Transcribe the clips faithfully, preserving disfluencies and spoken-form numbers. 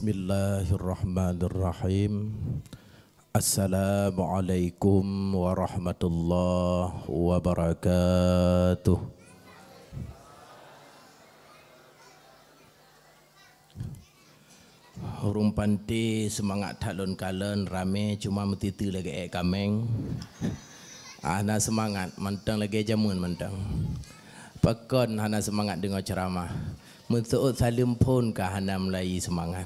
Bismillahirrahmanirrahim. Assalamualaikum warahmatullahi wabarakatuh. Ureuëng panté seumangat that lôn kalon, ramé cuma meutiteu lagée ék kaméng. Hana seumangat, mantong lagée jameun mantong. Pakon hana seumangat deungoe ceuramah? Meuseuôt saleuem phon ka hana meulayi seumangat.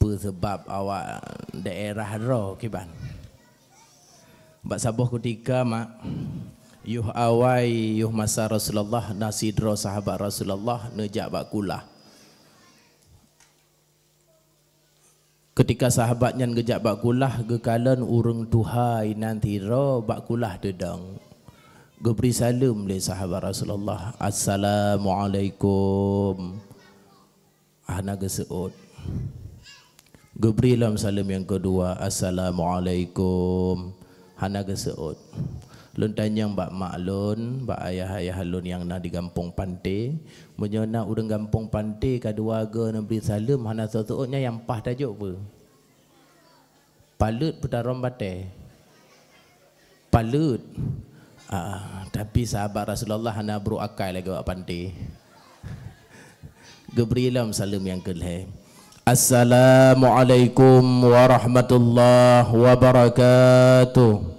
Peue sabab awak daerah droe kiban? Bak saboh kutika mak, yoh awai yoh masa Rasulullah na sidroe sahabat Rasulullah neujak bak kulah. Keutika sahabat nyan geujak bak kulah, geukalon ureuëng tuha inan sidroe bak kulah teudong. Geubri saleuem lé sahabat Rasulullah, "Assalamualaikum." Hana geuseuôt. Geubri lom saleuem nyang keudua, "Assalamualaikum." Hana geuseuôt. Lôn tanyong bak mak lôn, bak ayah-ayah lôn nyang na di gampông panté, meunyoe na ureuëng gampông panté ka dua goe neubri saleuem hana seuôt-seuôt, nyan nyang paih tajok peue? Paleuet peue tarhom batée? Paleuet. Ah, tapi sahabat Rasulullah hana brok akai lagée awak panté. Geubri lom saleuem nyang keulhée. "Assalamualaikum warahmatullahi wabarakatuh."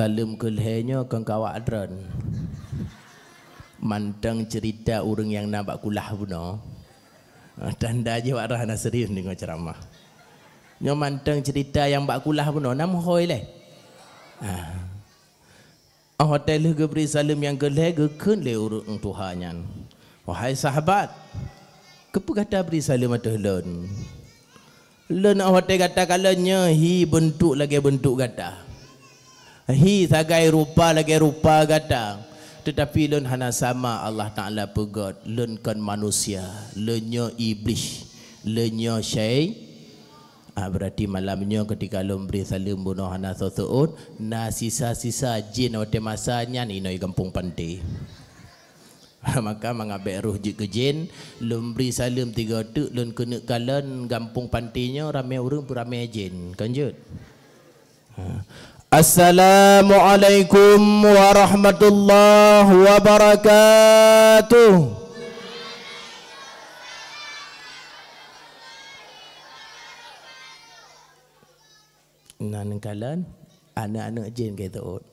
Saleuem keulhée nyoe kon keu awak droen. Mantong ceurita ureuëng nyang na bak kulah bunoe. Tanda jih awak droen hana serius deungoe ceuramah. Nyoe mantong ceurita nyang bak kulah bunoe, na meuhôi lé. Ah. Óh watée lheueh geubri saleuem nyang keulhée, geukheun lé ureuëng tuha nyan, "Wahai sahabat, keupeue gata bri saleuem ateueh lôn? Lôn óh watée gata kalon nyoe hi beuntuk lagée beuntuk gata, hi sagai rupa lagée rupa gata, teutapi lôn hana sama Allah Taala peugét, lôn kon manusia, lôn nyoe Iblih, lôn nyoe syai-" Ah, beurati malam nyoe keutika lôn bri saleuem bunoe hana seuôt-seuôt, na sisa-sisa jén watée masa nyan inoe gampông panté. Maka mangat bék roh jeuet keu jén, lôn bri saleuem tiga teuk lôn keuneuk kalon gampông panté nyoe ramé ureuëng peuramé jén, kon jeuet? Ha. Assalamualaikum warahmatullahi wabarakatuh. Nan kalon, aneuëk-aneuëk jén ka teuôt.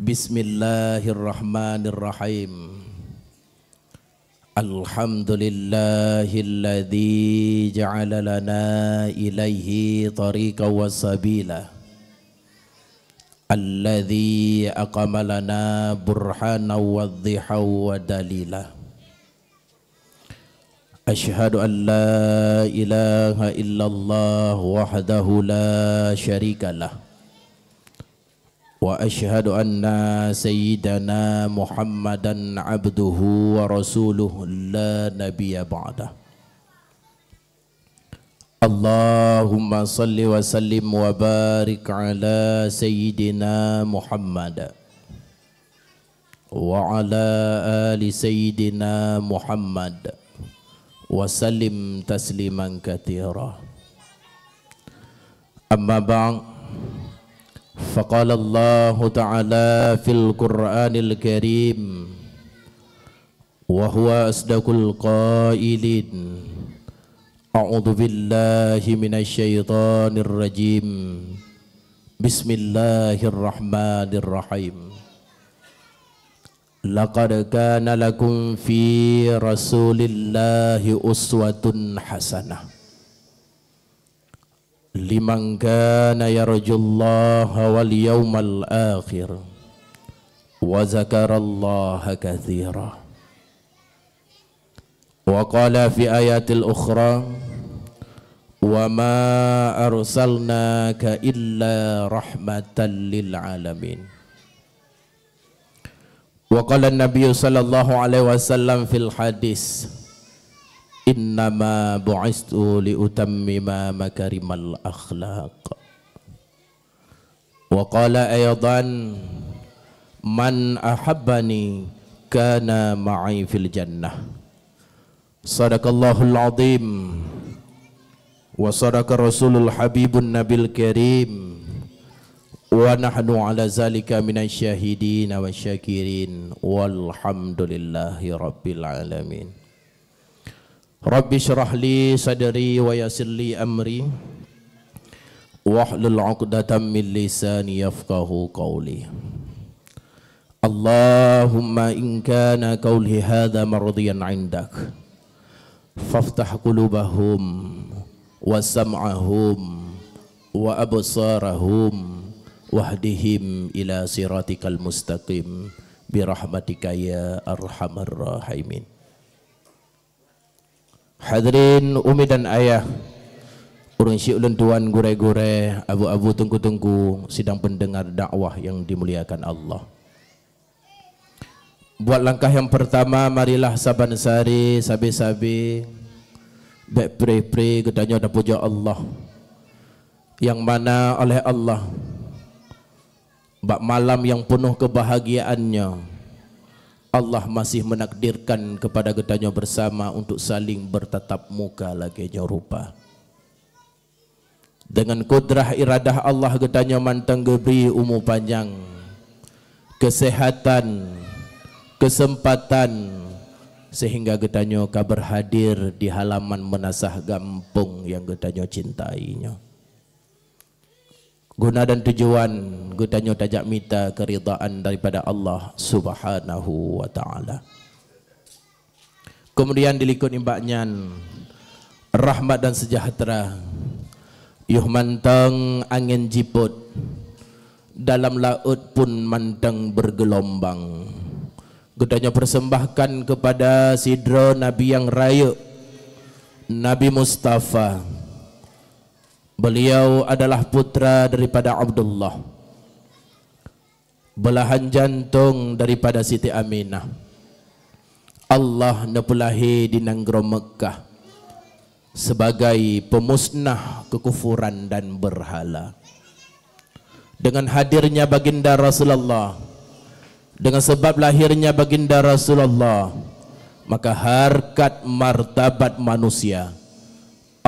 Bismillahirrahmanirrahim. Alhamdulillahilladzi ja'ala lana ilaihi tariqan wa sabila. Alladzi aqama lana burhanan wa dhihan wa dalila. Asyhadu an la ilaha illallah wahdahu la syarikalah. Wa asyhadu anna sayyidana Muhammadan abduhu wa rasuluh la nabiyya ba'dah. Allahumma salli wa sallim wa barik ala sayyidina Muhammad wa ala ali sayyidina Muhammad wa sallim tasliman katsira. Amma ba'd, faqala Allahu ta'ala fil Qur'anil Karim, wa huwa asdaqul qailin, a'udzu billahi minasy syaithanir rajim. Bismillahirrahmanirrahim. Laqad kana lakum fi Rasulillahi uswatun hasanah. Liman kana yarjullaha wal yaumal akhir wa zakarallaha katsira. Wa qala fi ayatil ukhra, "Wa ma arsalnaka illa rahmatan lil alamin." Wa qala Nabi sallallahu alaihi wasallam fil hadis, "Innama bu'istu li utammima makarimal akhlaq." Wa qala aidan, "Man ahabbani kana ma'i fil jannah." Sadaqallahul azim. Wa sadaqa rasulul habibun nabil karim. Wa nahnu ala zalika minasy syahidin wa syakirin. Walhamdulillahi rabbil alamin. Rabbi syrah li sadri wa yassir li amri. Wahlul uqdatam min lisani yafqahu qawli. Allahumma in kana qawli hadza mardiyan 'indak, faftah qulubahum wa sam'ahum wa absarahum wahdihim ila siratikal mustaqim, birahmatika ya arhamar rahimin. Hadirin umi dan ayah, ureuëng syik ulôn tuan, gurée-gurée, abu-abu, teungku-teungku, sidang pendengar dakwah yang dimuliakan Allah. Buat langkah yang pertama, marilah saban sari, sabe-sabe, bék preh-preh geutanyoe tapujoe Allah, yang mana oleh Allah, bak malam yang penuh kebahagiaan nyoe, Allah masih menakdirkan kepada geutanyoe bersama untuk saling bertatap muka lagée nyoe rupa. Dengan kudrah iradah Allah geutanyoe mantong geubri umu panyang, keuseuhatan, keuseumpatan, seuhingga geutanyoe ka beurhadir di halaman meunasah gampông nyang geutanyoe cintai nyoe. Guna dan tujuan geutanyoe tajak mita keuridaan daripada Allah Subhanahu wa Ta'ala. Keumudian dilikot nibak nyan, rahmat dan seujahteura, yoh mantong angén jipôt, dalam laôt pun mantong beurgeulombang, geutanyoe peurseumbahkan keupada sidroe Nabi nyang rayeuk, Nabi Mustafa. Beliau adalah putra daripada Abdullah, belahan jantong daripada Siti Aminah. Allah neupeulahé di nanggroe Meukah sebagai pemusnah keukufuran dan beurhala. Dengan hadirnya Baginda Rasulullah, dengan sebab lahirnya Baginda Rasulullah, maka harkat martabat manusia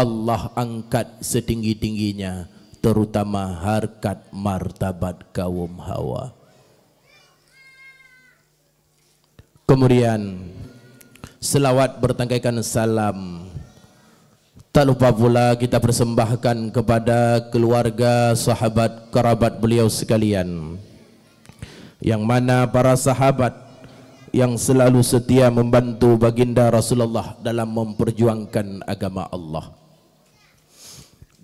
Allah angkat setinggi-tingginya, terutama harkat martabat kaum hawa. Kemudian, selawat bertangkaikan salam tak lupa pula kita persembahkan kepada keluarga, sahabat, kerabat beliau sekalian, yang mana para sahabat yang selalu setia membantu Baginda Rasulullah dalam memperjuangkan agama Allah.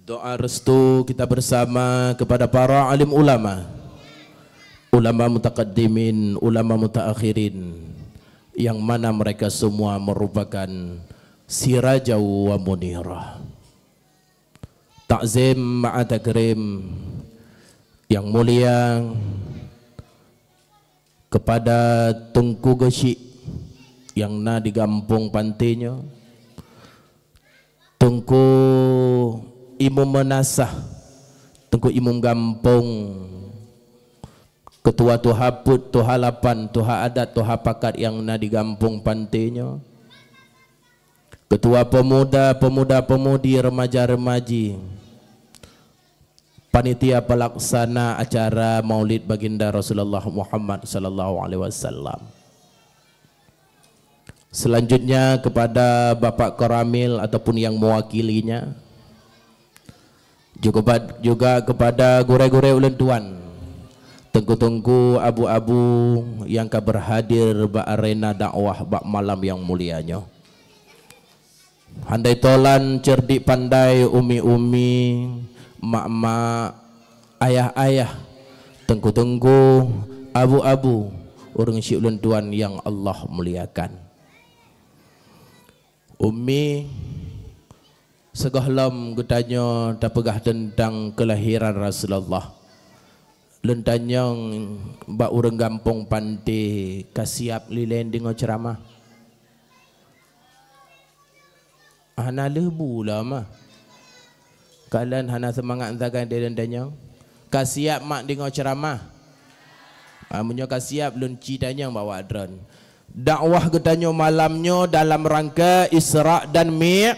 Doa restu kita bersama kepada para alim ulama, ulama mutakaddimin, ulama mutaakhirin, yang mana mereka semua merupakan sirajau wa munirah. Takzim ma'a takrim yang mulia kepada Teungku Geuchik nyang na di gampông Panté nyoe, Teungku Imum Meunasah, Teungku Imum Gampông, Keutua tuha peuet, tuha lapan, tuha adat, tuha pakat nyang na di gampông Panté nyoe, keutua peumuda, peumuda-peumudi, reumaja-reumaji, panitia peulaksana acara Maulid Baginda Rasulullah Muhammad sallallahu alaihi wasallam. Selanjutnya kepada Bapak Koramil ataupun yang mewakilinya, juga, juga kepada gurée-gurée ulôn tuan, teungku-teungku, abu-abu nyang ka beurhadir bak arena dakwah bak malam nyang mulia nyoe. Handai tolan, cerdik pandai, umi-umi, mak-mak, ayah-ayah, teungku-teungku, abu-abu, ureuëng syik ulôn tuan nyang Allah muliakan. Umi, sigohlom geutanyoe tapeugah teuntang keulahiran Rasulullah, lôn tanyong bak ureuëng gampông Panté ka siab lilén deungoe ceuramah? Hana lheueh bu lom ah. Kalon hana seumangat sagai lé lôn tanyong. Ka siab mak deungoe ceuramah? Ha, meunyoe ka siap lôn ci tanyong bak awak droen. Dakwah geutanyoe malam nyoe dalam rangka Isra dan Mi-,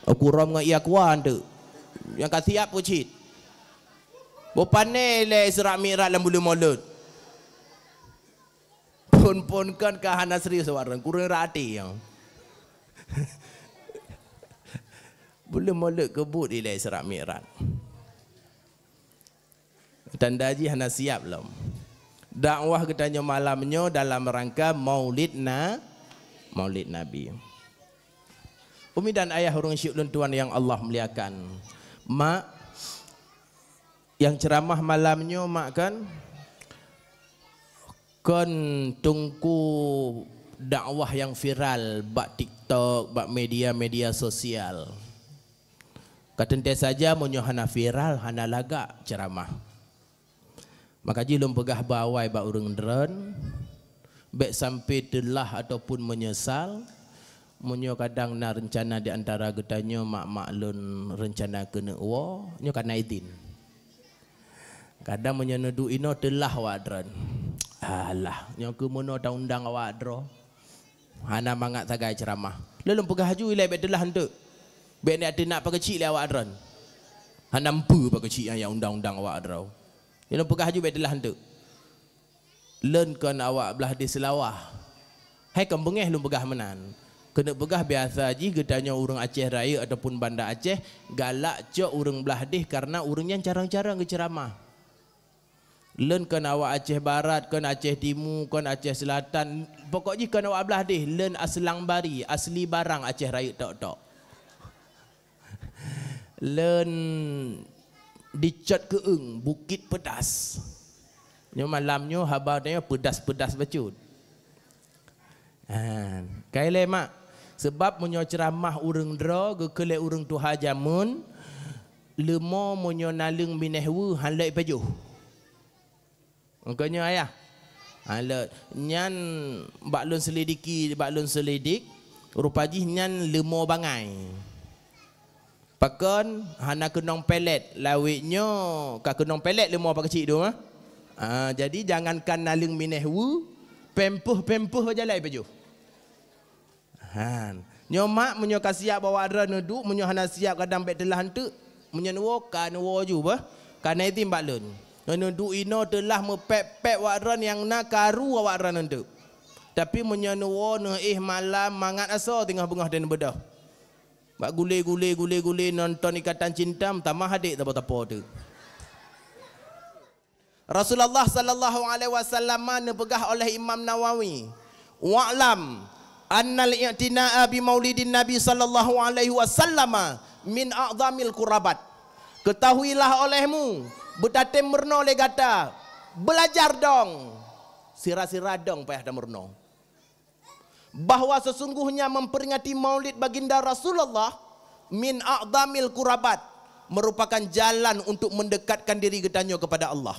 oh, kurang ngon iya kuan tu. Nyang ka siap pun cit. Beu pané lé Isra Mi'raj lam buleuen Maulud. Phon-phon kon ka hana serius awak droen, kurang rati nyang. Buleuen Maulud keubuet ilée Isra Mi'raj. Tanda jih hana siap lom. Dakwah geutanyoe malam nyoe dalam rangka Maulid Na-, Maulid Nabi. Umi dan ayah ureuëng syik lôn tuan nyang Allah muliakan. Mak, nyang ceuramah malam nyoe, mak, kan? Kon teungku dakwah nyang viral bak TikTok, bak media-media sosial. Ka teuntée saja meunyoe hana viral, hana lagak ceuramah. Maka jih lôn peugah beu awai bak ureuëng droen, bék sampai teulah ataupun meunyeusal. Meunyoe kadang na reuncana di antara geutanyoe, mak-mak lôn reuncana keuneuk woe, nyoe ka na idhin. Kadang meunyoe neuduek inoe teulah awak droen. Alah, nyoe keuh meunoe taundang awak droe. Hana mangat sagai ceuramah. Lôn lôn peugah laju ilée bék teulah eunteuk. Bék neuteunak pakeuchik lé awak droen. Hana meupeue pakeuchik nyang undang-undang awak droe. Lôn lôn peugah laju bék teulah eunteuk. Lôn kon awak blah di Seulawah. Hai kon beungéh lôn peugah meunan. Keuneuk peugah biasa jih geutanyoe ureuëng Aceh Rayeuk ataupun Banda Aceh galak cok ureuëng blah deh kareuna ureuëng nyan carông-carông geuceuramah. Lôn kon awak Aceh Barat, kon Aceh Timu, kon Aceh Seulatan, pokok jih kon awak blah deh, lôn aslang bari, asli barang Aceh Rayeuk tok-tok. Lôn dicot keueung Bukit Pedas. Nyoe malam nyoe haba tanyoe peudas-peudas bacut. Ha, kai lé mak. Sebab meunyoe ceuramah ureuëng droe geukheun lé ureuëng tuha jameun, leumo meunyoe naleueng binéh weue han lé ipajoh. Engkau nyoe ayah. Ha, le-, nyan bak lôn selidiki, bak lôn selidik, rupa jih nyan leumo bangai. Pakon hana keunong pelet, lawét nyoe ka keunong pelet leumo pakeuchik tu, ha? Ah, jadi jangankan naleueng binéh weue, pempeuh-pempeuh jalai pajoh. Han. Nyoe mak, meunyoe ka siap awak droe neuduek, meunyoe hana siap kadang bék teulah eunteuk. Meunyoe neuwoe, ka neuwoe ju beh. Ka na idhin bak lôn. Nyoe neuduek inoe teulah meupék-pék awak droe nyang na karu awak droe eunteuk. Tapi meunyoe neuwoe neuéh malam mangat asoe teungoh beungoh dan beudôh. Bak gule-gule, gule-gule nonton Ikatan Cinta, meutamah adék tapo-tapo teuk. Rasulullah sallallahu alaihi wasallam neupeugah oleh Imam Nawawi, "Wa'lam annal i'tina'a bi maulidin Nabi sallallahu alaihi wasallam min a'zamil qurbat." Ketahuilah olehmu, beutatem meurunoe lé gata, beulajar dong, sira-sira dong payah tameurunoe. Bahwa sesungguhnya memperingati Maulid Baginda Rasulullah min a'zamil qurbat, merupakan jalan untuk mendekatkan diri geutanyoe kepada Allah.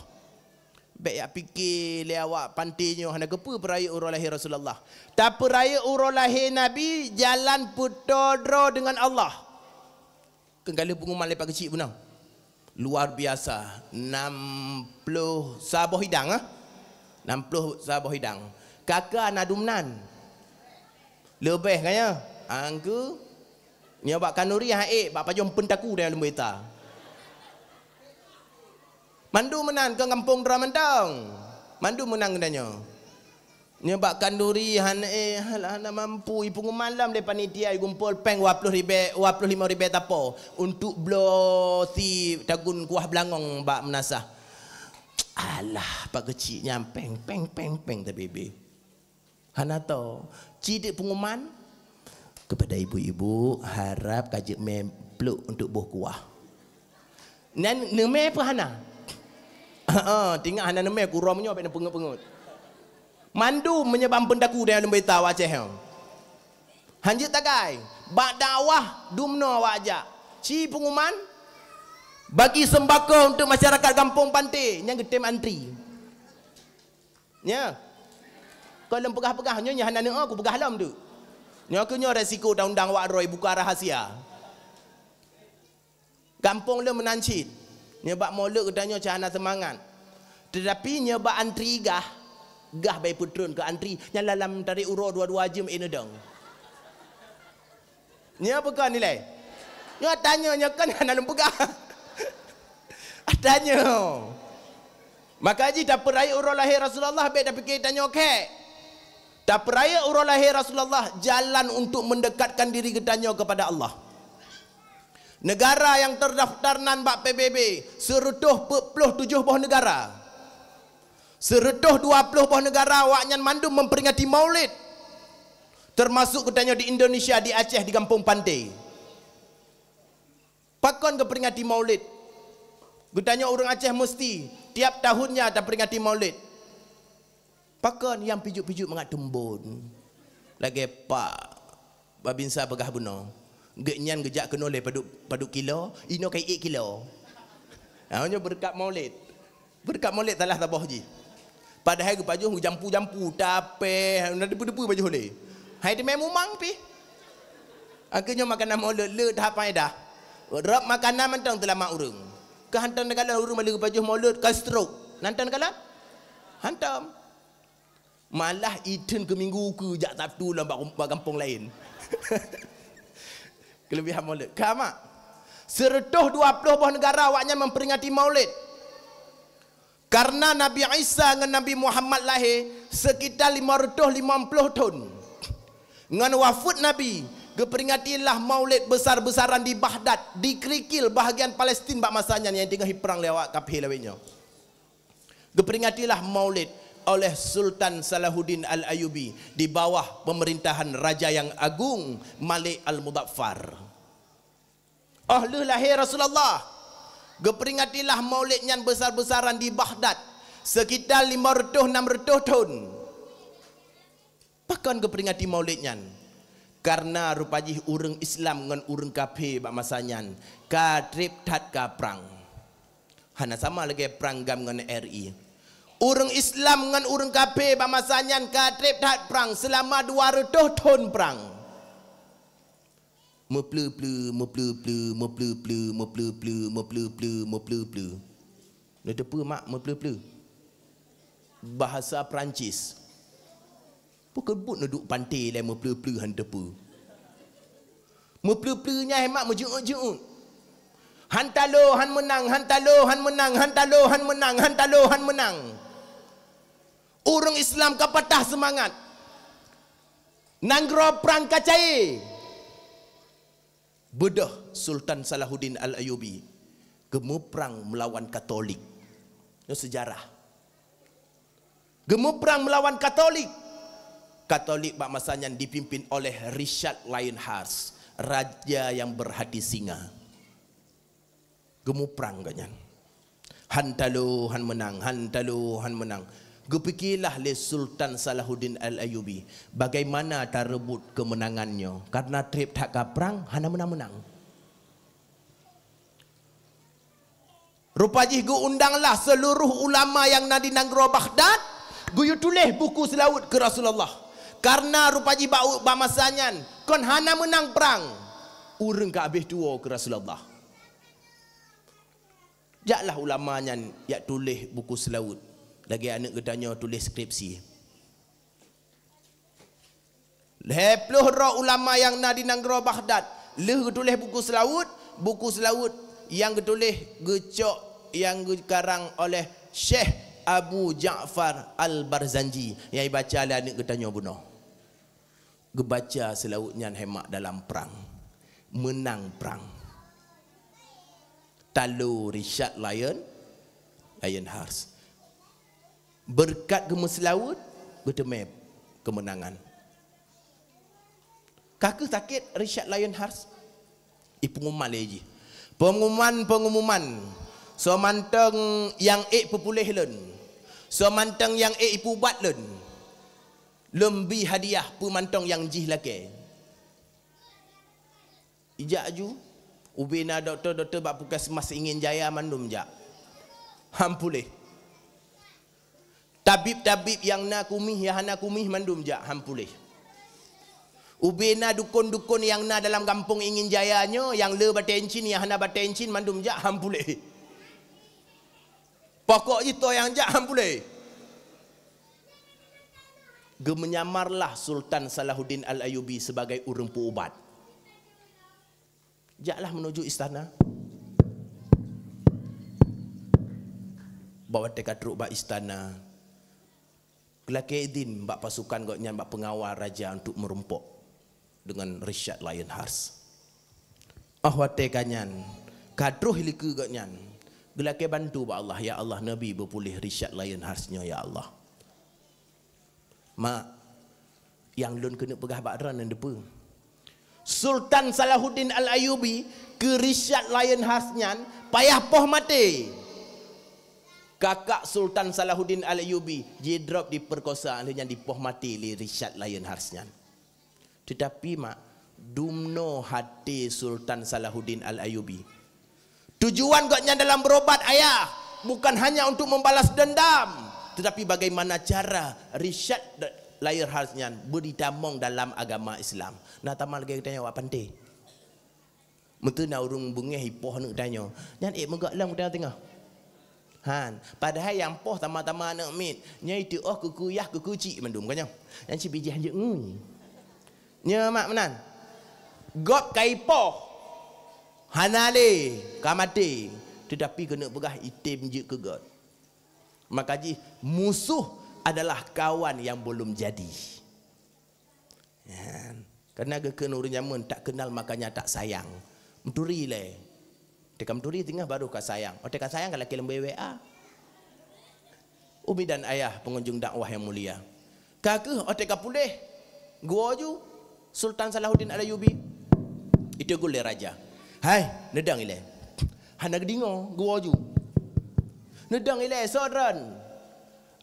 Bék jak pike lé awak panté nyoe hana geupeu peurayeuk uroe lahé Rasulullah. Tapeurayeuk uroe lahé Nabi jalan peutoe droe deungon Allah. Keu ka lheueh peunguman lé Pak Keuchik beuna. Luar biasa, nam ploh saboh idang, ah. Nam ploh saboh idang. Kaka na dum nan. Leubeh kan ya? Angku. Nyoe bak kanuri ha ék, bak pajong peuntaku dan leumbeta. Mandum meunan keu gampông droe mantong. Mandum meunan geutanyoe. Nyoe bak kanduri han, eh, hana, hana mampu, ipeunguman lom lé panitia, igumpol péng dua ploh ribèe, dua ploh limong ribèe tapo untuk bloe si tagun kuah beulangong bak meunasah. Alah, Pak Keuchik nyan péng, péng, péng, péng tabé-bé. Hana to. Ci teuk peunguman, kepada ibu-ibu, harap ka jeuet mè pluk untuk boh kuah. Nyan neumè peue hana? Heeh, tinggai hana neumè, kuro meunyoe bèk neupeungeut-peungeut. Mandum meunyoe ban peundaku dan leumbeta awak Aceh nyoe. Han jeuet tagai, bak dakwah dumnoe awak jak. Ci peunguman, bagi sembako untuk masyarakat Gampông Panté nyang geutem antri. Nya. Kon lôn peugah-peugah nyoe, nyoe hana neuoh kupeugah lom tu. Nyoe keuh nyoe resiko taundang awak droe buka rahasia. Gampông lôn meunan cit. Nyoe bak mulod geutanyoe cit hana seumangat. Teutapi nyoe bak antri gah, gah bai peutron keu antri, nyan lam tarek uroe dua-dua jeuem ék neudong. Nyoe peue kon ilée? Nyoe tanyoe nyoe kon hana lôn peugah. Tanyoe. Maka jih tapeurayeuk uroe lahé Rasulullah bék tapike tanyoe khék. Tapeurayeuk uroe lahé Rasulullah jalan untuk mendekatkan diri geutanyoe kepada Allah. Negara nyang terdaftar nan bak P B B, seureutôh peuet ploh tujoh boh negara. Seureutôh dua ploh boh negara awaknyan mandum memperingati Maulid. Termasuk geutanyoe di Indonesia, di Aceh, di Gampông Panté. Pakon geuperingati Maulid? Geutanyoe ureuëng Aceh meusti tiap tahunnya taperingati Maulid. Pakon nyang pijuet-pijuet mangat teumbon? Lagée Pak Babinsa peugah bunoe, geuhnyan geujak keunoe lé padub, padub kilo, inoe ka ék kilo. Ha, nyoe beureukat Maulid. Beureukat Maulid salah saboh jih. Padahai geupajoh geujampu-jampu, tapéh, na debu-debu pajoh lé. Hai teumé mumang pih. Akhé nyoe makanan Maulid le that paédah. Rab makanan mantong teulamat ureuëng. Keu hantom takalon ureuëng meuleue geupajoh Maulid ka stroke. Hantom takalon? Hantom. Malah itheun keu minggu keu jak Sabtu lam bak, bak gampông laén. Keulebihan Maulid. Ka mak? Seureutôh dua ploh boh negara awaknyan memperingati Maulid. Karena Nabi Isa ngon Nabi Muhammad lahé sekitar lima reutôh limong ploh thon. Ngon wafeuet Nabi, geuperingatilah Maulid besar-besaran di Baghdad, di Krikil, bahagian Palestin bak masa nyan nyang teungoh jiprang lé awak kaphé lawét nyoe. Geuperingatilah Maulid oleh Sultan Salahuddin Al-Ayyubi di bawah pemerintahan Raja yang Agung Malik Al-Mudaffar. Óh lheueh lahé Rasulullah, geuperingatilah Maulid nyan besar-besaran di Baghdad, sekitar lima reutôh enam reutôh thon. Pakon geuperingati Maulid nyan? Karena rupa jih ureuëng Islam ngon ureuëng kaphé bak masa nyan ka treb that ka prang. Hana sama lagée prang GAM ngon R I. Ureuëng Islam ngon ureuëng kaphé bak masa nyan ka treb that prang seulama dua reutôh thon prang. Meupleue-pleue, meupleue-pleue, meupleue-pleue, meupleue-pleue, meupleue-pleue, meupleue-pleue. Neuteupeue mak meupleue-pleue? Bahasa Perancis. Peu keubuet neuduek panté lé meupleue-pleue han teupeue. Meupleue-pleue nyan hai mak meujeuet-jeuet. Han talo, han meunang, han talo, han meunang, han talo, han meunang, han talo, han meunang. Ureuëng Islam ka patah seumangat. Nanggroe prang ka cayée. Beudôh Sultan Salahuddin Al-Ayyubi geumuprang meulawan Katolik. Nyoe seujarah. Geumuprang meulawan Katolik. Katolik bak masa nyan dipimpin oleh Richard Lionheart, raja yang berhati singa. Geumuprang gobnyan. Han talo, han meunang, han talo, han meunang. Geupikélah lé Sultan Salahuddin Al-Ayyubi, bagaimana tareubot keumeunangan nyoe? Karena treb that ka prang, hana meunang-meunang. Rupa jih geuundanglah seuluruh ulama nyang na di nanggroe Baghdad, geuyue tuléh buku seulaweuet keu Rasulullah. Karena rupa jih bak, bak masa nyan kon hana meunang prang, ureuëng ka habéh tuwoe keu Rasulullah. Jaklah ulama nyan jak tuléh buku seulaweuet, lagée aneuëk geutanyoe tuléh skripsi. Lhée ploh droe ulama nyang na di nanggroe Baghdad lheueh geutuléh buku seulaweuet, buku seulaweuet nyang geutuléh geucok nyang geukarang oleh Syekh Abu Ja'far Al-Barzanji nyang jibaca lé aneuëk geutanyoe bunoe. Geubaca seulaweuet nyan hai mak dalam prang, meunang prang. Talo Richard Lyon, Lionheart. Beureukat geumeuseulaweuet, geuteumé keumeunangan. Ka kheueh sakét Richard Lionheart? Ipeungumuman lé jih. Pengumuman, pengumuman. Soe mantong nyang ék peupuléh lôn, soe mantong nyang ék ipeuubat lôn, lôn bi hadiah peue mantong nyang jih lakée. Ijak aju, ubé na dokto-dokto bak puskesmas Ingen Jaya mandum jak. Han puléh. Tabib-tabib nyang na kumih, nyang hana kumih mandum jak, han puléh. Ubé na dukon-dukon nyang na dalam gampông Ingen Jaya nyoe, nyang le batée incin, nyang hana batée incin mandum jak, han puléh. Pokok jih toh nyang jak han puléh. Geumeunyamar lah Sultan Salahuddin Al-Ayyubi sibagai ureuëng peuubat. Jaklah meunuju istana. Bak watée ka trok bak istana, geulakée idhin bak pasukan gobnyan, bak peungawal raja untuk meurumpok deungon Richard Lionheart. Óh watée ka nyan, ka troh likeu gobnyan, geulakée bantu bak Allah, "Ya Allah, neubi beupuléh Richard Lionheart nyoe, ya Allah." Mak, nyang lôn keuneuk peugah bak droeneuh neudeue peue? Sultan Salahuddin Al-Ayyubi keu Richard Lionheart nyan payah poh maté. Kakak Sultan Salahuddin Al-Ayyubi jidrop, diperkosa, lheueh nyan dipoh maté lé Richard Lionheart nyan. Teutapi mak, dumnoe haté Sultan Salahuddin Al-Ayyubi. Tujuan gobnyan dalam berobat ayah bukan hanya untuk membalas dendam, tetapi bagaimana cara Richard Lionheart nyan beuditamong dalam agama Islam. Na tamong lagée geutanyoe awak panté. Meuteuna ureuëng beungéh ipoh aneuëk tanyoe. Nyan ék meugok lom geutanyoe teungoh. Han, padahai nyang poh sama-sama aneuëk miet. Nyoe iteuoh keu kuyah keu kucik mandum, kan nyoe? Nyan cit bijéh hanjeuet ngui. Nyoe mak meunan. Gob ka ipoh. Hana lé, ka maté. Teutapi keuneuk peugah item jeuet keu gob. Maka jih musuh adalah kawan yang belum jadi. Nyan. Karena geukheun ureuëng jameun tak kenal makanya tak sayang. Meuturi lé. Teuka meuturi teungoh baru ka sayang. Watée ka sayang ka lakée leumbée W A. Umi dan ayah pengunjung dakwah yang mulia. Ka keuh watée ka puléh, geuwoe ju Sultan Salahuddin Al-Ayyubi. Iteugul lé raja. "Hai, neudong ilée." Hana geudeungoe, geuwoe ju. "Neudong ilée, soe droen?"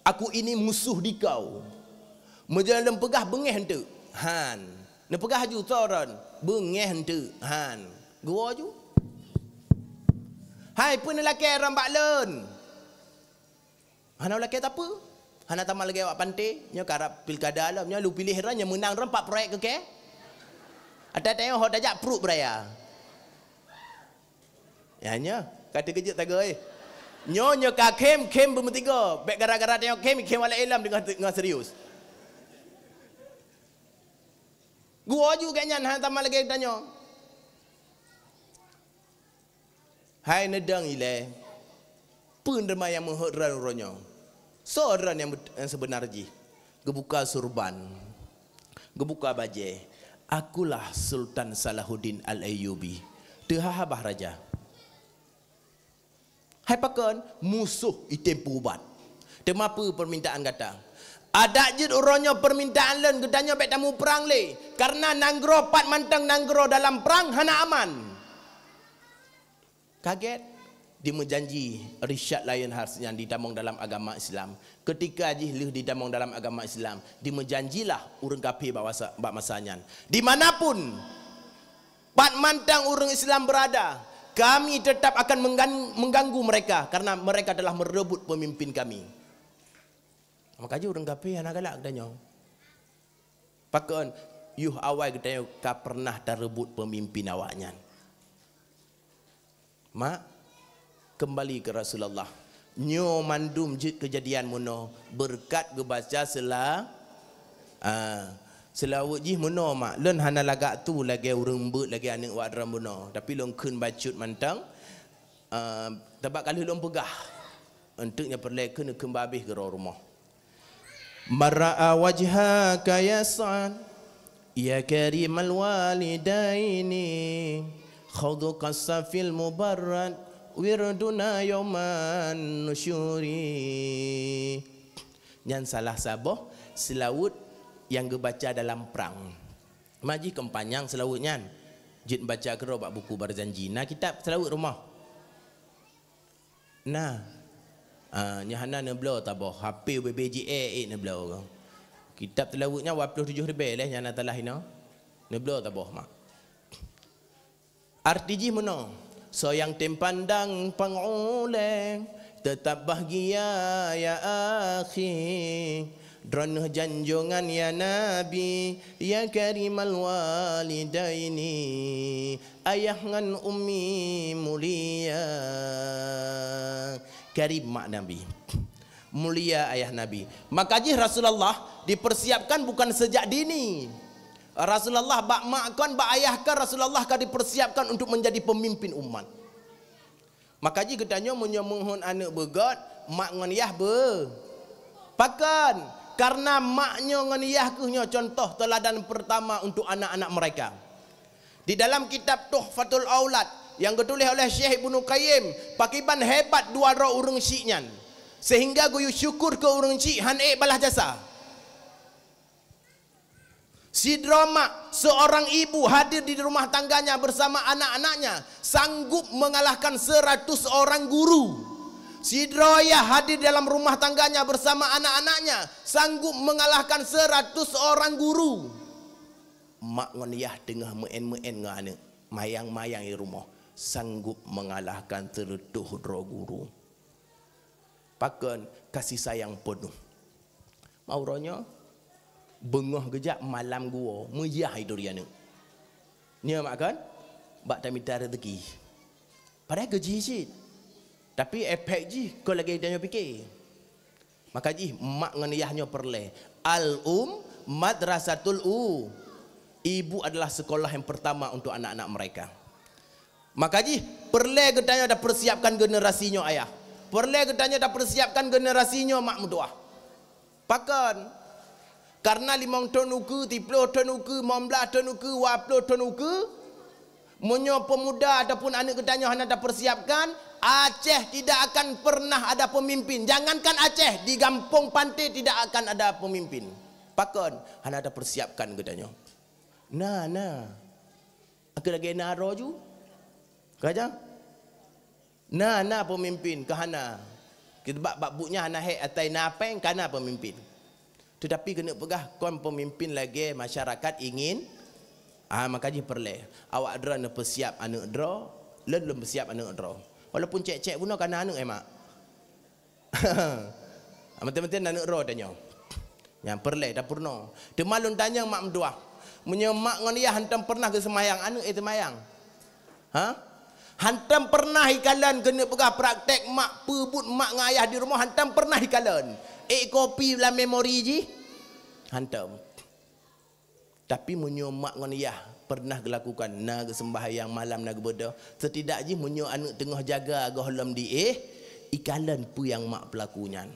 "Aku ini musuh dikau. Meunyoe lôn peugah beungéh eunteuk." Han. Neupeugah ju soe droen, "Beungéh eunteuk." Han. Geuwoe ju. "Hai, peue neulakée rhom bak lôn?" Hana lakée sapeue. Hana tamong lagée awak panté. Nyoe karab pilkada lom. Nyoe lôn piléh droen, nyoe meunang droen pat proyek keu kée. Atai tanyoe ho tajak pruet beuraya. Ya, nyoe ka teukeujot sagoe. Nyoe, nyoe ka khém, khém beumeusigoe. Bék gara-gara tanyoe khém, khém walai ilom deungon, deungon serius. Geuwoe ju gét nyan hana tamong lagée tanyoe. "Hai neudong ilée, peue teuma nyang meuhot droen uroe nyoe? Soe droen nyang, nyang seubeuna jih?" Geubuka surban, geubuka bajée. "Akulah Sultan Salahuddin Al-Ayyubi." Teuhah babah raja. "Hai pakon?" "Musoh item peuubat." "Teuma peue peumintaan gata?" "Adak jeuet uroe nyoe peumintaan lôn geutanyoe bék tamuprang lé, kareuna nanggroe pat mantong nanggroe dalam prang hana aman." Kagét, dimeujanji Richard Lionheart nyan ditamong dalam agama Islam. Keutika jih lheueh ditamong dalam agama Islam, dimeujanjilah ureuëng kafé bak masa, bak masa nyan, "Di mana pun pat mantong ureuëng Islam berada, kami tetap akan menggan-, mengganggu mereka karena mereka telah merebut pemimpin kami." Maka jih ureuëng kafé hana galak geutanyoe. Pakon? Yoh awai geutanyoe ka pernah tareubot peumimpin awaknyan. Mak, keumbali keu Rasulullah. Nyoe mandum jeuet keujadian meunoe beureukat geubaca seula-, ah, seulaweuet jih meunoe, mak. Lôn hana lagak tu lagée ureuëng beuet lagée aneuëk wak droen bunoe, tapi lôn kheun bacut mantong. Ah, teubak ka lheueh lôn peugah, eunteuk nyoe peureulée kheun, kheun babeh keudroe rumoh. "Mara'a wajhaka yas'an, ya karimal walidaini, khadhu qasafil mubarrad, wirduna yauman nusyuri." Nyan salah saboh seulaweuet nyang geubaca dalam prang. Mak jih kon panyang seulaweuet nyan. Jeuet baca keudroe bak buku Barzanji. Na kitab seulaweuet rumoh? Na. Ah, nyoe hana neubloe saboh. H P B B J E ék neubloe. Kitab seulaweuet nyan dua ploh tujoh ribée lé nyan na talah inoe. Neubloe saboh, mak. Arti jih meunoe, "Soe nyang tem pandang pang ulée, teutab bahgia ya akhi. Droeneueh janjongan ya Nabi, ya karimal walidaini, ayah ngon ummi mulia. Karim mak Nabi. Mulia ayah Nabi. Maka jih Rasulullah dipersiapkan bukan sejak dini. Rasulullah bak mak kon, bak ayah kon Rasulullah ka dipersiapkan untuk menjadi pemimpin umat. Maka jih geutanyoe meunyoe meuhon aneuëk beugét, mak ngon yah be-, pakon? Karena mak nyoe ngon yah kheueh nyoe contoh teuladan pertama untuk anak-anak mereka. Di dalam kitab Tuhfatul Aulad yang geutuléh oleh Syekh Ibnu Qayyim, pakiban hebat dua droe ureuëng syik nyan, sehingga geuyue syukur keu ureuëng syik han ék balah jasa. Sidroe mak, seorang ibu hadir di rumah tangganya bersama anak-anaknya, sanggup mengalahkan seratus orang guru. Sidroe yah hadir dalam rumah tangganya bersama anak-anaknya, sanggup mengalahkan seratus orang guru. Mak ngon yah teungoh meu'en-meu'en ngon aneuëk, mayang-mayang di rumoh, sanggup mengalahkan seratus droe guru. Pakon? Kasih sayang peunoh. Mak uroe nyoe beungoh geujak, malam geuwoe, meuyah iduri aneuëk. Nyoe mak kon? Bak tamita rezeki. Padahai gaji cit. Tapi efek jih kon lagée tanyoe pike. Maka jih mak ngon yah nyoe peureulée. Al-um madrasatul u. Ibu adalah sekolah yang pertama untuk anak-anak mereka. Maka jih peureulée geutanyoe tapeusiapkan generasi nyoe ayah. Peureulée geutanyoe tapeusiapkan generasi nyoe mak meutuah. Pakon? Karena limong thon ukeue, siplôh thon ukeue, limong blaih thon ukeue, dua plôh thon ukeue, meunyoe peumuda ataupun aneuëk geutanyoe hana tapeusiapkan, Aceh tidak akan pernah ada pemimpin. Jangankan Aceh, di gampông panté tidak akan ada pemimpin. Pakon? Hana tapeusiapkan geutanyoe. Na, na. Akhé lagée na droe ju. Ka ja? Na, na peumimpin, ka hana. Kita bak, bak buet nyan hana hék, atai na péng, ka na peumimpin. Teutapi keuneuk peugah kon peumimpin lagée masyarakat ingin, ah, maka jih peureulée. Awak droe neupeusiap aneuëk droe, lôn lôn peusiap aneuëk droe. Walaupun cék-cék bunoe ka na aneuëk, eh, mak. Meuteumé-teumé aneuëk droe tanyoe. Nyang peureulée tapeurunoe. Teuma lôn tanyong mak meutuah. Meunyoe mak ngon yah hantom peureunah geuseumayang, aneuëk éh seumayang? Ha? Hantom peureunah ikalon keuneuk peugah praktek mak peue buet mak ngon ayah di rumoh, hantom peureunah ikalon. Ék kopi lam memori jih? Hantom. Tapi meunyoe mak ngon yah peureunah geulakukan, na geuseumbahyang malam, na geubeudôh, setidak jih meunyoe aneuëk teungoh jaga gohlom di éh, ikalon peue nyang mak peulaku nyan.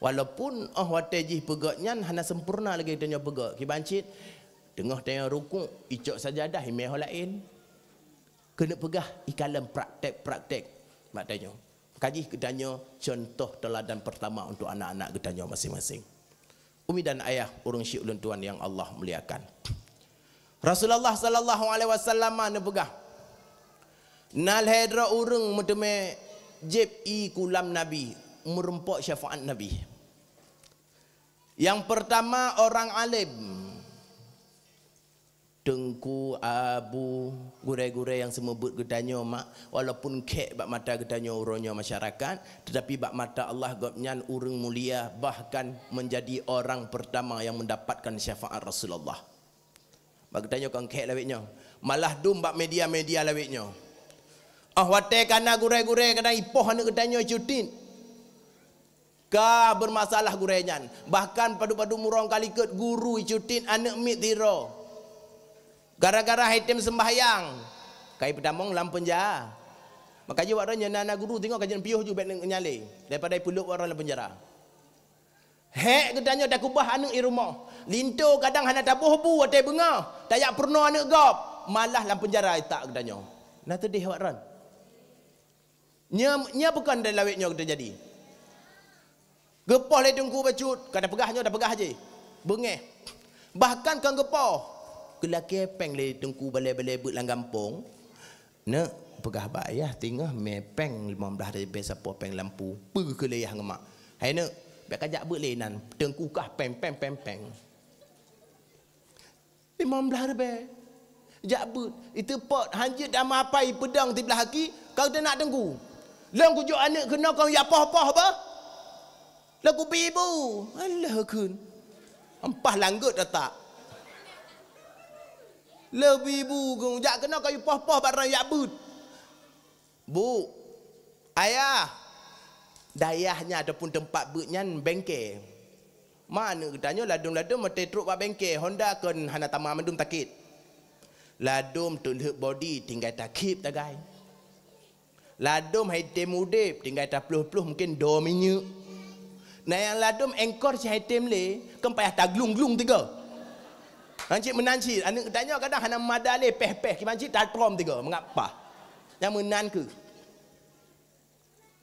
Walaupun óh watée jih peugét nyan hana sempurna lagée tanyoe peugét, kiban cit teungoh tanyoe rukuk, icok sajadah, imé ho laén. Keuneuk peugah ikalon praktek-praktek mak tanyoe. Ka jih geutanyoe contoh teuladan peurtama untuk anak-anak geutanyoe maséng-maséng. Umi dan ayah, ureuëng syik ulôn tuan nyang Allah muliakan. Rasulullah sallallahu alaihi wasallam neupeugah, na lhée droe ureuëng meuteumé jieb ié kulam Nabi, meurumpok syafaat Nabi. Nyang peurtama, orang alim. Teungku, abu, gurée-gurée nyang seumeubeuet geutanyoe mak, walaupun khék bak mata geutanyoe uroe nyoe masyarakat, teutapi bak mata Allah gobnyan ureuëng mulia, bahkan menjadi orang pertama yang mendapatkan syafaat Rasulullah. Bak geutanyoe kon khék lawét nyoe, malah dum bak media-media lawét nyoe. Óh watée ka na gurée-gurée kadang ipoh aneuëk geutanyoe cutit. Ka beurmasalah gurée nyan. Bahkan padub-padub murong ka likot guru icutit aneuëk miet sidroe. Gara-gara hai tem seumbahyang, ka ipeutamong lam peunjara. Maka jih awak droe nyoe na, na guru singoh ka jeuet piôh ju bék neunyalé daripada ipeuleueb awak droe lam peunjara. Hék geutanyoe takeubah aneuëk i rumoh. Linto kadang hana taboh bu watée beungoh, tajak peurunoe aneuëk gob, malah lam peunjara itak geutanyoe. Na teudeh awak droe. Nya, nya bukan dari lawét nyoe teujadi. Geupoh lé teungku bacut, ka tapeugah nyoe tapeugah jih. Beungéh. Bahkan kon geupoh, geulakée péng lé teungku balée-balée beuet lam gampông. Neuk, peugah bak ayah, singoh mé péng limong blaih ribée sapoh péng lampu. Peue keu lé yah ngon mak. Hai neuk, bék kajak beuet lé nan, teungku kah péng, péng, péng, péng. Limong blaih ribée. Jak beuet, iteupot, hanjeuet ama apai peudong siblaih aki, ka teunak teungku. Lôn kujok aneuëk keunoe kon jak poh-poh bah. Lôn kubi bu. Alah kheun. Ampah langgôt tatak. Lôn bi bu, jak keunoe kon poh-poh bak droe jak beuet. Bu, ayah, Dayah nyan ataupun teumpat beuet nyan bengke. Ma aneuk geutanyoe ladôm-ladôm watèe trok bak bengke, honda kon hana tamah mandum takét. Ladôm teulheuet bodi tinggai takhéb tagai. Ladôm hai tem udép tinggai taploh-ploh mungken do minyeuk. Na nyang ladôm engkor si hai tem lé, kon payah taglung-glung tiga. Nyan cit meunan cit, aneuk geutanyoe kadang hana mada lé, péh-péh, kiban cit tatrom tiga, meungap pah. Nyang meunan keuh.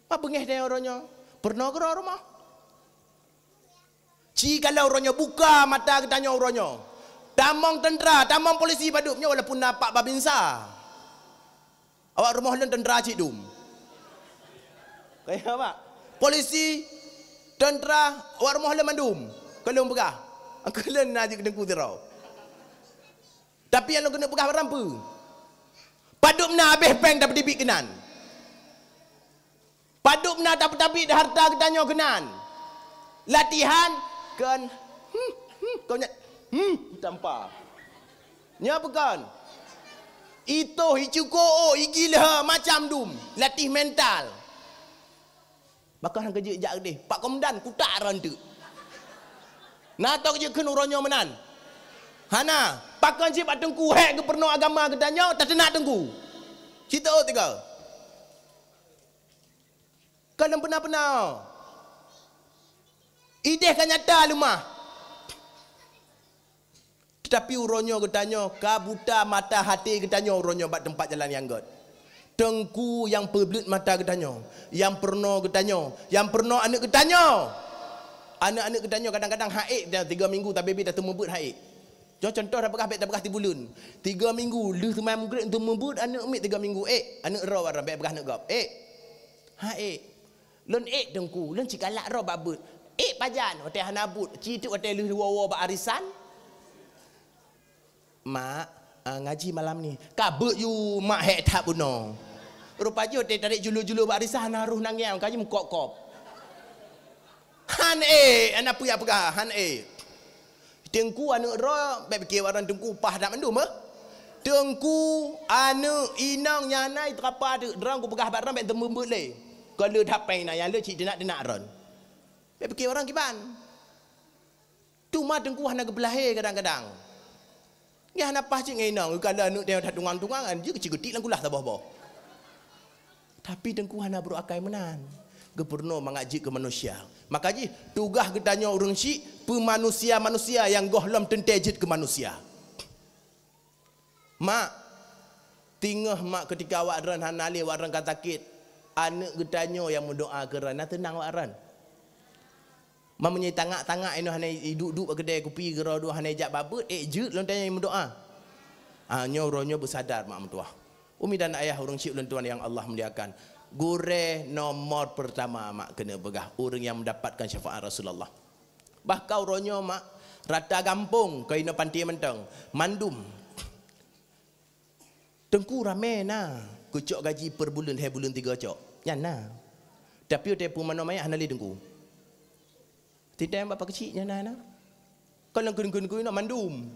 Ma beungéh tanyoe uroe nyoe, peurunoe keudroe rumoh. Ci kalau uroe nyoe buka mata geutanyoe uroe nyoe. Tamong teuntra, tamong polisi padub nyoe walaupun na Pak Babinsa. Awak rumoh lôn teuntra cit dum. Kaya, Pak. Polisi, teuntra, awak rumoh lôn mandum. Keu lôn peugah. Keu lôn na jeuet keu teungku sidroe. Tapi nyang lôn keuneuk peugah barang peue? Padub na habéh péng tapeuteubiet keunan. Padub na tapeuteubiet hareuta geutanyoe keunan. Latihan kon, hmm, hmm, kon nyan, hmm, tampa. Nyoe peue kon? Itoh, icuko, oh, igi leuha macam dum. Latih mental. Bahkan han keujeuet jak keudeh, Pak Komandan kutak droe teuk. Na toh keujeuet kheun uroe nyoe meunan? Hana. Pakon cit bak teungku hék geupeurunoe agama geutanyoe tateunak teungku. Cit teuôt tiga. Ka lôn peuna-peuna. Idéh ka nyata leumah. Teutapi uroe nyoe geutanyoe ka buta mata haté geutanyoe uroe nyoe bak teumpat jalan nyang gèt. Teungku nyang peubleuet mata geutanyoe, nyang peurunoe geutanyoe, nyang peurunoe aneuk geutanyoe. Aneuk-aneuk geutanyoe kadang-kadang han ék, tiga minggu tabé-bé tateumeubeut han ék. Nyoe contoh tapeugah, bèk tapeugah sibuleuen. Tiga minggu lheueh seumbahyang Maghrib teumeubeut aneuk miet tiga minggu ék. Aneuk droe barang bèk peugah aneuk gob. Ék. Han ék. Lôn ék teungku, lôn cit galak droe bak beuet. Ék pajan, watèe hana buet, ci teuk watèe lheueh woe-woe bak arisan. Mak, ah, ngaji malam ni. Ka beuet yue, mak hék that bunoe. Rupa jih watèe tarek julur-julur bak arisan hana roh nanggiang, ka jimukop-kop. Han ék, hana peue jak peugah, han ék. Teungku aneuk droe, bèk pike bak droe teungku pah that mandum, eh. Teungku aneuk inong nyan na iteurapa teuk, droe kupeugah bak droe bèk teumeubeut lé. Kon le that péng na nyang le cit teunak-teunak droe. Bèk pike bak droe kiban. Teuma teungku hana geupeulahé kadang-kadang. Nyan hana paih cit ngon inong, geukalon aneuk teuh that tungang-tungangan, jeuet cigeutik lam kulah saboh-boh. Tapi teungku hana brôk akai meunan. Geupeurunoe mangat jeuet keu manusia. Maka jih tugaih geutanyoe ureueng syik peumanusia-manusia nyang gohlom teuntèe jeuet keu manusia. Mak, teungoh mak keutika awak droen hana lé, awak droen ka sakét, aneuk geutanyoe nyang meudoa keu droen, na teunang awak droen? Ma meunyoe tangak-tangak inoe hana iduek-duek bak keudè kupi keudroe-droe hana ijak bak beuet, ék jeuet lôn tanyoe meudoa. Ah, nyoe uroe nyoe beusadar mak meutuwah. Umi dan ayah ureueng syik ulôn tuan nyang Allah muliakan. Gurèe nomor peurtama mak keuneuk peugah ureueng nyang meudapatkan syafaat Rasulullah. Bahkan uroe nyoe mak rata gampông keu inoe panté mantong mandum. Teungku ramè na, keucok gaji per buleuen, lhèe buleuen tiga cok. Nyan na. Tapi watèe peumanoe manyét hana lé teungku. Titém bak pakcik nyan na, na. Kon lam keuneuk-keuneuk inoe mandum.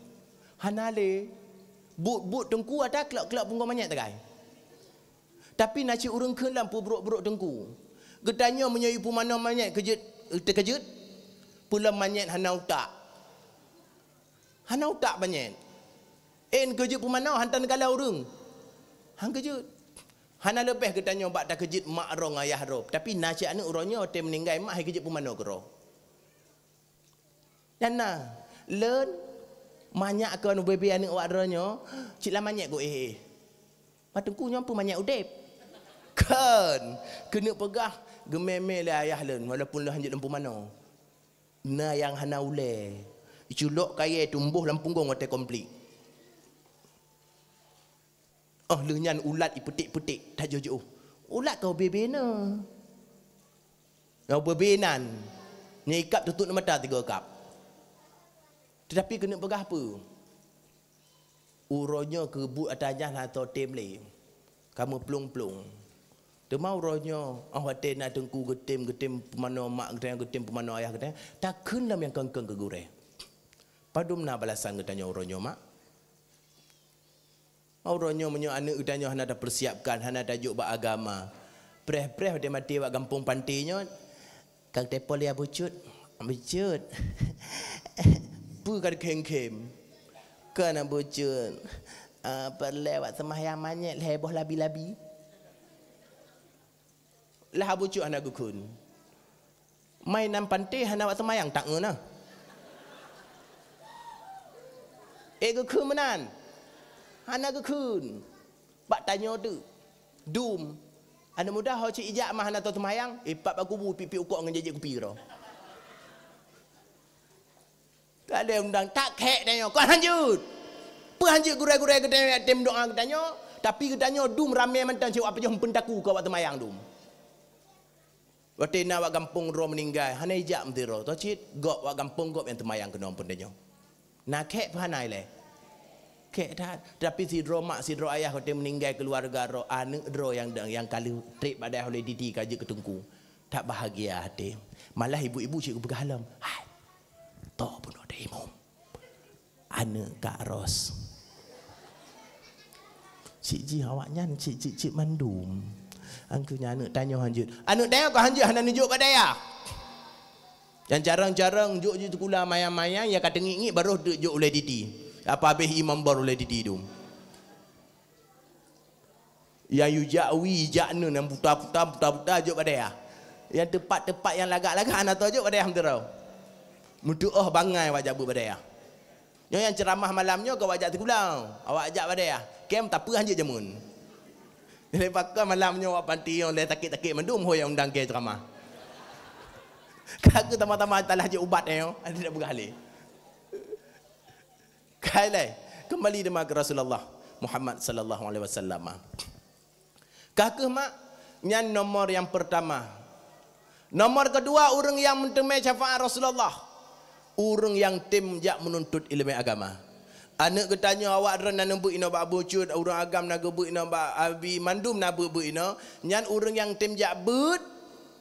Hana lé. Buet-buet teungku ata klok-klok punggong manyét tagai. Tapi na cit ureueng kheun lam peubrok-brok teungku. Geutanyoe meunyoe ipeumanoe manyét keujeuet, teukeujeuet, peulom manyét hana utak. Hana utak manyét. Eh, keujeuet peumanoe hantom neukala ureueng. Han keujeuet. Hana leubeh geutanyoe bak takeujeuet mak droe ngon ayah droe. Tapi na cit aneuk uroe nyoe watèe meuninggai mak hai keujeuet peumanoe keudroe. Nyan na, lôn manyak kon ubé-bé aneuk awak droe nyoe, cit lam manyét go éh-éh. Mak teungku nyoe peue manyét udép? Kon, keuneuk peugah geumè-mè lé ayah lôn walaupun lôn hanjeuet lôn peumanoe. Na nyang hana ulèe. Iculok kayèe tumbôh lam punggong watèe konflik. Óh lheueh nyan ulat ipeuték-peuték, tajoh-joh. Ulat ka ubé-bé na. Nyang ubé-bé nan. Nyang ikab tutup mata tiga kab. Teutapi keuneuk peugah peue? Uroe nyoe keu buet ata nyan hana tém lé. Ka meuplueng-plueng. Teuma uroe nyoe, óh watèe na teungku geutém, geutém peumanoe mak geutanyoe, geutém peumanoe ayah geutanyoe, takheun lom nyang kön-kön keu gurèe. Padum na balasan geutanyoe uroe nyoe, mak? Uroe nyoe meunyoe aneuk geutanyoe hana tapeusiapkan, hana tajok bak agama, preh-preh watèe maté bak gampông panté nyoe, Ka teupeu lé Abu Cut. Abu Cut. Peue ka khém-khém? Kon Abu Cut. Ah, peureulée awak seumahyang manyét lhée boh labi-labi. Lah Abu Cut hana geukheun. Mainan panté hana awak seumayang, tak ngeuna. Eh, geukheun meunan. Hana geukheun. Bak tanyoe teuk. Dum. Aneuk muda ho cit ijak mah hana tau seumayang, eh, pat bak kubu piep-piep ukok ngon jijik kupi keudroe. Tak lé undang, tak khek tanyoe, kon hanjeuet. Peue hanjeuet gurée-gurée geutanyoe nyang tem doa geutanyoe, tapi geutanyoe dum ramé mantong cit awak pajoh peundaku keu awak seumayang dum. Watée na awak gampông droe meuninggai, hana ijak meusidroe, toh cit gob awak gampông gob nyang teumayang keunoe peuntanyong. Na khek peuhana ilée? Khek that, tapi sidroe mak sidroe ayah watée meuninggai keuluwarga droe, aneuëk droe nyang deueng nyang ka lheueh treb bak dayah ulée didi ka jeuet keu teungku. Tak bahagia até. Malah ibu-ibu cit geupeugah lom, "Hai, toh bunoe teuimum." Aneuëk Kak Ros. Cit jih awaknyan cit-cit-cit mandum. Angkeu nyan aneuëk tanyoe hanjeuet. Aneuëk tanyoe ka hanjeuet hana neujok bak dayah. Nyang carông-carông jok jih sikula mayang-mayang, nyang ka teungiek-ngiek barô teuk jok ulée didi. Apa habéh imam bor ulée didi dum. Nyang yue jak wie, jak neuen, nyang buta-buta, buta-buta jok bak dayah. Nyang teupat-teupat nyang lagak-lagak hana tau jok bak dayah meuteurau. Meutuoh bangai awak jak beuet bak dayah. Nyoe nyang ceuramah malam nyoe ka awak jak sikula, awak jak bak dayah. Kem tapi hanjeuet jameun. Jadi pakon malam nyoe awak panti nyoe lé sakét-sakét mandum ho nyang undang keu ceuramah. Ka keu tamah-tamah talah jeuet ubat nyoe, ada dak peugah lé. Kai lé, kembali deuma keu Rasulullah Muhammad sallallahu alaihi wasallam. Ka keuh mak, nyan nomor nyang pertama. Nomor kedua, ureuëng nyang meuteumé syafaat Rasulullah, ureuëng nyang tem jak meununtut ileumé agama. Aneuëk geutanyoe awak droe na neubeuet inoe bak Abu Cut, ureuëng agam na geubeuet inoe bak Abi, mandum na beuet-beuet inoe. Nyan ureuëng nyang tem jak beuet,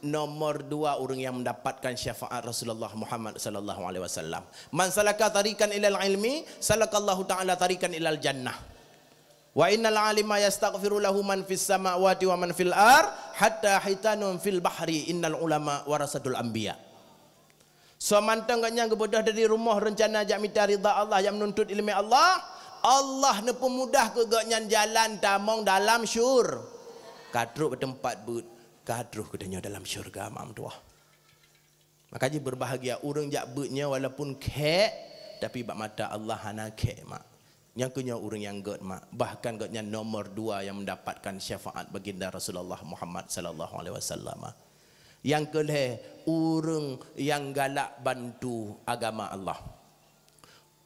nomor dua ureuëng nyang mendapatkan syafaat Rasulullah Muhammad sallallahu alaihi wasallam. Man salaka tariqan ilal ilmi, salakallahu ta'ala tariqan ilal jannah. Wa innal alima yastaghfiru lahu man fis samawati wa man fil ar, hatta hitanun fil bahri, innal ulama warasatul anbiya. Soe mantong gobnyan geubeudôh dari rumoh reuncana jak mita ridha Allah, jak meununtut ileumé Allah, Allah neupeumudah keu gobnyan jalan tamong dalam syur-, ka trok bak teumpat beuet, ka troh geutanyoe dalam syeuruga mak meutuwah. Maka jih beureubahagia ureuëng jak beuet nyoe walaupun khek, tapi bak mata Allah hana khek mak. Nyang keu nyoe ureuëng nyang gét mak, bahkan gobnyan nomor dua nyang mendapatkan syafaat baginda Rasulullah Muhammad sallallahu alaihi wasallam. Nyang keu lhée, ureuëng nyang galak bantu agama Allah.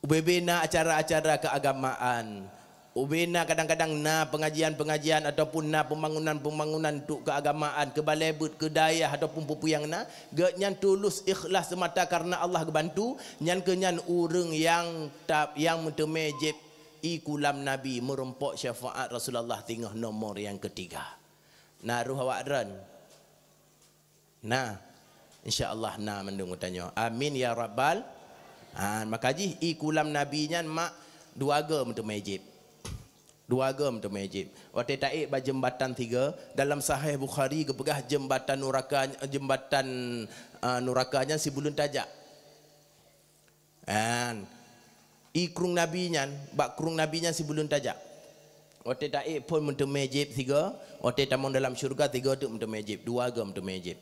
Ubé-bé na acara-acara keuagamaan, ubé na kadang-kadang na pengajian-pengajian ataupun na pembangunan-pembangunan untuk keuagamaan, keu balée beuet, keu dayah ataupun peue-peue nyang na, gobnyan tulus ikhlas seumata karena Allah geubantu, nyan keu nyan ureuëng nyang ta-, nyang meuteumé jieb ié kulam Nabi, meurumpok syafaat Rasulullah singoh nomor nyang keutiga. Na roh awak droen? Na. Insya Allah na mandum geutanyoe. Amin ya rabbal. Ha, maka jih ié kulam Nabi nyan mak dua goe meuteumé jieb. Dua goe meuteumé jieb. Watée taék bak jeumbatan tiga, dalam Sahih Bukhari geupeugah jeumbatan nuraka, jeumbatan, ah, nuraka nyan sibuleuen tajak. Kan? Ié krueng Nabi nyan, bak krueng Nabi nyan sibuleuen tajak. Watée taék phon meuteumé jieb sigoe, watée tamong dalam syeuruga sigoe teuk meuteumé jieb, dua goe meuteumé jieb.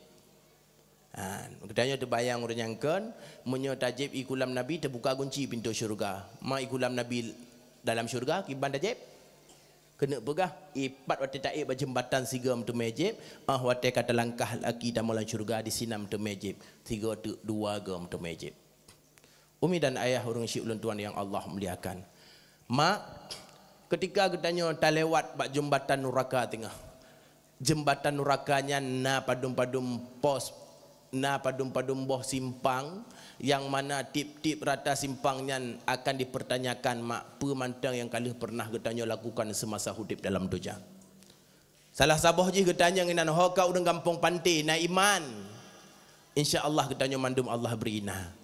Kan? Geutanyoe teubayang ureuëng nyang kon, meunyoe tajieb ié kulam Nabi, teubuka gunci pintoe syeuruga. Ma ié kulam Nabi dalam syeuruga, kiban tajieb? Keuneuk peugah, ié pat watée taék bak jeumbatan sigoe meuteumé jieb, ah watée ka talangkah lagi tamong lam syeuruga disinan meuteumé jieb, sigoe teuk dua goe meuteumé jieb. Umi dan ayah ureuëng syik ulôn tuan nyang Allah muliakan. Mak, keutika geutanyoe talewat bak jeumbatan nuraka teungoh, jeumbatan nuraka nyan na padum-padum pos, na padum-padum boh simpang, nyang mana tieb-tieb rata simpang nyan akan dipeurtanyakan mak peue mantong nyang ka lheueh peureunah geutanyoe lakukan seumasa udeb dalam donya. Salah saboh jih geutanyong inan ho ka ureuëng gampông Panté na iman. Insya Allah geutanyoe mandum Allah bri na.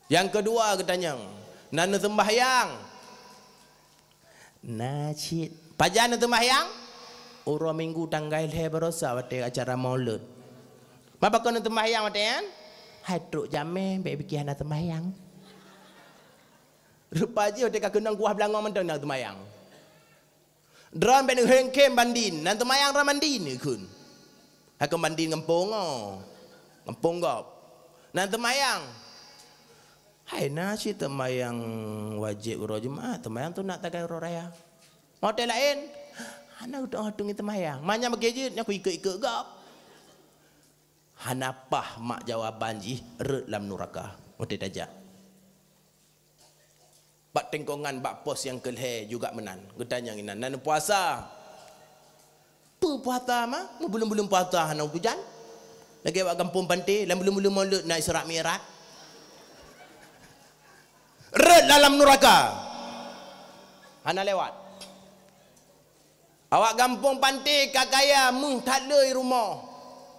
Nyang keudua geutanyong, na neuseumbahyang? Na cit. Pajan neuseumbahyang? Uroe Minggu tanggai lhée barosa watée acara Maulud. Ma pakon na teumayang watée nyan? Hai trok jamé bék pike hana teumayang. Rupa jih watée ka keunong kuah beulangong mantong na teumayang. Droe bék neuhengkem bandin, na teumayang droe bandin neukheun. Hakon bandin gampông oh. Gampông gob. Na teumayang. Hai na cit teumayang wajéb uroe Jumat, teumayang tu nak tagai uroe raya. Watée laén, hana udong-udong teumayang. Manyang bagi jeuet nyoe ku ikeu-ikeu gob. Hana paih mak jawaban jih rot lam nuraka. Watée tajak. Bak tingkongan bak pos nyang keulhée juga meunan. Geutanyong inan, "Na neupuasa?" "Peue puasa ma? Meubuleuen-buleuen puasa hana utujan. Lagée bak gampông Panté, lam buleuen-buleuen Molot na Isra Mi'raj." Rot dalam nuraka. Hana lewat. Awak gampông Panté ka kaya meuh that le i rumoh.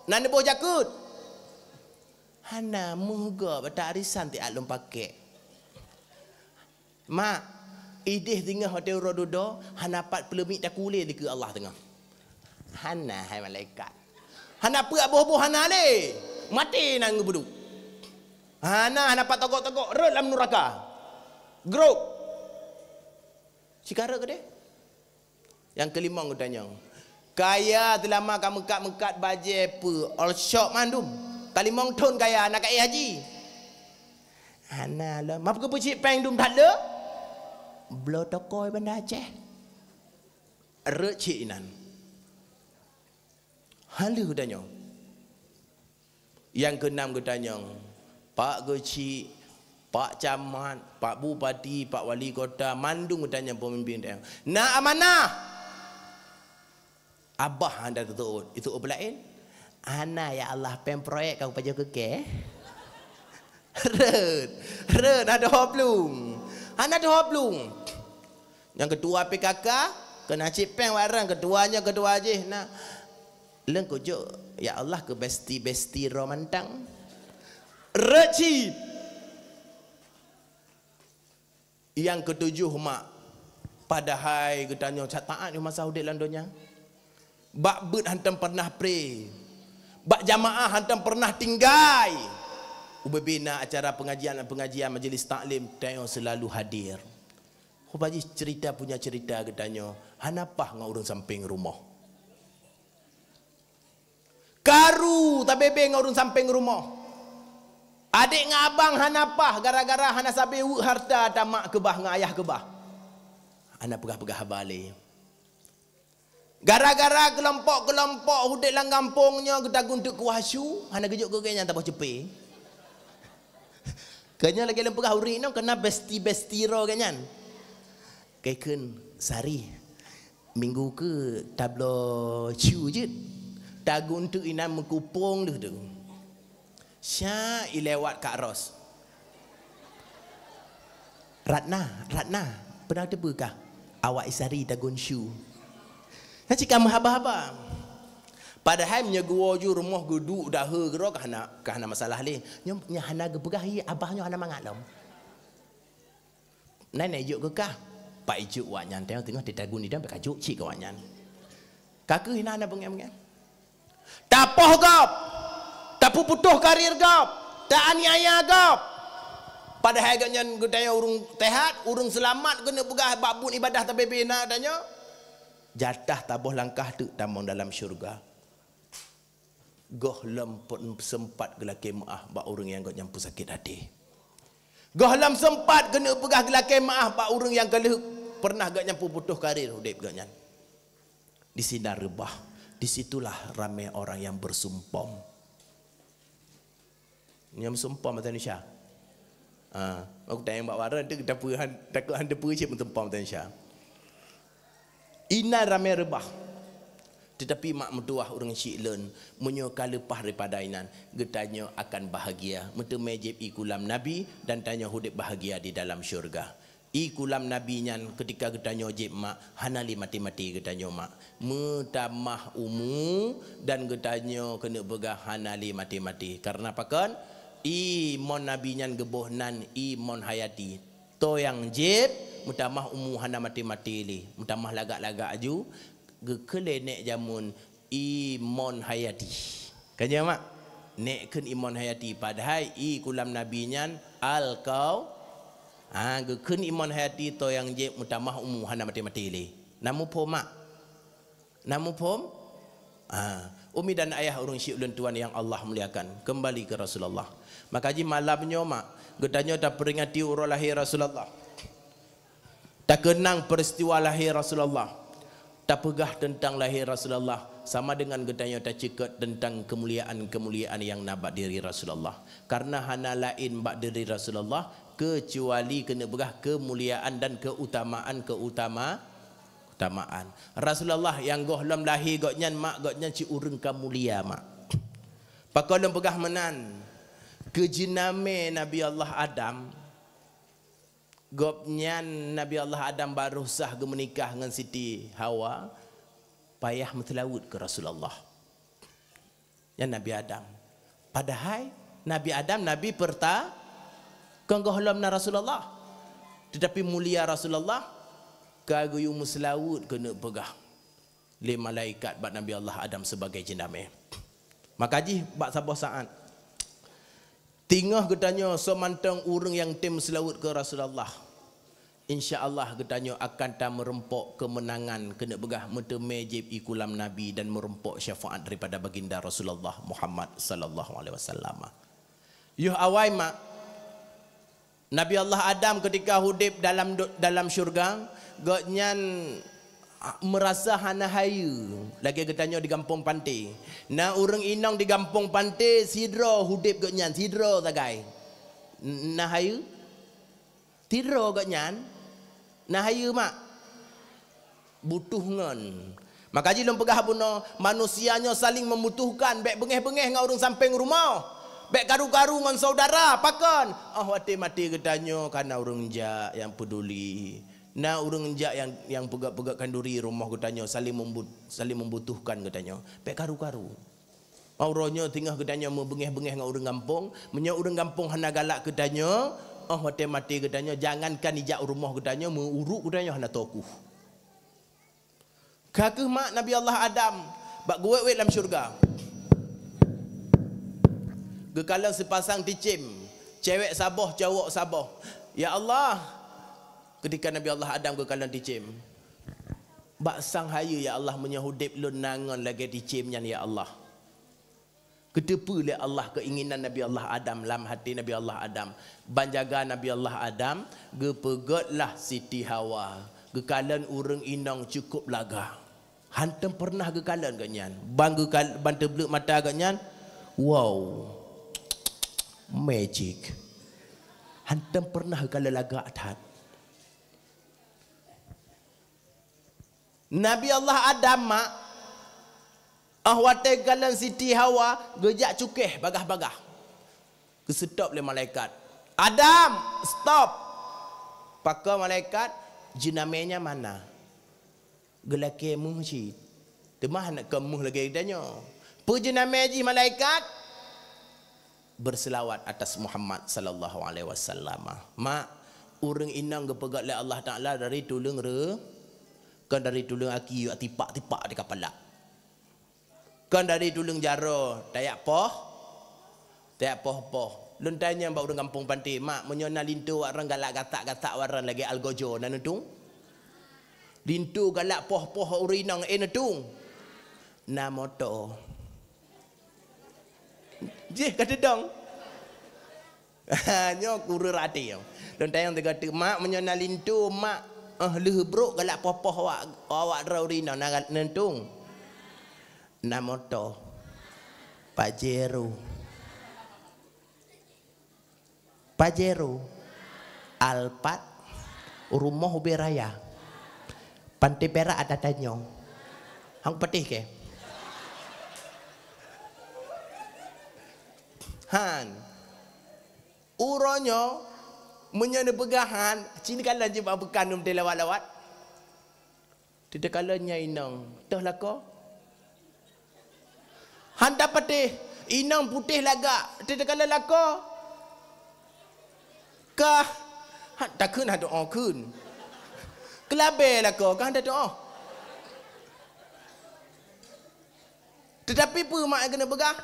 Na neuboh jakeuet? Hana, meuh gob, ata arisan tiat lôn pakék. Mak, ideh singoh watée uroe dudoe, hana pat peuleumiek takue lé dikeue Allah teungoh. Hana, hai malaikat. Hana peuet boh-boh hana lé. Maté na geupeuduek. Hana, hana pat togok-togok, rot lam nuraka. Grok. Cit ka rot keudeh. Nyang keulimong geutanyong, "Kaya teulama ka meukat-meukat bajée peue, all shop mandum? Ka limong thon kaya, na ka éh haji?" "Hana lom." "Ma pakon peucit péng dum that le?" "Bloe toko i Banda Aceh." Rot cit inan. Haleue geutanyong. Nyang keunam geutanyong, Pak Geuchik, Pak Camat, Pak Bupati, Pak Wali Kota, mandum geutanyong peumimpin daerah. Na amanah! Abah hana teutuot, itu peue laén? Hana, ya Allah, péng proyek ka kupajoh keu kée. Rot, rot, hana teuho plueng. Hana teuho plueng. Nyang keutua P K K, keunan cit péng barang keutua nyoe keutua jih na. Leueng kujok, ya Allah, keu besti-besti roh mantang. Rot cit. Nyang keutujoh mak, padahai geutanyoe that taát di masa udeb lam donya. Bak beuet hantom pernah pre. Bak jamaah hantom pernah tinggai. Ubé-bé na acara pengajian-pengajian majlis taklim, tanyoe selalu hadir. Rupa jih cerita punya cerita geutanyoe hana paih ngon ureuëng sampéng rumoh. Karu tabébé ngon ureuëng sampéng rumoh. Adék ngon abang hana paih gara-gara hana sabé weuek hareuta tamak keubah ngon ayah keubah. Hana peugah-peugah haba lé. Gara-gara keulompok-keulompok udeb lam gampông nyoe geutagun teuk kuah su, hana geujok keu gobnyan taboh ceupée. Keu nyoe lagée lôn peugah ureuëng inong keunan besti-besti roh gobnyan. Keu kheun, "Sari, minggu keu tabloe su jeuet." Tagun teuk inan meukupông deuh tu. Sya ilewat Kak Ros. "Ratna, Ratna, peue na teupeue kah? Awak Isari tagun su." Nyan cit ka meuhaba-haba. Padahai meunyoe geuwoe ju rumoh geuduek dahé keudroe ka hana, ka hana masalah lé. Nyoe, nyoe hana geupeugah, hi, abah nyoe hana mangat lom. Nyan na ijok keu kah? Pat ijok awaknyan, teungoh teungoh teuh tagun idong, bèk kajok cit keu awaknyan. Ka keuh inan na beungèh-beungèh. Tapoh gob, tapeuputôh karir gob, taaniaya gob. Padahai gobnyan geutanyoe ureueng teuhat, ureueng seulamat keuneuk peugah bak buet ibadah tabé-bé na tanyoe. Jatah taboh langkah teuk tamong dalam syeuruga. Gohlom pun seumpat geulakèe meu'ah bak ureueng nyang gobnyan peusakét até. Gohlom seumpat keuneuk peugah geulakèe meu'ah bak ureueng nyang ka lheueh pernah gobnyan peuputôh karir udép gobnyan. Di sinan reubah, di situlah ramé orang nyang beusumpom. Nyang beusumpom bahasa Indonesia. Ha, aku tanyong bak waran tu, kita peue han, takot han teupeue cit beusumpom bahasa Indonesia. Inan ramé reubah. Teutapi mak meutuwah ureueng syik lôn, meunyoe ka leupah daripada inan, geutanyoe akan bahagia, meuteumé jieb ié kulam Nabi dan tanyoe udép bahagia di dalam syeuruga. Ié kulam Nabi nyan keutika geutanyoe jieb mak, hana lé maté-maté geutanyoe mak. Meutamah umu dan geutanyoe keuneuk peugah hana lé maté-maté. Kareuna pakon? Ié mon Nabi nyan geuboh nan ié mon hayati. Toh nyang jieb, meutamah umu hana maté-maté lé, meutamah lagak-lagak aju, geukheun lé nèk jameun ié mon hayati. Ka nyan mak? Nèk kheun Imam Hayati, padahai ie kulam Nabi nyan Al-Kau-, ha, geukheun Imam Hayati toh nyang jép meutamah umu hana maté-maté lé. Na muphom mak? Na muphom? Ha, umi dan ayah ureuëng syik ulôn tuan nyang Allah muliakan, kembali ke Rasulullah. Maka jih malam nyoe mak, geutanyoe tapeuringati uroe lahé Rasulullah. Takeunang peristiwa lahé Rasulullah, tapeugah teuntang lahé Rasulullah, sama dengan geutanyoe taceukeut teuntang keumuliaan-keumuliaan nyang na bak diri Rasulullah. Karena hana laén bak diri Rasulullah keucuali keuneuk peugah keumuliaan dan keutamaan-keutama-, keutamaan. Rasulullah nyang gohlom lahé gobnyan mak, gobnyan cit ureuëng ka mulia mak. Pakon lôn peugah meunan? Keu jeunamé Nabi Allah Adam, gobnyan, Nabi Allah Adam, barô sah geumeunikah ngon Siti Hawa, payah meuseulaweuet keu Rasulullah. Nyan Nabi Adam. Padahai Nabi Adam nabi peurta-, kon gohlom na Rasulullah. Teutapi mulia Rasulullah, ka geuyue meuseulaweuet keuneuk peugah lé malaikat bak Nabi Allah Adam sibagai jeunamé. Maka jih bak saboh saát, teungoh geutanyoe soe mantong ureuëng nyang tem meuseulaweuet keu Rasulullah, insya Allah geutanyoe akan tameurumpok keumeunangan keuneuk peugah meuteumé jieb ie kulam Nabi dan meurumpok syafaat daripada Baginda Rasulullah Muhammad sallallahu alaihi wasallam. Yoh awai mak, Nabi Allah Adam keutika udeb dalam do-, dalam syeuruga, gobnyan meurasa hana hayeue, lagée geutanyoe di gampông panté. Na ureuëng inong di gampông panté sidroe udeb gobnyan, sidroe sagai. N-, na hayeue? Sidroe gobnyan. Na hayeue mak? Butuh ngon. Maka jih lôn peugah bunoe, manusia nyoe saling membutuhkan, bék beungéh-beungéh ngon ureuëng sampéng rumoh. Bék karu-karu ngon saudara, pakon? Oh watée maté geutanyoe ka na ureuëng jak nyang peuduli. Na ureuëng jak nyang, nyang peugét-peugét khanduri rumoh geutanyoe, saling membu-, saling membutuhkan geutanyoe. Bék karu-karu. Uroe nyoe teungoh geutanyoe meubeungéh-beungéh ngon ureuëng gampông, meunyoe ureuëng gampông hana galak keu tanyoe, oh watée maté geutanyoe, jangankan ijak u rumoh geutanyoe, meu-, uruk geutanyoe hana tokuh. Ka kheueh mak Nabi Allah Adam bak geuwét-wét lam syeuruga. Geukalon seupasang ticém, cewek saboh, cowok saboh. Ya Allah, keutika Nabi Allah Adam geukalon ticém, bak sang hayeue, ya Allah, meunyoe udeb lôn na ngon lagée ticém nyan, ya Allah. Geuteupeue lé Allah keuinginan Nabi Allah Adam lam até Nabi Allah Adam. Ban jaga Nabi Allah Adam, geupeugét lah Siti Hawa. Geukalon ureuëng inong cukup lagak. Hántom peureunah geukalon gobnyan. Ban geukal-, ban teubleuk mata gobnyan, wow. Magic. Hántom peureunah geukalon lagak that. Nabi Allah Adam mak, oh watée geukalon Siti Hawa, geujak cukéh bagah-bagah. Geuseutop lé malaikat. "Adam, stop!" Pakon malaikat? Jeunamé nyan mana? Geulakée méuh cit. Teuma hana kon méuh lagée geutanyoe. Peue jeunamé jih malaikat? Berselawat atas Muhammad sallallahu alaihi wasallam. Mak, ureuëng inong geupeugét lé Allah Taala dari tuleueng re-, kon dari tuleueng aki, jak tipak-tipak di kapala. Kon dari tuleueng jaroe, tajak poh, tajak poh-poh. Lôn tanyong bak ureuëng gampông panté, "Mak, meunyoe na linto awak droe galak gasak-gasak awak droe lagée algojo, na neutueng?" Linto galak poh-poh ureuëng inong, eh, neutueng? Na moto. Jih ka teudong. Nyoe kureueng até nyoe. Lôn tanyong teuka teuk, "Mak, meunyoe na linto, mak, eh, lheueh brok galak poh-poh awak, awak droe ureuëng inong, na neutueng?" Na moto. Pajero. Pajero, Alphard, rumoh ubé raya. Panté Perak ada tanyong. Hang peutih keu? Han. Uroe nyoe, meunyoe neupeugah han, cit neukalon jih bak peukan neumeutée lawat-lawat. Teuka lôn nyan inong, toh lakoe? Han tapatéh, inong putéh lagak, teuka lôn lakoe? Kah, han takheun, han teu'oh kheun. Keulabée lakoe, kah han teu'oh. Teutapi peue mak keuneuk peugah?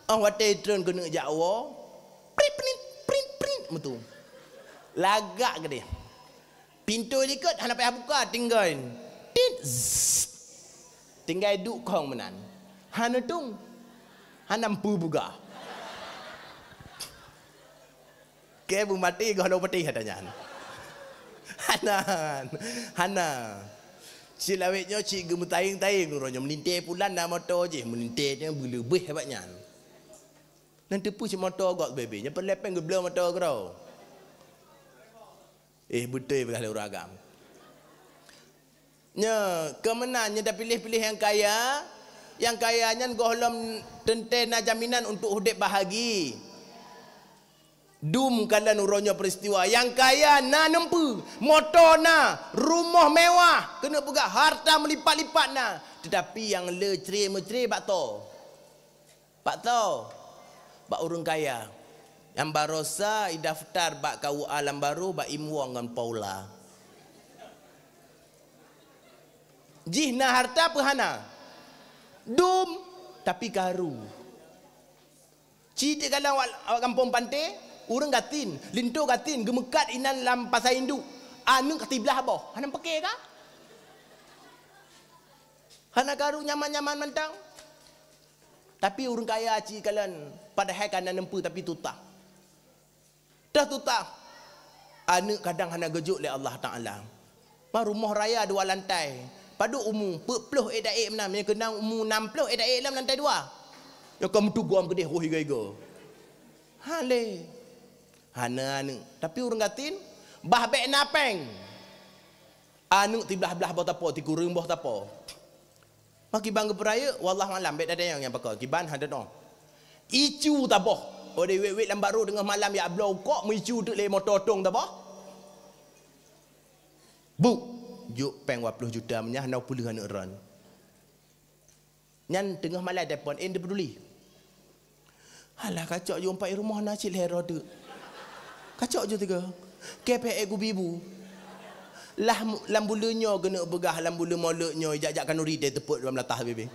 Oh watèe treun keuneuk jak woe, prit prit prit prit meutu. Lagak keudeh. Pintoe likot hana payah buka, tinggai. Tit, zzz. Tinggai duek kong meunan. Hana tung. Hana meupeue buka. Kèe beumaté gohlom patéh ata nyan. Hana, hana. Cit lawét nyoe cit geumeutayeng-tayeng uroe nyoe, meulintèe pulan na moto jih, meulintèe nyan beuleubeh awak nyan. Nyan teupeu cit moto gok bebe, nyan peureulèe pèng geubloe moto keudroe. Eh, beutôi peugah lé ureueng agam. Nyoe, keu meunan nyoe tapiléh-piléh nyang kaya, nyang kaya nyan gohlom teuntèe na jaminan untuk udép bahagi. Dum kalon uroe nyoe peristiwa, nyang kaya na neumpeue, moto na, rumoh mewah, keuneuk peugah harta meulipat-lipat na, teutapi nyang le cre-meucre bak toe. Bak toe, bak ureueng kaya. Nyang barosa idaftar bak K U A lam barô bak Im Wong ngon Paula. Jih na harta peue hana? Dum, tapi karu. Ci teuk kalon awak, awak gampông Panté, ureueng gasien, linto gasien, geumeukat inan lam pasai induek. Aneuk ka siblaih boh, hana peuke ka? Hana karu nyaman-nyaman mantong. Tapi ureueng kaya ci kalon, padahai ka na neumpeue tapi tutah. Teuh tutah. Aneuk kadang hana geujok lé Allah Taala. Ma rumoh raya dua lantai. Padub umu, peuet ploh ék daék meunan, meunyoe keunong umu nam ploh ék daék lom lantai dua. Nyoe ka meutugom keudeh roh igo-igo. Hana lé. Hana aneuk. Tapi ureueng gasien, bah bèk na pèng. Aneuk siblaih-blaih boh tapo, sikureueng boh tapo. Mah kiban geupeurayeuk, wallahu alam, bèk tatanyong nyang pakon. Kiban hana teunoh. Icu taboh. Óh deh wét-wét lam barô teungoh malam jak bloe ukok, meuicu teuk lé moto tong taboh. Buk, jok pèng dua ploh juta meunyan hana peuleueh aneuk droen. Nyan teungoh malam telepon, eh, hana peuduli. Alah, kacok ju umpat rumoh na cit lhèe droe teuk. Kacok ju tiga. Kepek ék gubi bu. Lah mu-, lam buleuen nyoe keuneuk beugah, lam buleuen Molot nyoe, jak-jak kanuri teuh teupot lam latah bebe.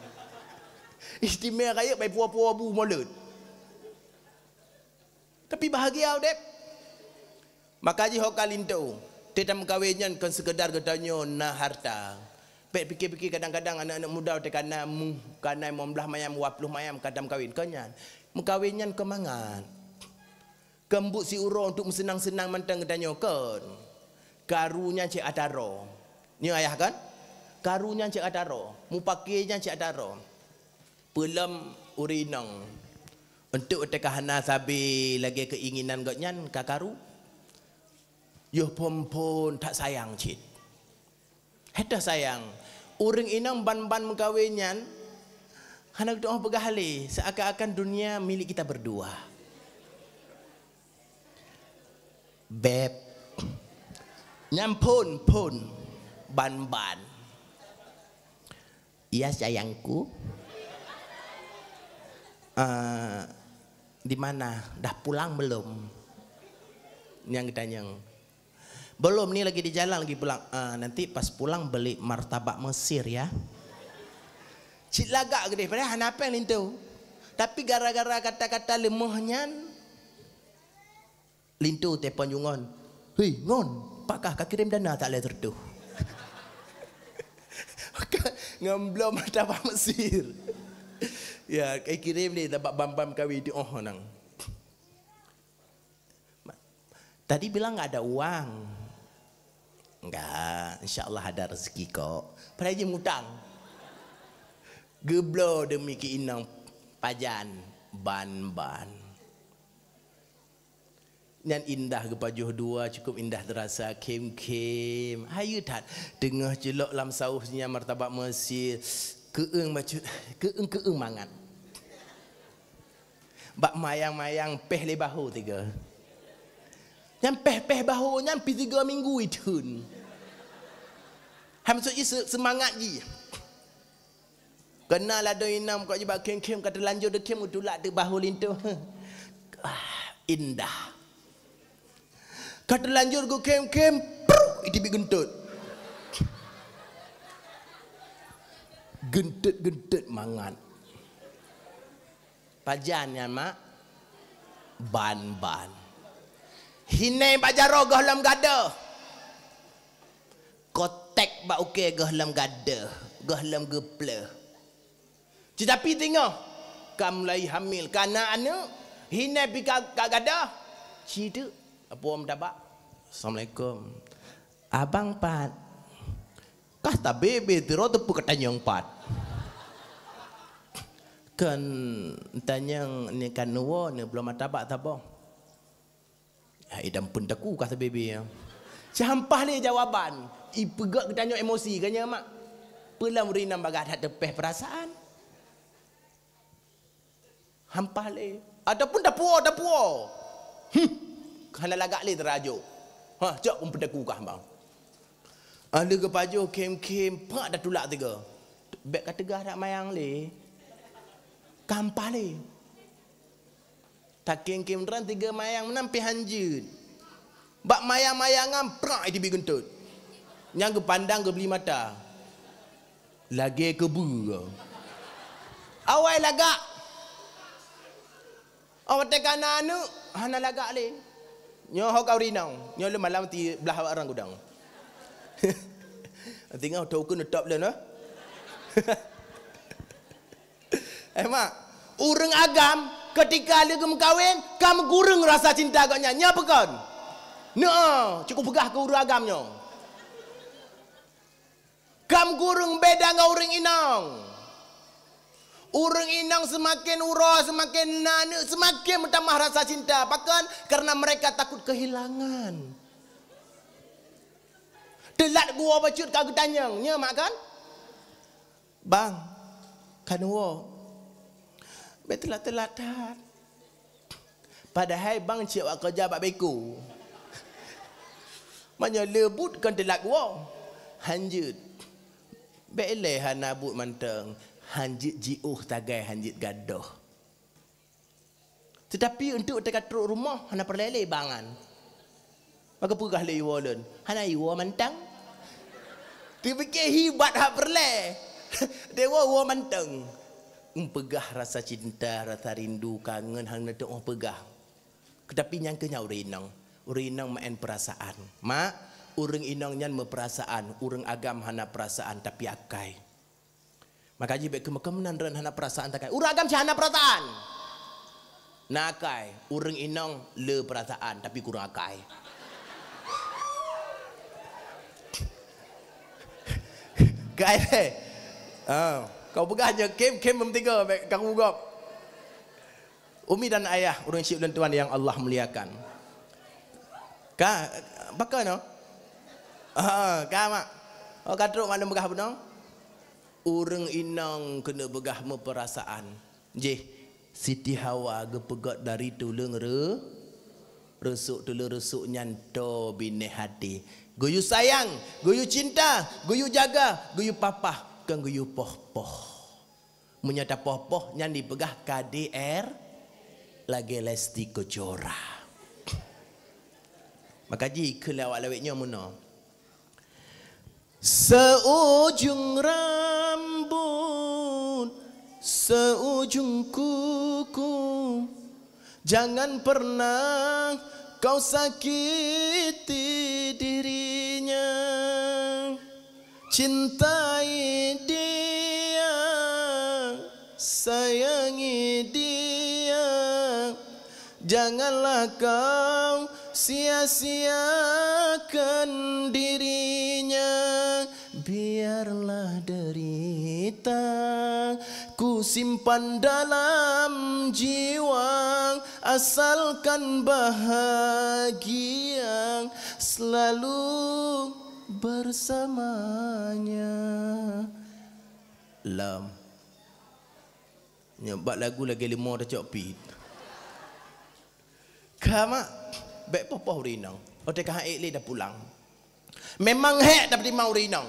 Istimewa rayeuk bai puwoe-puwoe bu Molot. Tapi bahagia udép. Maka jih ho ka linto, teuh tameukawen nyan kon seukeudar geutanyoe na harta. Bèk pike-pike kadang-kadang aneuk-aneuk muda teuh ka na mu-, ka na limong blaih mayam, dua ploh mayam ka tameukawen. Kon nyan. Meukawen nyan kon mangat. Kon buet siuroe untuk meuseunang-seunang mantong geutanyoe kon. Karu nyan cit atra droe. Nyoe ayah kan? Karu nyan cit atra droe. Mupake nyan cit atra droe. Peulom ureueng inong. Untuk teuka hana sabe lagèe keuinginan gobnyan ka karu. Yoh phon-phon that sayang cit. Hana sayang. Ureueng inong ban-ban meukawen nyan hana geutu'oh peugah lé, seakan-akan dunia milik kita berdua. Beb. Nyan phon, phon. Ban-ban. Iya, sayangku. Eh, di mana? Dah pulang belum? Nyang geutanyong. Belum, ni lagi di jalan lagi pulang. Ah, nanti pas pulang beli martabak Mesir ya. Cit lagak geudeh, padahai hana pèng linto. Tapi gara-gara kata-kata leumoh nyan, linto telepon ju ngon. "Hei, ngon, pakah ka kirém dana tak lé tertuh?" Ngon bloe martabak Mesir. Ya, ka kirém ni, tabak bam-bam kawi di oh nang. Tadi bilang nggak ada uang. Enggak, insya Allah ada rezeki kok. Padahai jih mutang. Geubloe demi keu inong pajan ban-ban. Nyan indah geupajoh dua, cukup indah terasa, khém-khém. Hayeue that, teungoh ceulok lam sauh nyan martabak Mesir, keueung bacut, keueung-keueung mangat. Bak mayang-mayang péh lé bahô tiga. Nyan péh-péh bahô nyan pi tiga minggu itheun. Hai maksud jih se-, seumangat jih. Keunan ladôm inong kok jibak khém-khém ka teulanjur deukhém geutulak teuk bahô linto. Ah, indah. Ka teulanjur geukhém-khém, pruk, iteubiet geuntot. Geuntot-geuntot mangat. Pajan nyan, Mak? Ban-ban. Hinai bak jaroe gohlom gadôh. Kotek bak ukée gohlom gadôh, gohlom geupleuh. Tetapi teungoh ka mulai hamil, ka na aneuëk, hinai pih ka, ka gadôh. Ci teuk, apui meutabak. Assalamualaikum. Abang pat? Kah tabé-bé teuro teupeu katanyong pat. Kon tanyong ni kan nuwo ni belom tabak saboh. Hai dan pun teku kah tabé-bé. Siampah lé jawaban. Ipeugah geutanyong emosi kan nya mak. Peulom rinam bagat hat teupeh perasaan. Hampah lé. Ataupun tapuo, tapuo. Hmm. Hana lagak lé tarajo. Ha, cok pun peutaku kah bang. Ahli geupajoh khem-khem pak dah tulak tiga. Bek ka teugah dak mayang lé. Ka hampah lé. Takém-kém droen tiga mayang meunan pih hanjeuet. Bak mayang-mayangan prak itibi geuntot. Nyang geupandang geubli mata. Lagée keubeue. Awai lagak. Awai teuka na aneuëk hana lagak lé. Nyoe ho kau rinong. Nyoe lé malam ti blah awak rang gudang. Tinggal tau keu neutop lé nah. Eh mak, ureuëng agam ketika lé geumeukawen ka meugureueng rasa cinta gobnyan. Nya peukon? Nyoe cukup peugah keu ureuëng agam nyoe. Ka meugureueng beda ngon ureuëng inong. Ureuëng inong seumaken uroe, seumaken na aneuëk, seumaken meutamah rasa cinta. Pakon? Karena mereka takut kehilangan. Teulat geuwoe bacut ka geutanyong, nya mak kan? Bang, ka neuwoe. Bek teulat-teulat that. Padahai bang cit awak keureuja bak beko. Meunyoe le buet kon teulat woe. Hanjeuet. Bek ilée hana buet mantong. Hanjeuet jiôh sagai hanjeuet gadôh. Teutapi eunteuk teuka trok rumoh hana peureulée lé bangan. Maka peugah lé iwoe lôn, "Hana iwoe mantong." Teupike hibat hak peureulée. Dewa woe mantong. Meupeugah rasa cinta, rasa rindu, kangen hana teuoh peugah. Teutapi nyang keu nyan ureuëng inong. Ureuëng inong maén peurasaan. Mak, ureuëng inong nyan meupeurasaan, ureuëng agam hana peurasaan tapi akai. Maka jih bék keumeukeumenan droen hana peurasaan takai. Ureuëng agam cit hana peurasaan. Na akai, ureuëng inong le peurasaan tapi kurang akai. Kai lé. Ha, kau peugah je kem-kem meumtiga bék kaku gop. Umi dan ayah ureuëng syik ulôn tuan yang Allah muliakan. Ka, baka no? Ha, ka mak. Oh, ka trok mak lôn peugah bunoe. Ureuëng inong keuneuk peugah meupeurasaan. Jih, Siti Hawa geupeugét dari tuleueng re-, reusuk, tuleueng reusuk nyan toe binéh até. Geuyue sayang, geuyue cinta, geuyue jaga, geuyue papah, kon geuyue poh-poh. Meunyoe tapoh-poh nyan dipeugah K D R lagée Lesti Kejora. Maka jih keu lawak-lawek nyoe meunoe. Seujung rambut, seujung kuku, jangan pernah kau sakiti dirinya. Cintai dia, sayangi dia, janganlah kau sia-siakan dirinya. Biarlah derita ku simpan dalam jiwa, asalkan bahagia selalu bersamanya. Lom. Nyoe bak lagu lagée leumo tacok pit. Ka mak, bék poh-poh ureuëng inong. Watée ka han ék lé tapulang. Memang hék tapeutimang ureuëng inong.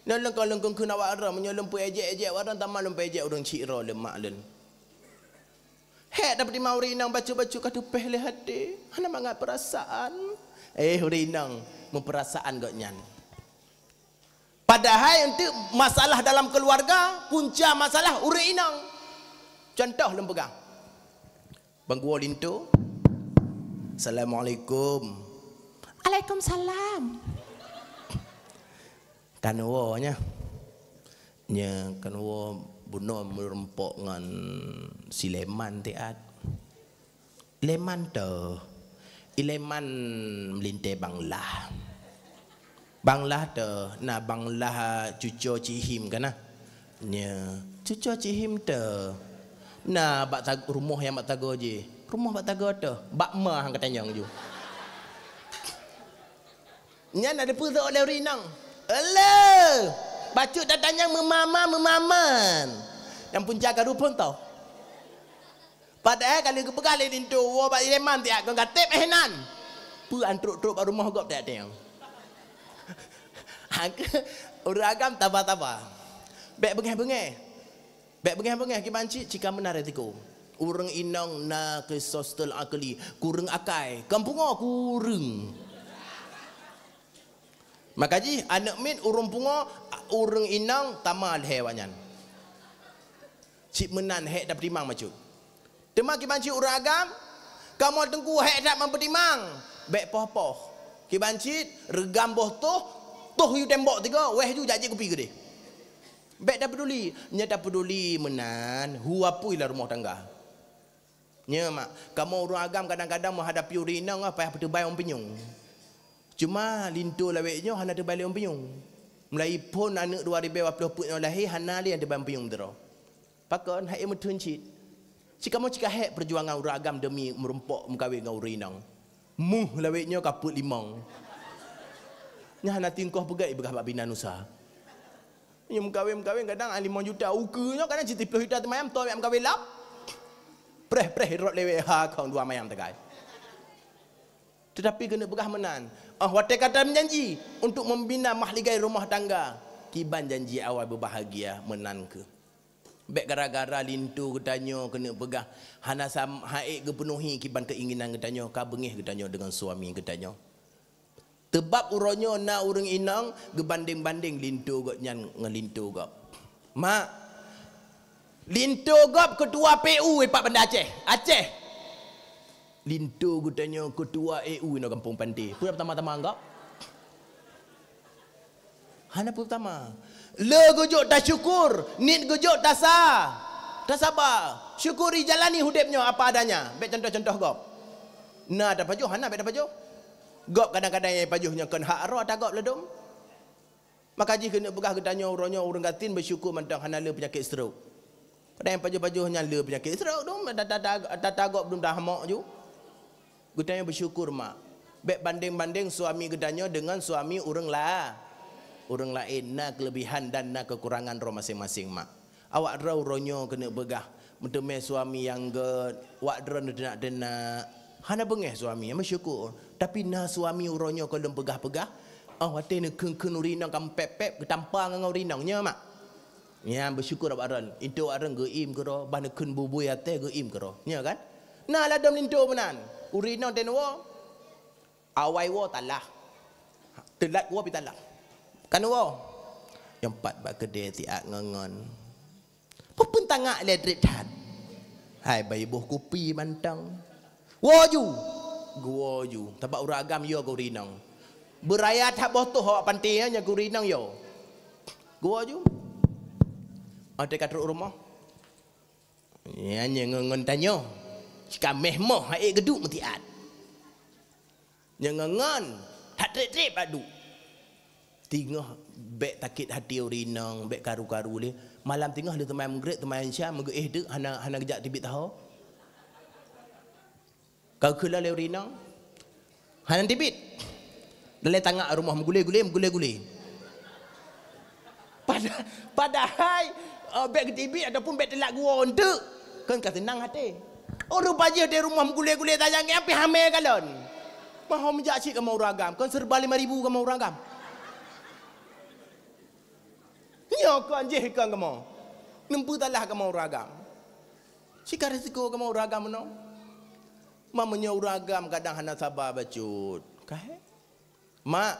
Nyoe lôn kon lôn kon kheun awak droe, meunyoe lôn peuéjek-éjek awak droe, teuma lôn peuéjek ureuëng chik droe lé mak lôn. Hék tapeutimang ureuëng inong bacut-bacut ka teupeh lé até, hana mangat peurasaan. Eh, ureuëng inong, meupeurasaan gobnyan. Padahai eunteuk masalah dalam keuluwarga, punca masalah ureuëng inong. Contoh lôn peugah. Bang geuwoe linto. Assalamualaikum. Waalaikumsalam. Kan woe nyan. Nyan kan woe bunoe meureumpok ngon si Leman tiat. Leman teuh. I Leman meulintèe Bang Lah. Bang Lah teuh, na Bang Lah cucoe Cik Him ka na. Nyan, cucoe Cik Him teuh. Na bak tag-, rumoh nyang bak tagoe jih. Rumoh bak tagoe teuh. Bak ma han ka tanyong ju. Nyan na dipeusok lé ureueng inong. Ele! Bacut tatanyong meumama-meumaman. Nyang punca ka ruphon teuh. Padahai ka lheueh geupeugah lé linto, woe bak Leman tiat kon ka teb eh nan. Peue an trok-trok bak rumoh gob tiat-tiat. Ureueng agam taba-taba. Bèk beungèh-beungèh. Bèk beungèh-beungèh kiban cit, cit ka meunan resiko. Ureueng inong na qisastul aqli, kureueng akai. Kon pungo kureueng. Maka jih aneuk miet ureueng pungo, ureueng inong tama lhèe awaknyan. Cit meunan hék tapeutimang bacut. Teuma kiban cit ureueng agam, kamoe teungku hék that meupeutimang, bèk poh-poh. Kiban cit reugam boh toh, toh yue tembok tiga, wéh ju jak jép kupi keudéh. Bèk tapeuduli, nyoe tapeuduli meunan, hu apui lam rumoh tangga. Nyoe mak, kamoe ureueng agam kadang-kadang meuhadapi ureueng inong payah peuteubai ôn pinyueng. Cuma linto lawét nyoe hana teubai lé ôn pinyueng. Mulai phon aneuk dua ribèe dua ploh peuet nyoe lahé hana lé nyang teubai ôn pinyueng sidroe. Pakon? Hai meutheun cit. Cit kamoe cit ka hék peujuangan ureueng agam demi meurumpok meukawen ngon ureueng inong. Muh lawét nyoe ka peuet limong. Nyan hana tingkoh peugah ipeugah bak binan usaha. Nyoe meukawen-meukawen kadang limong juta. Ukeue nyoe kadang siteuploh juta teumayam, toh meukawen lap. Preh-preh rot lewat ha kong dua mayam teukai. Tetapi keuneuk peugah meunan, oh watèe ka tameujanji untuk membina mahligai rumah tangga, kiban janji awai beubahagia meunan kheueh. Bèk gara-gara linto geutanyoe keuneuk peugah hana sam-, hana ék geupeunuhi kiban keinginan geutanyoe, ka beungèh geutanyoe deungon suami geutanyoe. Teubab uroe nyoe na ureueng inong geubandeng-bandeng linto gobnyan ngon linto gob. Mak, linto gob keutua P U ipat Banda Aceh. Aceh. Linto geutanyoe keutua E U inoe gampông Panté. Peue tama-tama gob? Hana peue tama. Le geujok tasyukur, niet geujok tasa-, tasaba. Syukuri, jalani udép nyoe apa adanya. Bèk contoh-contoh gob. Na tapajoh, hana bèk tapajoh. Gob kadang-kadang nyang pajoh nyoe kon hak droe ata gob ladôm. Maka jih keuneuk peugah geutanyoe uroe nyoe ureueng gasien beusyukur mantong hana le peunyakét stroke. Padahai nyang pajoh-pajoh nyan le peunyakét stroke dum, ata-, ata-, ata-, ata gob dum dah hamok ju. Geutanyoe beusyukur mak. Bèk bandeng-bandeng suami geutanyoe deungon suami ureueng la-, ureueng laén, na keulebihan dan na keukurangan droe maséng-maséng mak. Awak droe uroe nyoe keuneuk peugah, meuteumé suami nyang gèt, wak droe neuteunak-teunak. Hana beungèh suami, meusyukur. Tapi na suami uroe nyoe kon lôn peugah-peugah, oh watèe neukheun-kheun ureueng inong ka meupép-pép, geutampa ngon ureueng inong, nyo mak. Nyan beusyukur awak droe. Itu awak droe geuim keudroe, bah neukheun bubui até geuim keudroe. Nyo kan? Na ladôm linto meunan. Ureueng inong teunoe. Awai woe talah. Teulat woe pi talah. Kan woe. Nyang pat bak keudè siat ngon-ngon. Peue peuntangak lé trép that. Hai bai boh kupi mantong. Woe ju. Geuwoe ju. Tabak ureueng agam yo geurinong. Beuraya that boh toh awak panté nyan geurinong yo. Geuwoe ju. Watèe ka trok rumoh. Nyan nyang ngon-ngon tanyoe. Cika méh moh hai geuduek meutiat. Nyang ngon-ngon, that trép-trép bak duek. Teungoh bèk sakét hati ureueng inong, bèk karu-karu lé. Malam teungoh lheueh teuma meugreb, teuma insya, meugeuéh deuk, hana, hana geujak teubiet taho. Ka kheun lé ureueng inong, hana teubiet. Dalam tangak rumoh meugulé-gulé, meugulé-gulé. Pada-, padahai, eh, bèk geuteubiet ataupun bèk teulat geuwoe eunteuk, kon ka seunang até. Oh, rupa jih di rumoh meugulé-gulé tajak ngieng pih hamé kalon. Maho meujak cit kamoe ureueng agam, kon serba lima ribu kamoe ureueng agam. Nyoe kon jih kon kamoe. Neumpeutalah kamoe ureueng agam. Cika risiko kamoe ureueng agam meunoe. Ma meunyoe ureueng agam kadang hana saba bacut. Ka hé? Mak,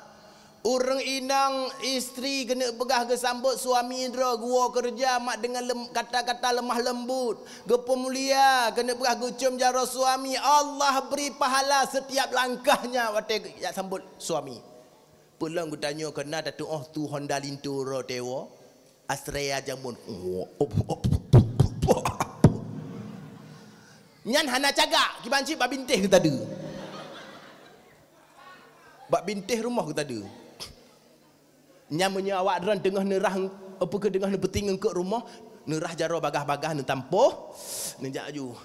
Ureuëng inong istri keuneuk peugah geusambot suami droe, geuwoe keureuja mak deungon lem-, kata-kata lemah lembut, geupeumulia, keuneuk peugah geucom jaroe suami. Allah bri pahala setiap langkahnya watée jak sambot suami. Peulom geutanyoe keunan tatuoh tu Honda Linto droe tewo, Astrea jameun. Nyan hana cagak, kiban cit bak bintéh geuh tadeue. Bak bintéh rumoh geuh tadeue. Nyan meunyoe awak droen teungoh neurah, apa keu teungoh neupeuting eungkôt rumoh, neurah jaroe bagaih-bagaih neutampôh, neujak aju.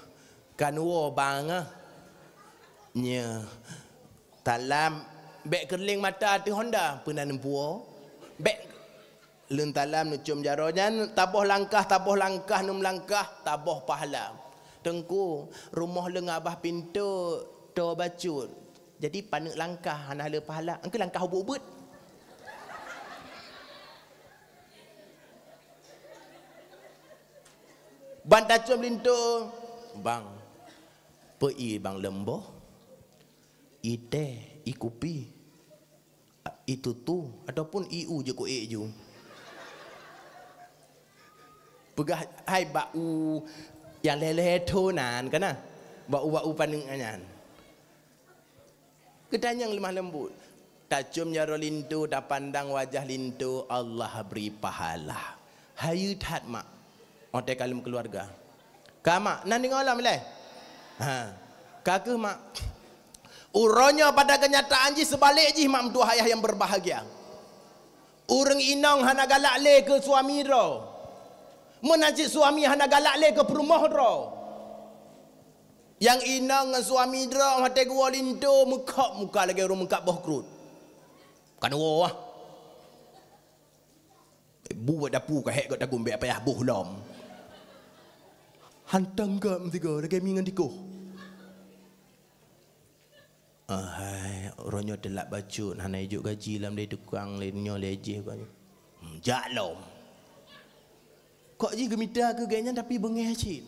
Kan woe bang ah. Nya. Talam, bék keureuleng mata ateueh honda, peunan neupuwoe. Bék lôn talam neucom jaroe nyan, taboh langkah, taboh langkah, neumeulangkah, taboh pahala. Teungku, rumoh lôn abah pintoe toe bacut. Jadi paneuk langkah hana le pahala. Engkeu langkah ubeuet-ubeuet. Ban tacom linto, bang, peu ie bang leumbôh, ie teh, ie kupi, ie tutu, ataupun ie u jeuet ku ék ju. Peugah hai bak u nyang lhèe-lhèe thon nan kana, bak u, bak u paneuk nyan. Geutanyong lemah lembut. Tacom jaroe linto, tapandang wajah linto, Allah bri pahala. Hayeue that mak. Watèe ka lom keuluwarga. Ka mak, na deungoe lom ilèe? Ha. Ka keuh mak. Uroe nyoe pada keunyataan jih seubalek jih mak meutuah ayah nyang beubahgia. Ureueng inong hana galak lé keu suami droe. Meunan cit suami hana galak lé keu peurumoh droe. Nyang inong ngon suami droe watèe geuwoe linto meukhok muka lagèe ureueng meukab boh kruet. Kan woe ah. Bu bak dapu ka hék gèt tagum bèk payah boh lom. Hantom gèt meusigoe lagèe mi ngon tikoh. Ahai, uroe nyoe teulak bacut, hana ijok gaji lam lé tukang lé nyoe lé jéh ka nyoe. Hmm, jak lom. Kok jih geumita keu gèt nyan tapi beungèh cit.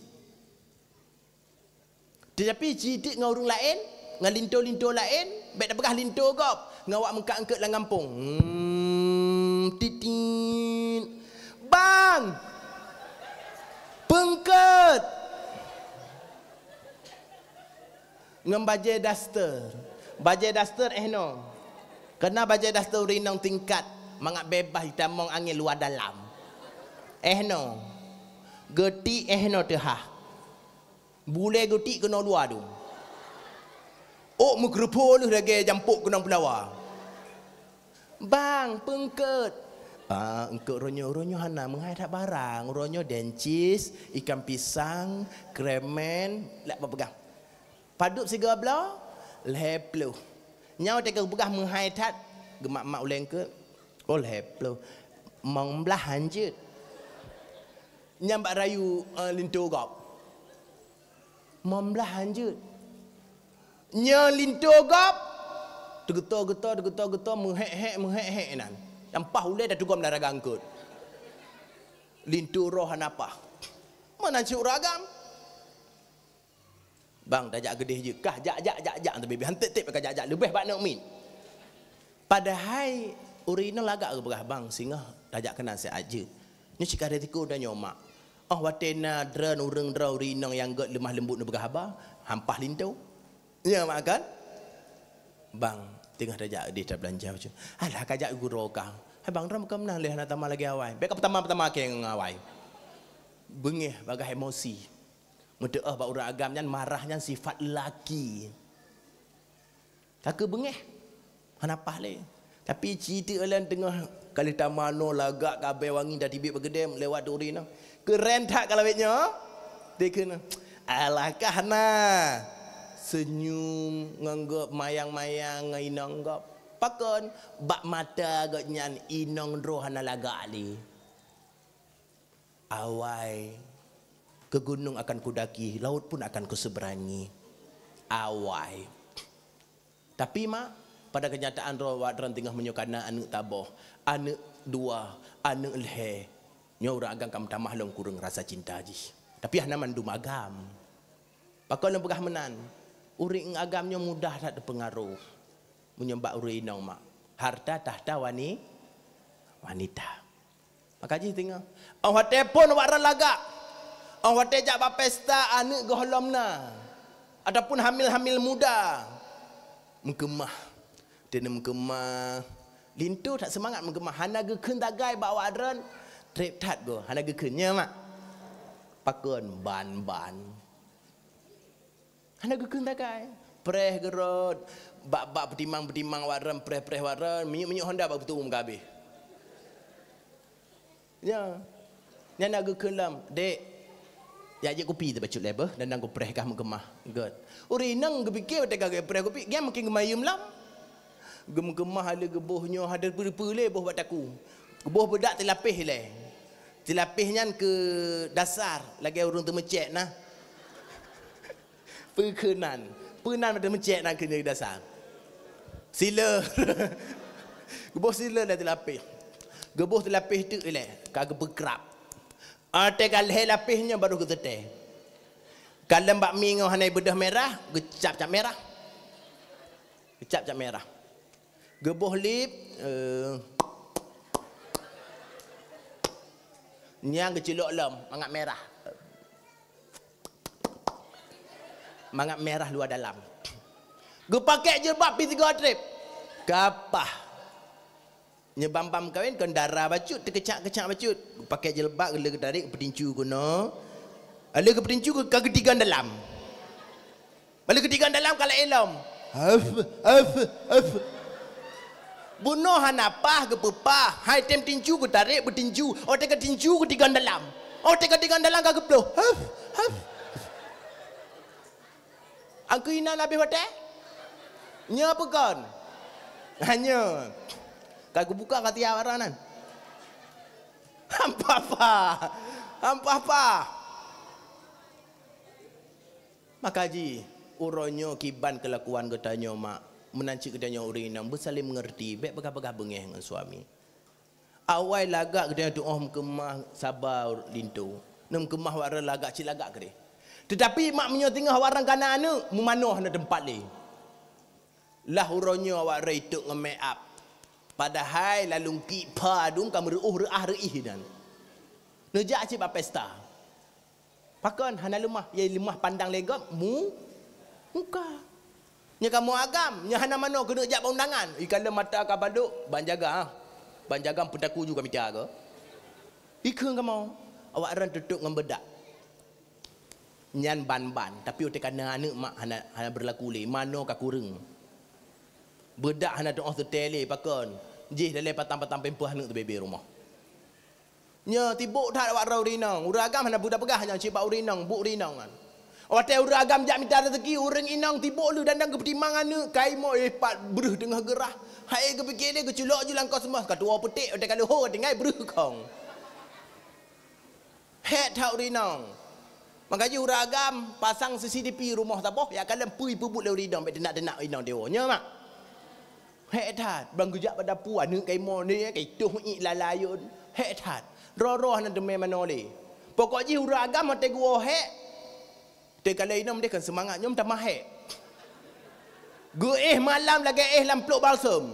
Teutapi ci teuk ngon ureueng laén, ngon linto-linto laén, bèk tapeugah linto gob, ngon awak meukab eungkôt lam gampông. Hmm, titit. Bang! Peungkôt! Ngon bajèe daster. Bajèe daster eh noe. Keureuna bajèe daster ureueng inong tingkat mangat beubaih jitamong angèn luwa dalam. Eh noe. Geutik eh noe teuhah. Bulèe geutik keunoe luwa dum. Ôk meukeureupo lheueh lagèe jampôk keunong peulawa. Bang, peungkôt. Ah, eungkôt uroe nyoe, uroe nyoe hana meuhai that barang. Uroe nyoe dencis, ikan pisang, kremen, lak peugah. Padub sigoe bloe, lhèe ploh. Nyoe teuka peugah meuhai that, geumat-mat ulèe eungkôt. Oh, lhèe ploh. Limong blah hanjeuet. Nyan bak rayu, eh, linto gob. Limong blah hanjeuet. Nyoe linto gob. Teugeutô-geutô, teugeutô-geutô, meuhék-hék, meuhék-hék inan. Nyan paih ulèe tatugom lam ragam eungkôt. Linto roh hana paih. Meunan cit ureueng agam. Bang, tajak keudéh jeuet. Kah jak, jak, jak, jak, tapi han tép-tép ka jak, jak. Leubèh bak neuk miet. Padahai ureueng inong lagak geupeugah, "Bang, singoh tajak keunan siat jeuet." Nyoe cit ka risiko tanyoe mak. Oh, watèe na droen ureueng droe ureueng inong nyang gèt leumah leumbut neupeugah haba, han paih linto. Ya mak kan? Bang, teungoh tajak deh tabeulanja bacut. Alah ka jak guro kah. Hai bang, droe meukeumeunan lé hana tamah lagèe awai. Bèk ka peutama-peutama kèe ngon awai. Beungèh bagaih emosi. Meuteuoh bak ureueng agam nyan marah nyan sifat laki. Ka keuh beungèh. Hana paih lé. Tapi ci teuk lôn teungoh ka lheueh tamanoe lagak ka abèe wangi tatibit bak keudè lewat turi nyoe. Keuren that ka lawét nyoe. Dikheun, "Alah kah na." Seunyum ngon gob mayang-mayang ngon inong gob. Pakon? Bak mata gobnyan inong droe hana lagak lé. Awai, ke gunung akan kudaki, laut pun akan kuseberangi. Awai. Tapi mak, pada keunyataan droe awak droen teungoh meunyoe kana aneuk taboh, aneuk dua, aneuk lhèe, nyoe ureueng agam ka meutamah lom kureueng rasa cinta jih. Tapi hana mandum agam. Pakon lôn peugah meunan, ureueng agam nyoe mudah that teupeungaroh. Meunyoe bak ureueng inong mak, harta tahta wani-, wanita. Maka jih teungoh. Óh watée phon awak ran lagak. Óh watée jak bak pesta aneuëk gohlom na. Ataupun hamil-hamil muda. Meukeumah. Teuneu meukeumah. Linto that seumangat meukeumah. Hana geukheun tagai bak awak ran. Treb that goe. Hana geukheun. Nyo mak. Pakon ban-ban. Hana geukheun tagai. Preh geurot. Bak-bak peutimang-peutimang awak ran, preh-preh awak ran. Minyeuk-minyeuk Honda bak beutôi meuka habéh. Ya. Nyan na geukheun lom, "Dek, jak jép kupi teuh bacut lé beuh, dan, dan kupreh kah meukeumah." Gét. Ureuëng inong geupike watée ka geupreh kupi, gét makin geumayeuem lom. Geumeukeumah lé geuboh nyoe hana peue-peue lé boh bak takue. Geuboh beudak teulapéh ilée. Teulapéh nyan keu dasar lagée ureuëng teumeucék na. Peue keunan? Peue nan meucék nan keuneuk dasar? Sila. Geuboh sila lé teulapéh. Geuboh teulapéh teuk ilée, ka geupeukrab. Watée ka lhée lapéh nyoe baru geuteuntée. Ka lheueh bak mi ngon hana beudôh mirah, geucap-cap mirah. Geucap-cap mirah. Geuboh lip, eh, nyang geucilok lom, mangat mirah. Mangat mirah luwa dalam. Geupakée jilbab pih sigoe treb. Kapah. Nyoe bam-bam kawén kon dara bacut, teukeucak-keucak bacut. Geupakée jilbab, lheueh geutarék, geupeutincue keunoe. Lheueh geupeutincue ka geutigong dalam. Bak lheueh geutigong dalam ka laén lom. Haf, haf, haf. Bunoe hana paih geupeupah, hai tem tincu geutarek beutincu. Watée ka tincu geutigong dalam. Watée ka tigong dalam ka geuploh. Haf, haf. Angkeu inan habéh watée? Nyoe peue kon? Ha, nyoe. Ka geubuka ka tiap arah nan. Hampah pah. Hampah pah. Maka jih, uroe nyoe kiban keulakuan geutanyoe mak, meunan cit geutanyoe ureuëng inong beusaléng meungeurti, bék peugah-peugah beungéh ngon suami. Awai lagak geutanyoe tuoh meukeumah saba linto. Neumeukeumah awak droe lagak cit lagak keudeh. Teutapi mak meunyoe singoh awak droe kana aneuëk, meumanoe hana teumpat lé. Lah uroe nyoe awak droe itok ngon make up. Padahai lalungki pha dum ka meureuôh reuah reuih inan. Neujak cit bak pesta. Pakon hana leumah, ya leumah pandang lé gob mu-, muka. Nya kamoe agam, nya hana manoe keuneuk jak bak undangan. Ikalon mata ka balok, ban jaga, ah. Ban jaga peutakue ju ka mita ke. Ikheun kamoe, awak ran tutup ngon beudak. Nyan ban-ban, tapi watée kana aneuëk mak hana, hana beurlaku lé, manoe ka kureueng. Beudak hana tuoh teuté lé pakon, jih dalé patang-patang pempeuh aneuëk teubebe rumoh. Nyoe tibok that awak droe ureuëng inong. Ureuëng agam hana peugah-peugah nyang cit bak ureuëng inong, buet ureuëng inong nyan. Watée ureuëng agam jak mita raseuki, ureuëng inong tibok lé dan-dan geupeutimang aneuëk, kai mo eh pat breuh teungoh geurah. Hai geupike lé geuculok ju lam kosmos, ka tuwoe peutek watée ka leuho tinggai breuh kong. Hék that ureuëng inong. Maka jih ureuëng agam pasang C C T V rumoh saboh, ya kalon peue ipeubuet lé ureuëng inong, bék teunak-teunak inong dewo. Nyoe mak. Hék that, ban geujak bak dapu aneuëk kaimoe ni, kai toh iek lalayeun. Hék that. Droe-droe hana teumé manoe lé. Pokok jih ureuëng agam watée geuwoe hék. Teuka lé inong deh kan seumangat nyoe tamah hék. Geuéh malam lagée éh lam plôk balsem.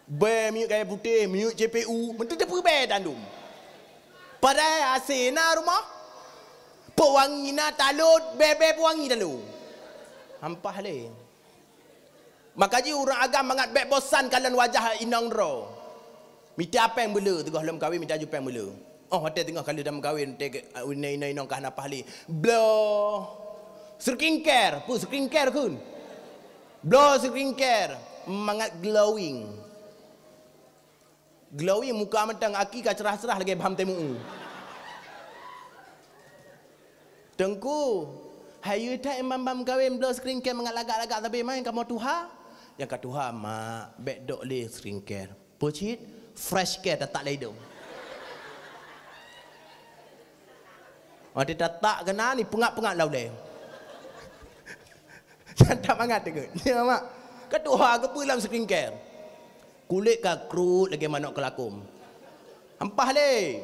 Bée minyeuk kayée putéh, minyeuk C P U, meunteue teupeubée tandum. Padahai asé na rumoh. Pewangi na talot, bée-bée pewangi talo. Hampah lé. Maka jih ureuëng agam mangat bék bosan kalon wajah inong droe. Mita péng beule, teungoh lom kawén mita ju péng beule. Oh, watée teungoh ka lheueh dam kawén, watée inong-inong ka hana paih lé. Bloe skincare, peue skincare kheun? Bloe skincare, mangat glowing. Glowing muka mantong, aki ka cerah-cerah lagée bham temu. Teungku, hayeue that imbam-bam kawén bloe skincare mangat lagak-lagak sabe main kamoe tuha. Nyang ka tuha, mak, bék dok lé skincare. Peue cit? Fresh care tatak lé idong. Watée tatak keunan, ipeungap-peungap lam ulée. Nyan that mangat teuk. Nyoe mak, ka tuha keupeue lam skincare. Kulét ka krut lagée manok keulakom. Hampah lé.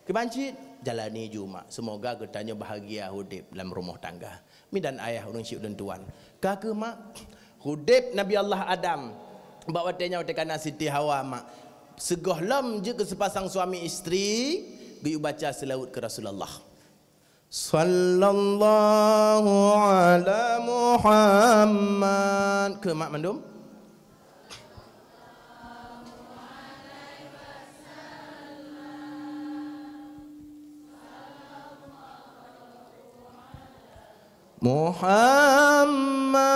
Kiban cit, jalani ju mak. Seumoga geutanyoe bahagia udeb lam rumoh tangga. Mi dan ayah ureuëng syik ulôn tuan. Ka keuh mak, udeb Nabi Allah Adam. Bak watée nyan, watée kana Siti Hawa, mak, sigohlom jeuet keu seupasang suami istri, geuyue baca seulaweuet keu Rasulullah. Sallallahu ala Muhammad. Keu mak mandum. Muhammad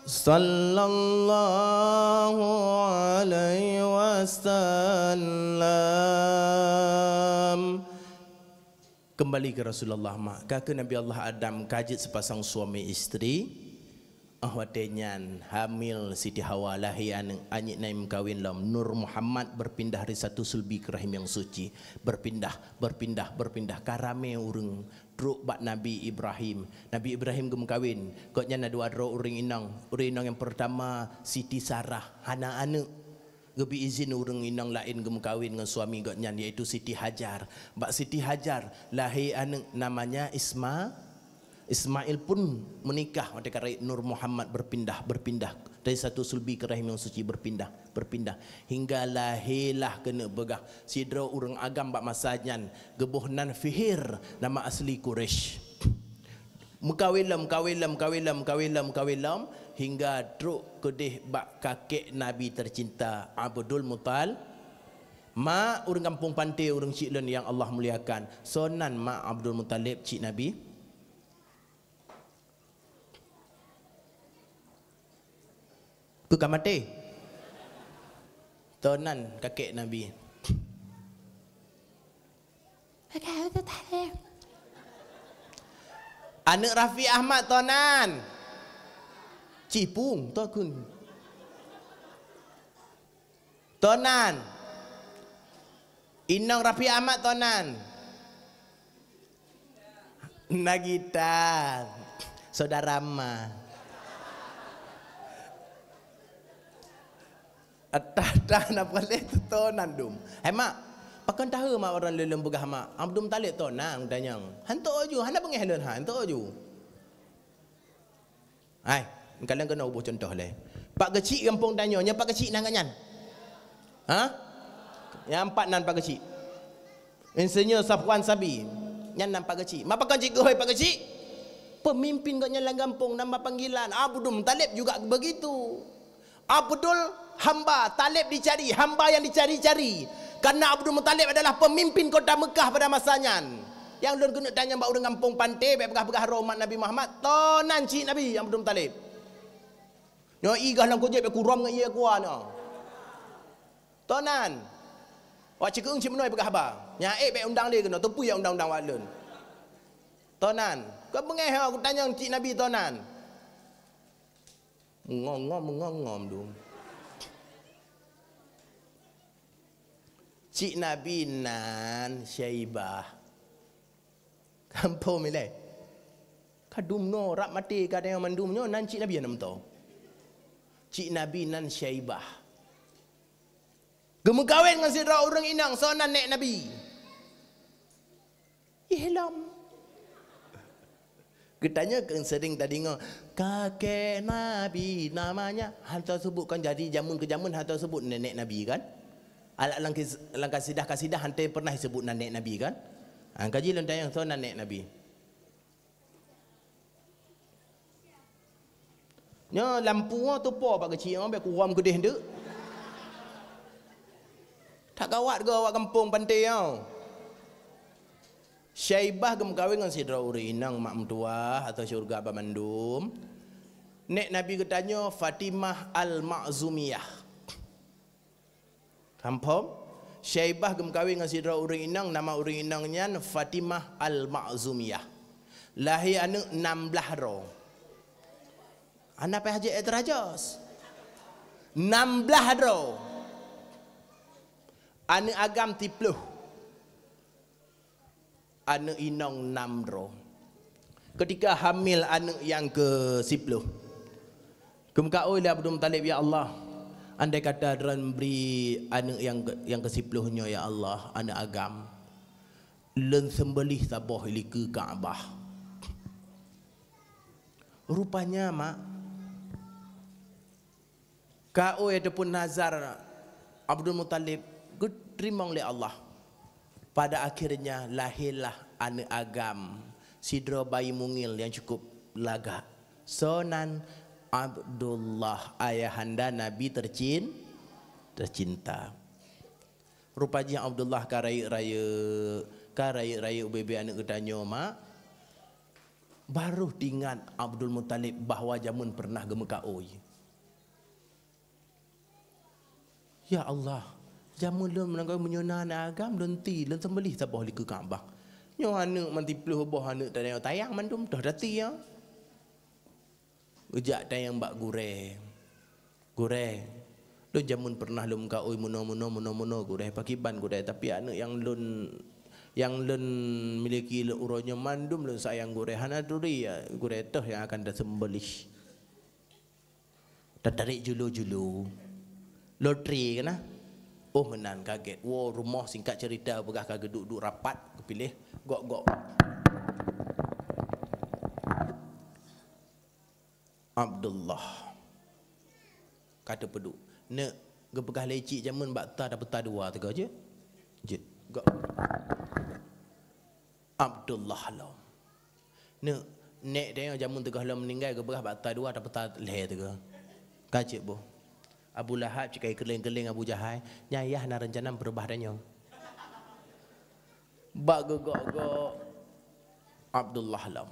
sallallahu alaihi wasallam. Keumbali keu Rasulullah, mak. Ka keuh Nabi Allah Adam ka jeuet seupasang suami istri. Óh watée nyan, hamil Siti Hawa, lahé aneuëk, anyét nyan meukawen lom. Nur Muhammad berpindah dari satu sulbi ke rahim yang suci. Berpindah, berpindah, berpindah. Ka ramé ureuëng trok bak Nabi Ibrahim. Nabi Ibrahim geumeukawen. Gobnyan na dua droe ureuëng inong. Ureuëng inong nyang peurtama Siti Sarah, hana aneuëk. Geubri izin ureuëng inong laén geumeukawen ngon suami gobnyan, yaitu Siti Hajar. Bak Siti Hajar lahé aneuëk namanya Isma-, Ismail pun meunikah watée ka rayeuk Nur Muhammad berpindah, berpindah dari satu sulbi ke rahim yang suci, berpindah, berpindah hingga lahé lah keuneuk peugah sidroe ureuëng agam bak masa nyan geuboh nan Fihir, nama asli Quraisy. Meukawen lom, meukawen lom, meukawen lom, meukawen lom, meukawen lom, hingga trok keudeh bak kakek Nabi tercinta, Abdul Muthalib. Mak, ureuëng gampông Panté, ureuëng chik lôn nyang Allah muliakan. Soe nan mak Abdul Muthalib, chik Nabi? Keu ka maté? Soe nan kakek Nabi? Aneuëk Raffi Ahmad, soe nan? Cipung, soe kheun? Soe nan? Inong Raffi Ahmad, soe nan? Nagita, saudara ma. Atah-tah na paléh teutonan dum. Hai mak, pakon tahu mak orang leleng peugah mak Abdul Muthalib tonan tanyong. Hantok aju, hana beungéh lôn ha, hantok aju. Hai, kalon keunoe boh contoh lé. Pak Keuchik gampông tanyoe, nyan Pak Keuchik nan gobnyan? Ha? Nyang pat nan Pak Keuchik. Insinyur Safwan Sabi, nyan nan Pak Keuchik. Ma pakon cit geuhôi Pak Keuchik? Pemimpin gobnyan lam gampông, nama panggilan. Abdul Muthalib juga begitu. Abdul hamba, Talib dicari, hamba yang dicari-cari. Karena Abdul Muthalib adalah pemimpin kota Mekah pada masa nyan. Nyang lôn keuneuk tanyong bak ureuëng gampông Panté, bék peugah-peugah droe umat Nabi Muhammad, tonan cit Nabi Abdul Muthalib. Nyoe i gah lam kujéb bék kurom ngon ie kuah nyoe. Tonan. Wak cikeueng cit meunoe peugah haba. Nyan ék bék undang lé keunoe, teupui undang-undang wak lôn. Tonan. Keu beungéh ho kutanyong cit Nabi tonan. Ngom-ngom, ngom-ngom dum. Cik Nabi nan Syaibah. Kampung milai. Kadum no rab maté ka tanyong mandum nyoe nan cik Nabi aneuk meuto. Cik Nabi nan Syaibah. Geumeukawen ngon sidroe ureuëng inong, soe nan nek Nabi? Ilom. Geutanyoe keu seuring tadeungoe, kakek Nabi namanya, hantom seubut kan, jadi jameun keu jameun hantom seubut nenek Nabi kan? Alat lam kis-, lam kasidah, kasidah hantom pernah seubut nenek Nabi kan? Ha, kaji lôn tanyong soe nenek Nabi. Nyoe lampu nyoe tupo Pak Keuchik nyoe, bék kurom keudeh deuk. That gawat geuh awak gampông Panté nyoe. Syaibah geumeukawen ngon sidroe ureuëng inong mak meutuwah atau syeuruga banmandum. Nek Nabi geutanyoe Fatimah Al-Makhzumiyah. Kampung, Syaibah geumeukawen ngon sidroe ureuëng inong, nama ureuëng inong nyan Fatimah Al-Makhzumiyah. Lahé aneuëk nam blaih droe. Hana payah jeuet terajos. Nam blaih droe. Aneuëk agam siploh. Aneuëk inong nam droe. Ketika hamil aneuëk nyang keusiploh, geumeukaôi lé Abdul Muthalib, "Ya Allah, andai kata Droen bri aneuëk nyang ke, nyang keusiploh nyoe, ya Allah, aneuëk agam, lôn seumbeuléh saboh ilikeue Ka'bah." Rupanya, mak, Kaôi ataupun nazar Abdul Muthalib geuteurimong lé Allah. Pada akhirnya lahirlah aneuk agam, sidroe bayi mungil nyang cukup lagak. Soe nan? Abdullah, ayahanda Nabi tercin-, tercinta. Rupa jih Abdullah ka rayeuk-rayeuk, ka rayeuk-rayeuk ubé-bé aneuk geutanyoe, mak. Barô teuingat Abdul Muthalib bahwa jameun pernah geumeukaôi. Ya Allah, jameun lôn meunangkôi meunyoe na aneuk agam lôn ti, lôn seumbeuléh saboh likeu Ka'bah. Nyoe aneuk man siplôh boh aneuk tanyong tayang mandum toh tati ya. Geujak tanyong bak gurée. Gurée, lôn jameun pernah lôn meukaôi meunoe-meunoe, meunoe-meunoe gurée, pakiban gurée, tapi aneuk nyang lôn, nyang lôn miliki uroe nyoe mandum lôn sayang gurée, hana turi ya gurée toh nyang akan taseumbeulih. Tatarék julu-julu. Lotre keunan. Oh meunan kagét. Woe rumoh singkat cerita peugah ka geuduek-duek rapat geupiléh gok-gok. Abdullah. Ka teupeuduek. Neuk geupeugah lé cik jameun bak ta tapeuta dua teuga jeuet. Jeuet. Gok. Abdullah lom. Neuk, nék teuh jameun teuga lom meuninggai geupeugah bak ta dua tapeuta lhée teuga. Ka cit boh. Abu Lahab cit ka ikeuléng-keuléng Abu Jahai, nyan yah na reuncana meupeurubah tanyoe. Bak geugok-gok Abdullah lom.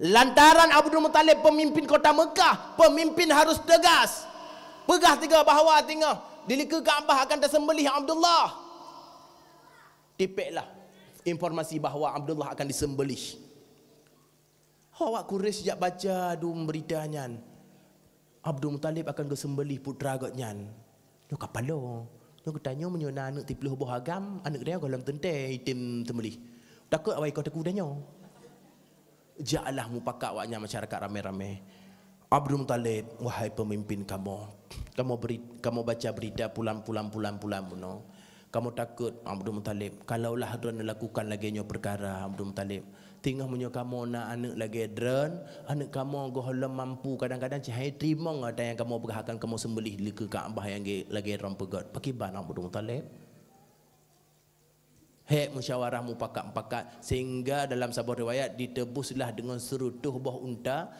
Lantaran Abdul Muthalib pemimpin kota Mekah, pemimpin harus tegas. Peugah teuga bahwa teungoh di likeu Ka'bah akan taseumbeulih Abdullah. Tipéklah informasi bahwa Abdullah akan diseumbeulih. Awak Quraisy jak baca dum beurita nyan, Abdul Muthalib akan geuseumbeulih putra gobnyan. Nyoe ka paloe. Nyoe geutanyoe meunyoe na aneuk siplôh boh agam, aneuk geutanyoe gohlom teuntée item seumbeulih. Takot awai koh teukeu tanyoe. Jaklah mupakat awaknyan masyarakat ramé-ramé. Abdul Muthalib, wahai pemimpin kamoe, kamoe beri-, kamoe baca berita pulan-pulan, pulan-pulan bunoe. Kamoe takot, Abdul Muthalib, kalaulah droeneuh lakukan lagée nyoe peukara, Abdul Muthalib, teungoh meunyoe kamoe na aneuk lagée droeneuh, aneuk kamoe gohlom mampu, kadang-kadang cit han teurimong ata nyang kamoe peugah akan kamoe seumbeulih di likeu Ka'bah nyang ge-, lagée droeneuh peugét. Pakiban Abdul Muthalib? Hék musyawarah mupakat-pakat, sehingga dalam saboh riwayat ditebuslah deungon seureutôh boh unta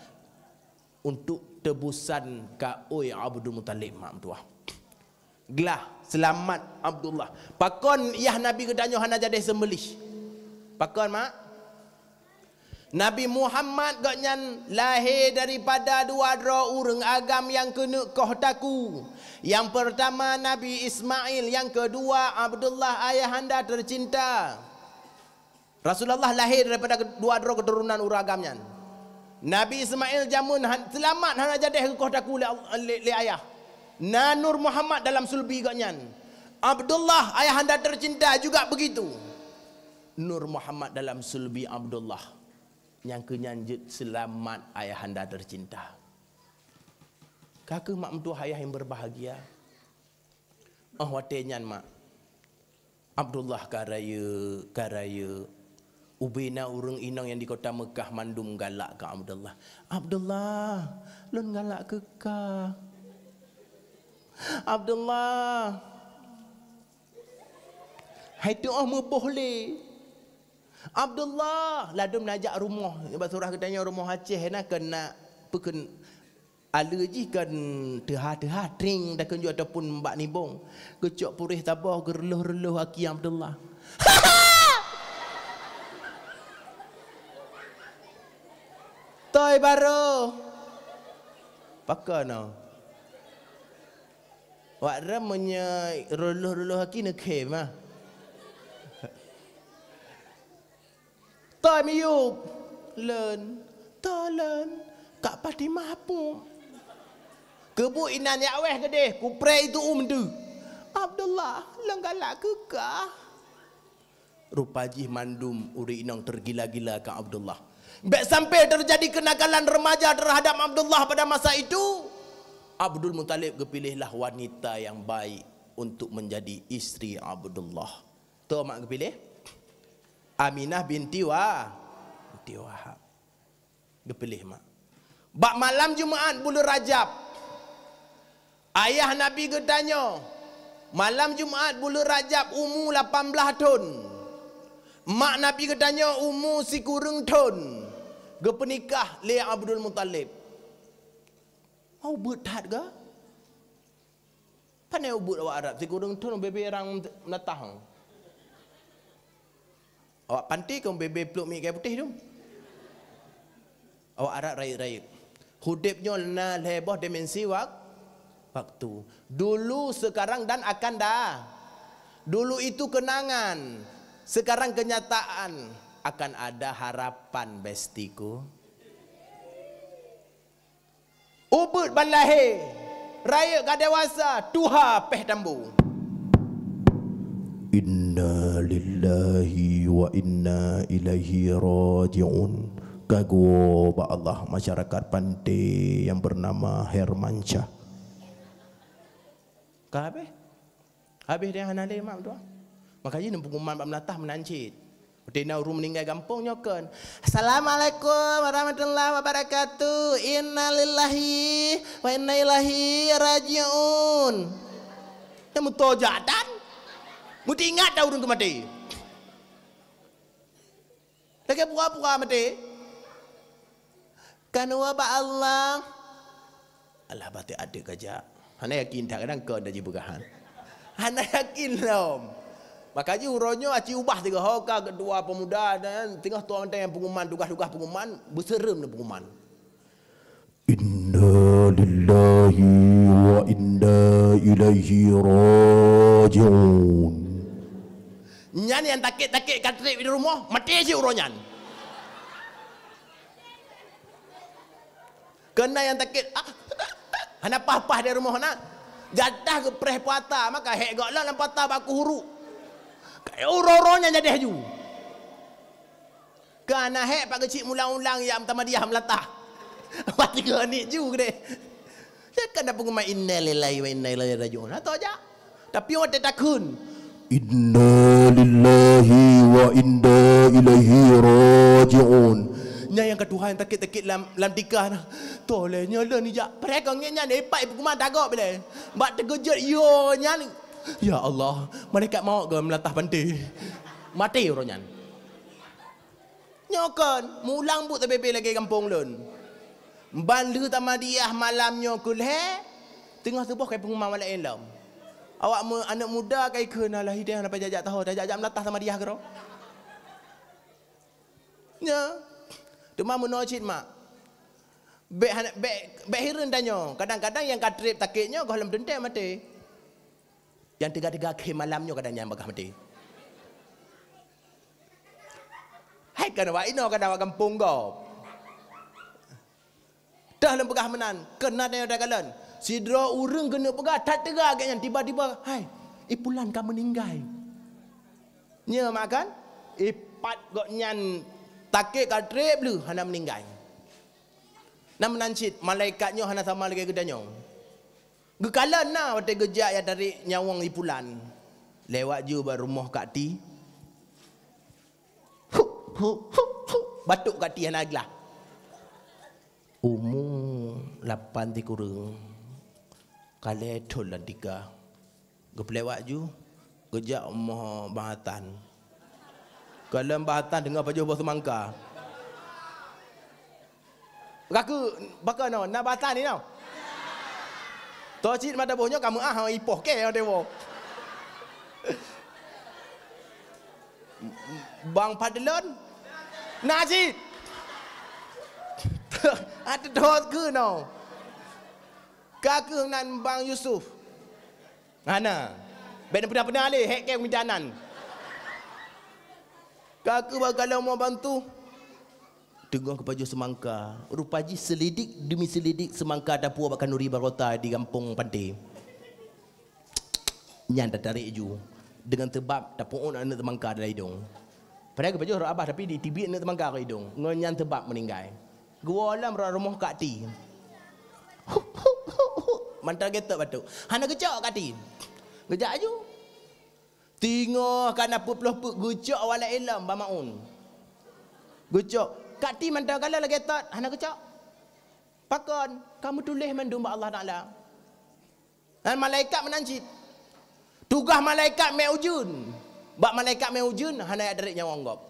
untuk tebusan kaôi Abdul Muthalib, mak meutuah. Glah, seulamat Abdullah. Pakon yah Nabi geutanyoe hana jadeh seumbeulih? Pakon, mak? Nabi Muhammad gobnyan lahé daripada dua droe ureuëng agam nyang keuneuk koh taku. Nyang peurtama Nabi Ismail, nyang keudua Abdullah ayahanda teucinta. Rasulullah lahé daripada dua droe keuturonan ureuëng agam nyan. Nabi Ismail jameun han-, seulamat hana jadeh geukoh taku lé, lé, lé ayah. Na Nur Muhammad dalam sulbi gobnyan. Abdullah ayahanda teucinta juga begitu. Nur Muhammad dalam sulbi Abdullah. Nyang keu nyan jeuet seulamat ayahanda teucinta. Ka kheueh mak meutuah ayah nyang beubahgia. Óh watée nyan mak, Abdullah ka rayeuk, ka rayeuk. Ubé na ureuëng inong nyang di kota Meukah mandum galak keu Abdullah. "Abdullah, lôn galak keu kah. Abdullah, hai teuôh meuboh lé." Abdullah, ladôm neujak rumoh, bak surah geutanyoe rumoh Aceh na keunan peukeunan aleue jih kon teuha-teuha tring takheun ju ataupun bak nibong. Geucok puréh saboh geureuloh-reuloh aki Abdullah. Toi barô. Pakon oh. Wak rem meunyoe reuloh-reuloh aki neukhém ah. Toi miyueb, "Lôn, toe lôn, Kak Fatimah pup." Keubu inan jak wéh keudeh, kupreh itu um deuh. "Abdullah, lôn galak keu kah." Rupa jih mandum ureuëng inong teugila-gila keu Abdullah. Bék sampai terjadi kenakalan remaja terhadap Abdullah pada masa itu. Abdul Muthalib geupiléhlah wanita yang baik untuk menjadi istri Abdullah. Toh mak geupiléh? Aminah binti Wa-, binti Wahab. Geupiléh mak. Bak malam Jumaat buleuen Rajab, Ayah Nabi geutanyoe, malam Jumat buleuen Rajab umu lapan blaih thon. Mak Nabi geutanyoe umu sikureueng thon. Geupeunikah lé Abdul Muthalib. Mau beuet that ga? Pane ubeuet awak Arab sikureueng thon bebe rang meunatah. Awak panti kong bebe pluek miet kayèe putéh tu. Awak Arab rayeuk-rayeuk. Udeb nyoe na lhèe boh dimensi wak-, waktu. Dulu, sekarang, dan akan da-, dulu itu kenangan, sekarang kenyataan, akan ada harapan, bestiku. Ubeuet ban lahé, rayeuk ka dewasa, tuha péh tambu. Inna lillahi wa inna ilaihi raji'un. Kagoe bak Allah masyarakat panté nyang bernama Hermansyah. Ka habéh? Habéh deh hana lé mak meutuah. Maka jih neupeuguman bak meulatah meunan cit. Watèe na ureueng meuninggai gampông nyoe kheun, "Assalamualaikum warahmatullahi wabarakatuh. Inna lillahi wa inna ilaihi raji'un." Nyan meutojak tan. Meutingat dah ureueng keu maté. Lagèe pura-pura maté. Kan wa ba Allah. Alah, baté adeuk ka jak. Hana yakin that kadang kon dah jipeugah han. Hana yakin lom. Maka jih uroe nyoe aci ubah sigoe ho ka ketua pemuda dan teungoh tuan mantong nyang pengumuman, tugas-tugas pengumuman, beuseureum lé pengumuman. Inna lillahi wa inna ilaihi raji'un. Nyan nyang takét-takét ka trép di rumoh, maté cit uroe nyan. Keunan nyang takét, ah, hana paih-paih di rumoh na. Jatah geupreh puata, maka hék gob lom lam puata bak keuhuru. Uroe-uroe nyan jadeh ju. Ka na hék pak geuchik mulang-ulang jak meutamadiah meulatah. Watèe geuh aneuk ju keudeh. Nyan kan na peungeumat inna lillahi wa inna ilaihi raji'un. Atau jak. Tapi watèe takheun, "Inna lillahi wa inna ilaihi raji'un." Nyan nyang ka tuha nyang takét-takét lam, lam tika na. Toh lé nyoe lôn ijak. Padahai kon ngieng nyan, eh, pat ipeukuman tagok bilé. Bak teukeujot yo nyan. Ya Allah, malaikat maut geuh meulatah panté. Maté uroe nyan. Nyoe kon, mulang buet tabé-bé lagèe gampông lôn. Ban lheueh tamadiah malam nyoe keu lhèe, teungoh suboh kai peungumuman walai lom. Awak mu-, aneuk muda kai kheun, "Alah, idéh hana payah jak-jak taho, tajak-jak meulatah tamadiah keudroe." Nyoe. Teuma meunoe cit mak. Bèk hana, bèk, bèk hireuen tanyoe. Kadang-kadang nyang ka trép takét nyoe goh lom teuntèe maté. Nyang teuga-teuga khem malam nyoe kadang nyan bagaih maté. Hai kan awak inoe kadang awak gampông gob. Teuh lôn peugah meunan, keunan tanyoe takalon. Sidroe ureueng keuneuk peugah that teuga gét nyan tiba-tiba, "Hai, i pulan ka meuninggai." Nyoe mak kan? Ipat gobnyan takét ka trép lheueh hana meuninggai. Na meunan cit, malaikat nyoe hana sama lagèe geutanyoe. Geukalon na watèe geujak jak tarek nyawöng i pulan. Lewat ju bak rumoh Kak Ti. Hu, hu, hu, hu. Batuk Kak Ti hana glah. Umu lapan sikureueng. Ka lhèe thon lam tika. Geupeulewat ju, geujak u rumoh Bang Hatan. Kalon Bang Hatan teungoh pajoh boh seumangka. Ka keuh, pakon nyoe, na Bang Hatan inoe? Toh cit mata boh nyoe ka meuáh, ipoh kèe nyoe teuboh. Bang Fadlon? Na cit. Ateueh thon keuh nyoe. Ka keuh nan Bang Yusuf. Hana. Bèk neupeuna-peuna lé, hék kèe mita nan. Ka keuh bak galak umu bantu. Teungoh geupajoh seumangka. Rupa jih seulidik demi seulidik seumangka tapuwoe bak khanuri barota di gampông panté. Nyan tatarek ju. Deungon seubab tapeu'uet aneuk seumangka dalam idong. Padahai geupajoh rot abah, tapi ditibiet aneuk seumangka rot idong. Ngon nyan seubab meuninggai. Geuwoe lom rot rumoh Kak Ti. Mantong geutôk batuk. Hana geucok Kak Ti. Geujak aju. Teungoh ka na peuet ploh peuet geucok walai lom Bang Maun. Geucok. Kak Ti mantong kalon lagèe tot, hana geucok. Pakon? Ka meutuléh mandum bak Allah Taala. Dan malaikat meunan cit. Tugaih malaikat mè ujeuen. Bak malaikat mè ujeuen hana jak tarek nyawöng gob.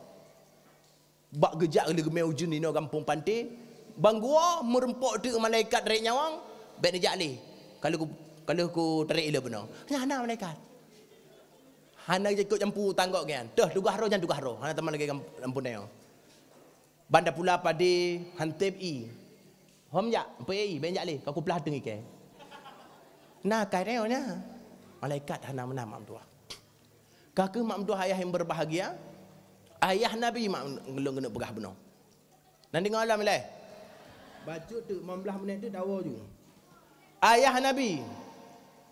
Bak geujak lé geumè ujeuen inoe gampông Panté, bang geuwoe meureumpok teuk malaikat tarek nyawöng, bèk neujak lé. Ka lheueh ku, ka lheueh ku tarek ilée bunoe. Nyan hana malaikat. Hana jikôt jampu tanggok nyan. Teuh tugaih roh nyan tugaih roh. Hana teuma lagèe gam-, gampông nyoe. Ban tapula padé hantém ié. Hom jak, peue ié, bèk jak lé, ka kuplah teuh iké. Na kai nyoe nyan. Malaikat hana meunan mak meutuah. Ka keuh mak meutuah ayah nyang berbahagia, ayah Nabi mak lôn keuneuk peugah bunoe. Nan deungoe lom ilée. Bacut teuk, lima belas menit teuk dawa ju. Ayah Nabi,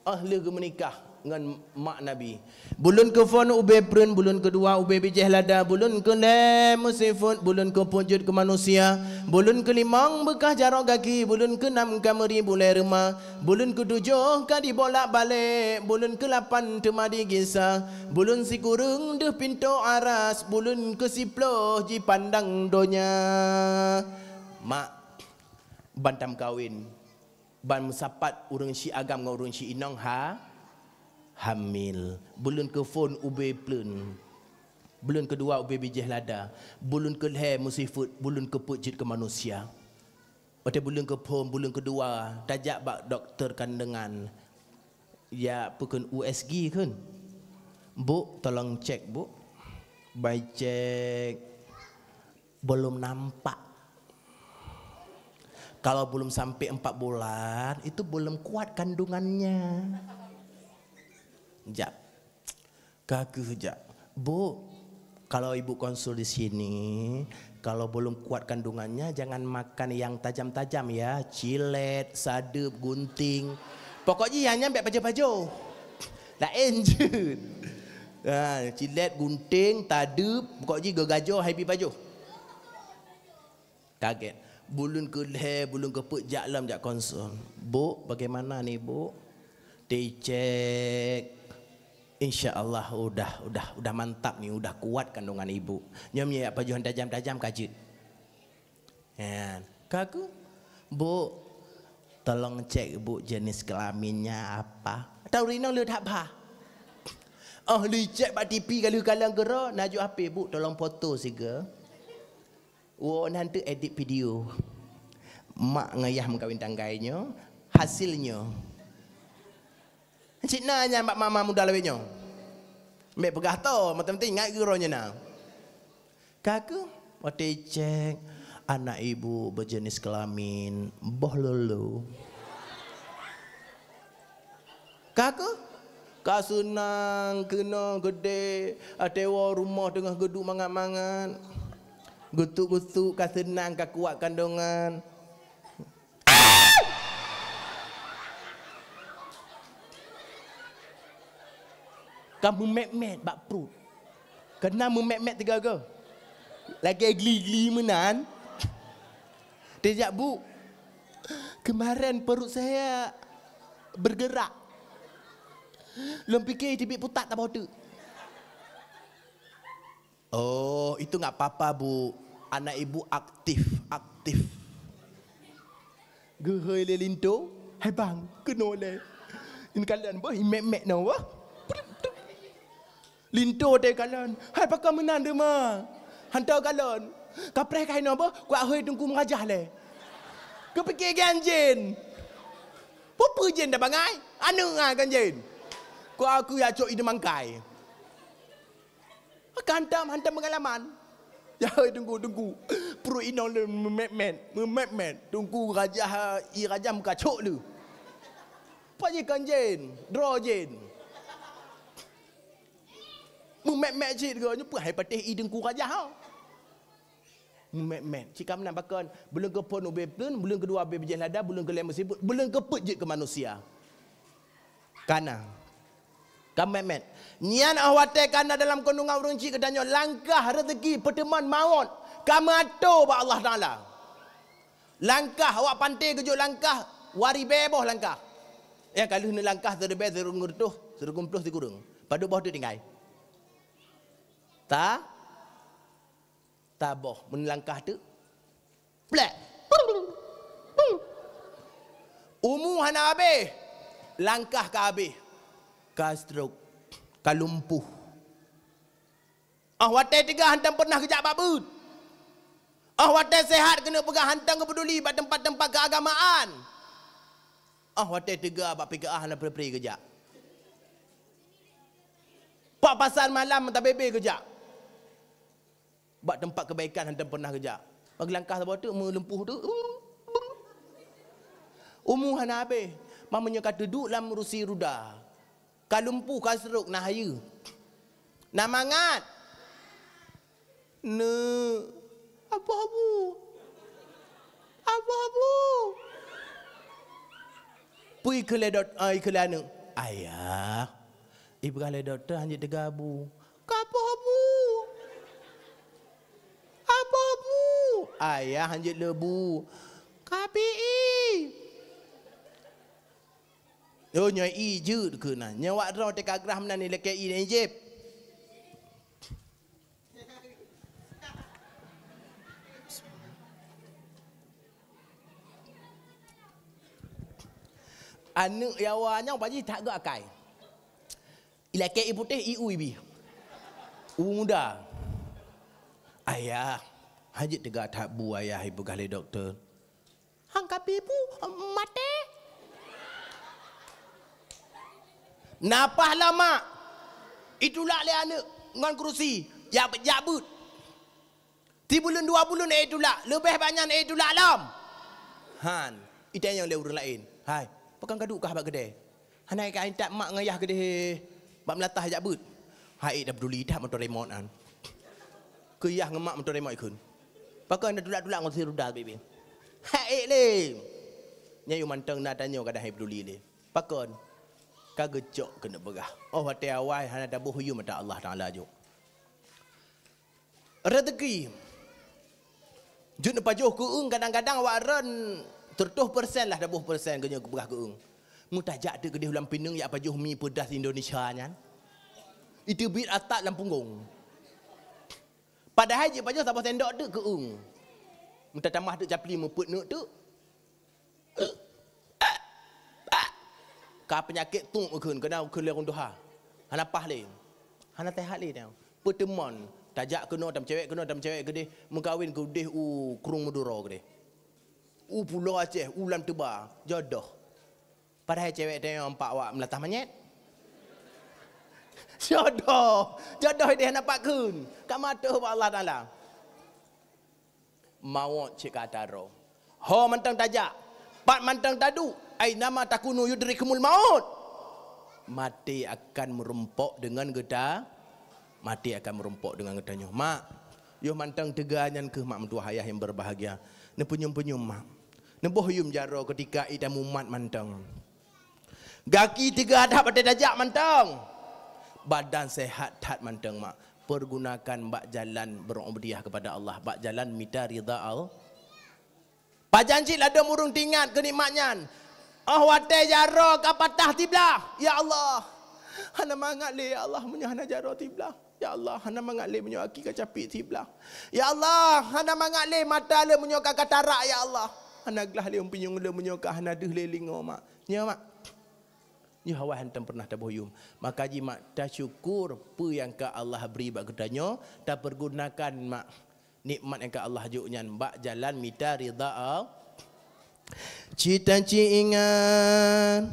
oh lheueh geumeunikah ngon mak Nabi. Buleuen keuphôn ubé preuen, buleuen keudua ubé bijéh lada, buleuen keulhèe meusifeuet, buleuen keupeuet jeuet keu manusia, buleuen keulimöng beukah jaroe gaki, buleuen keunam ka meuri bulèe reuma, buleuen keutujôh ka dibolak-balek, buleuen keulapan teuma digisa, buleuen sikureueng deuh pintoe aras, buleuen keusiploh jipandang donya. Mak, ban tameukawen, ban meusapat ureueng si agam ngon ureueng si inong ha, hamil. Buleuen keuphôn ubé preuen. Buleuen keudua ubé bijéh lada. Buleuen keulhèe meusifeuet, buleuen keupeuet jeuet keu manusia. Watèe buleuen keuphôn, buleuen keudua, tajak bak dokto kandungan. Ya, peue kheun, U S G kheun. "Bu, tolong cek, Bu." Bai cek. Belum nampak. Kalau belum sampai empat bulan, itu belum kuat kandungannya. Jak. Ka keuh jak. "Bu, kalau ibu konsul di sini, kalau belum kuat kandungannya, jangan makan yang tajam-tajam ya, cilet, sadeup, gunting. Pokok jih nyan bèk pajoh-pajoh. Laén jeuet. Ha, cilet, gunting, tadeup, pokok jih geugajoh hai pih pajoh." Kaget. Buleuen keulhèe, buleuen keupeuet jak lom jak konsul. "Bu, bagaimana ni, Bu?" Dicek. "Insya Allah udah, udah, udah mantap ni, udah kuat kandungan ibu. Nyoe meunyo jak pajoh tajam-tajam ka jeuet." Nyan. Ka keuh, "Bu, tolong cek, Bu, jenis kelaminnya apa?" Tahu rinong le that bah. Oh, licek bak T V ka lheueh kalon keudroe, na ju H P, "Bu, tolong foto sigoe." Woe nan teuk edit video. Mak ngon yah meukawen tanggai nyoe, hasilnyo. Cit na nyan bak mama muda lawét nyoe. Mèk peugah to, mantong-mantong ingat geuroe nyoe na. Ka keuh, watèe cek, anak ibu berjenis kelamin, boh lolo. Ka keuh? Ka seunang keunoe geudeh, até woe rumoh teungoh geuduek mangat-mangat. Geutuk-geutuk ka seunang ka kuat kandungan. Ka meumèt-mèt bak pruet. Keunan meumèt-mèt tiga-tiga. Lagèe gli-gli meunan. Teuh jak, "Bu, kemarin perut saya bergerak. Lôn pike teubiet putat saboh teuk." "Oh, itu nggak apa-apa, Bu. Anak ibu aktif, aktif." Geuhôi lé linto, "Hai bang, keunoe lé." Nyan kalon boh, imèk-mèk nyoe boh. Linto teuh kalon, "Hai pakon meunan teuma?" Hantom kalon. Kapreh ka inoe boh, kuat hôi teungku meurajah lé. Geupike gan jén. Peue-peue jén dak bangai? Aneuk nyan kan jén. Kuat aku jak cok i teumangkai. Ka hantom, hantom peungalaman. Ya, teungku, teungku. Pruet inong lôn meumèt-mèt, meumèt-mèt. Teungku rajah, i rajah meukacok lé. Peue jih kon jén, droe jén. Meumèt-mèt cit geuh, nyoe peue hai patéh i teungku rajah, ha? Meumèt-mèt. Cit ka meunan pakon, buleuen keuphôn ubé pleuen, buleuen keudua ubé bijéh lada, buleuen keulhèe meusifeuet, buleuen keupeuet jeuet keu manusia. Kana. Ka mèt-mèt. Nyan 'oh watèe kana dalam kandungan ureueng cit geutanyoe, langkah, rezeki, peuteumon, mawöt, ka meuatô bak Allah Taala. Langkah, awak panté geujok langkah, waribèe boh langkah. Nyang ka lheueh neulangkah siribèe, sireutôh, sireutôh ploh sikureueng. Padub boh teuk tinggai? Ta Taboh meulangkah teuk. Plek. Umu hana habéh. Langkah ka habéh, ka stroke, ka lumpuh. Óh watée teuga hántom pernah geujak bak beuet. Óh watée sehat keuneuk peugah hántom geupeuduli bak teumpat-teumpat keuagamaan. Óh watée teuga bak P K A hana pre-pre geujak. Bak pasar malam tabebe geujak. Bak teumpat keubaikan hántom pernah geujak. Bak langkah saboh teuk meulumpuh teuk. Umu hana habéh. Meunyoe ka teuduek lam rusi ruda, ka lumpuh, ka stroke, na hayeue, na mangat. Neuk, abu-abu. Abu-abu. Peue ikheun lé dok-, ah, ikheun lé aneuk? Ayah, ipeugah lé dokto hanjeuet teuga abu. Ka abu-abu. Abu-abu. Ayah hanjeuet leubu. Ka pi-i. Oh, nyoe i jeuet keunan. Nyoe wak droe teuka grah meunan ilakée i dan ijép. Aneuk yawa nyoe paji that geuh akai. Ilakée i putéh, i u ibi. U muda. Ayah, hanjeuet teuga that bu ayah ipeugah lé dokto. Han ka pi bu, maté. Napah lama. Itulak lé aneuk ngon keurusi, jak, jak beuet. Sibuleuen dua buleuen ék tulak, leubeh banyan ék tulak lom. Han, itanyong lé ureuëng laén, "Hai, pakon ka duek kah bak keudè? Hana ka intat mak ngon yah keudeh bak meulatah jak beuet?" "Hai, ék tapeuduli that moto remot nyan. Keu yah ngon mak moto remot ikheun. Pakon na tulak-tulak ngon si ruda bibi?" "Hai, ék lé." Nyan yue mantong na tanyoe kadang hai peuduli lé. Pakon? Ka geucok keuneuk peugah. Oh, watée awai hana taboh yum ata Allah Taala jok. Rezeki. Jeuet neupajoh keueung, kadang-kadang awak ron seratus persen lah taboh persen geunyoe geupeugah keueung. Meutajak teuk keudeh lam pineung jak pajoh mi peudas Indonesia nyan. Iteubiet atat lam punggong. Padahai jeuet pajoh saboh sendok teuk keueung. Meutatamah teuk capli meupeuet neuk teuk. Ka peunyakét tuk ukheun, keunan ukheun lé rhueng tuha. Hana paih lé. Hana teuhat lé nyan. Peuteumon, tajak keunoe, tameucewek keunoe, tameucewek keudeh, meukawen keudeh u Krueng Madura keudeh. U Pulo Aceh, u Lam Tuba, jodoh. Padahai cewek tanyoe ampak awak meulatah manyét. Jodoh, jodoh ideh hana pat kheun. Ka meuatur bak Allah Taala. Mawöt cit ka taro. Ho mantong tajak, pat mantong taduek, ainama takunu yudrikumul maut. Maté akan meurumpok deungon geuta, maté akan meurumpok deungon geutanyoe. Mak, yoh mantong teuga nyan kheueh mak meutuah ayah nyang berbahagia. Neupeunyum-peunyum, mak. Neuboh yum jaroe keutika i tamumat mantong. Gaki teuga that watée tajak mantong. Badan sehat that mantong, mak. Pergunakan bak jalan berubudiyah kepada Allah, bak jalan mita ridha Allah. Pajan cit ladom ureuëng teuingat keu nikmat nyan. Oh watée jaroe ka patah siblah, ya Allah. Hana mangat lé, ya Allah, meunyoe hana jaroe siblah. Ya Allah, hana mangat lé meunyoe aki ka capek siblah. Ya Allah, hana mangat lé mata lé meunyoe ka katarak, ya Allah. Hana glah lé umpinyong lé meunyoe ka hana deuh lé lingo, mak. Nyoe, mak. Nyoe awai hántom pernah taboh yum. Maka jih, mak, tasyukur peue nyang ka Allah bri bak geutanyoe, tapeurgunakan, mak, nikmat nyang ka Allah jok nyan bak jalan mita ridha Allah. Cita ci ingat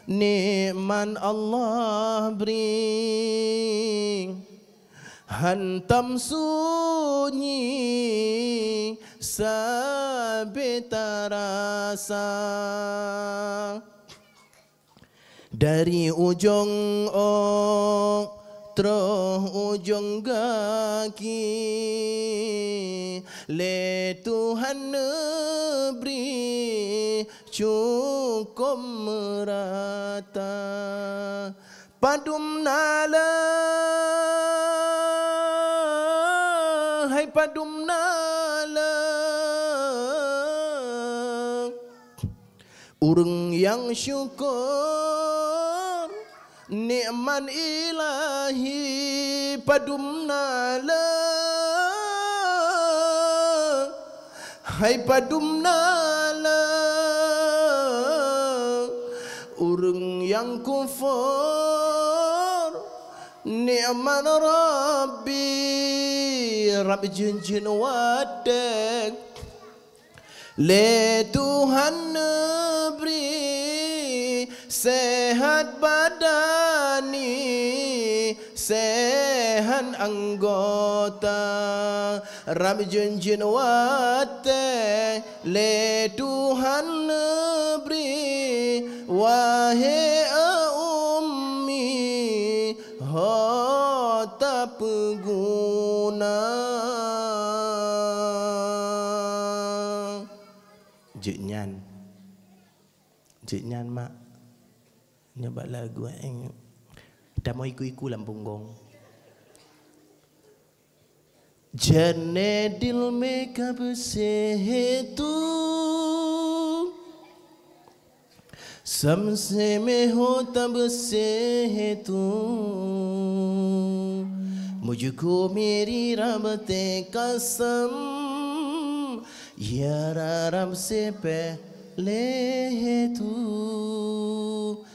nikmat Allah bri, hantom sunyi sabe tarasa. Dari ujong ôk troh ujong gaki, lé Tuhan neubri cukôp meurata. Padum na lé, hai padum na lé. Ureuëng nyang syukur nikmat Ilahi padum na lé, hai padum na lé. Ureuëng Nyang kufur nikmat Rabbi, rab jeuet-jeuet watèe lé Tuhan neubri seuhat badani, seuhat anggota. Rab jeuet-jeuet watèe lé Tuhan neubri, wahé ummi, ho tapeuguna. Jeuet nyan, jeuet nyan, mak. Nyoe bak lagu, eh, tamong iku-iku lam punggong. Jeuet dilmé ka beuseuh tu, samsé meuhô ta beuseuh tu, meujuku miri rab teuh kasam, ya rarab seupeh lé tu.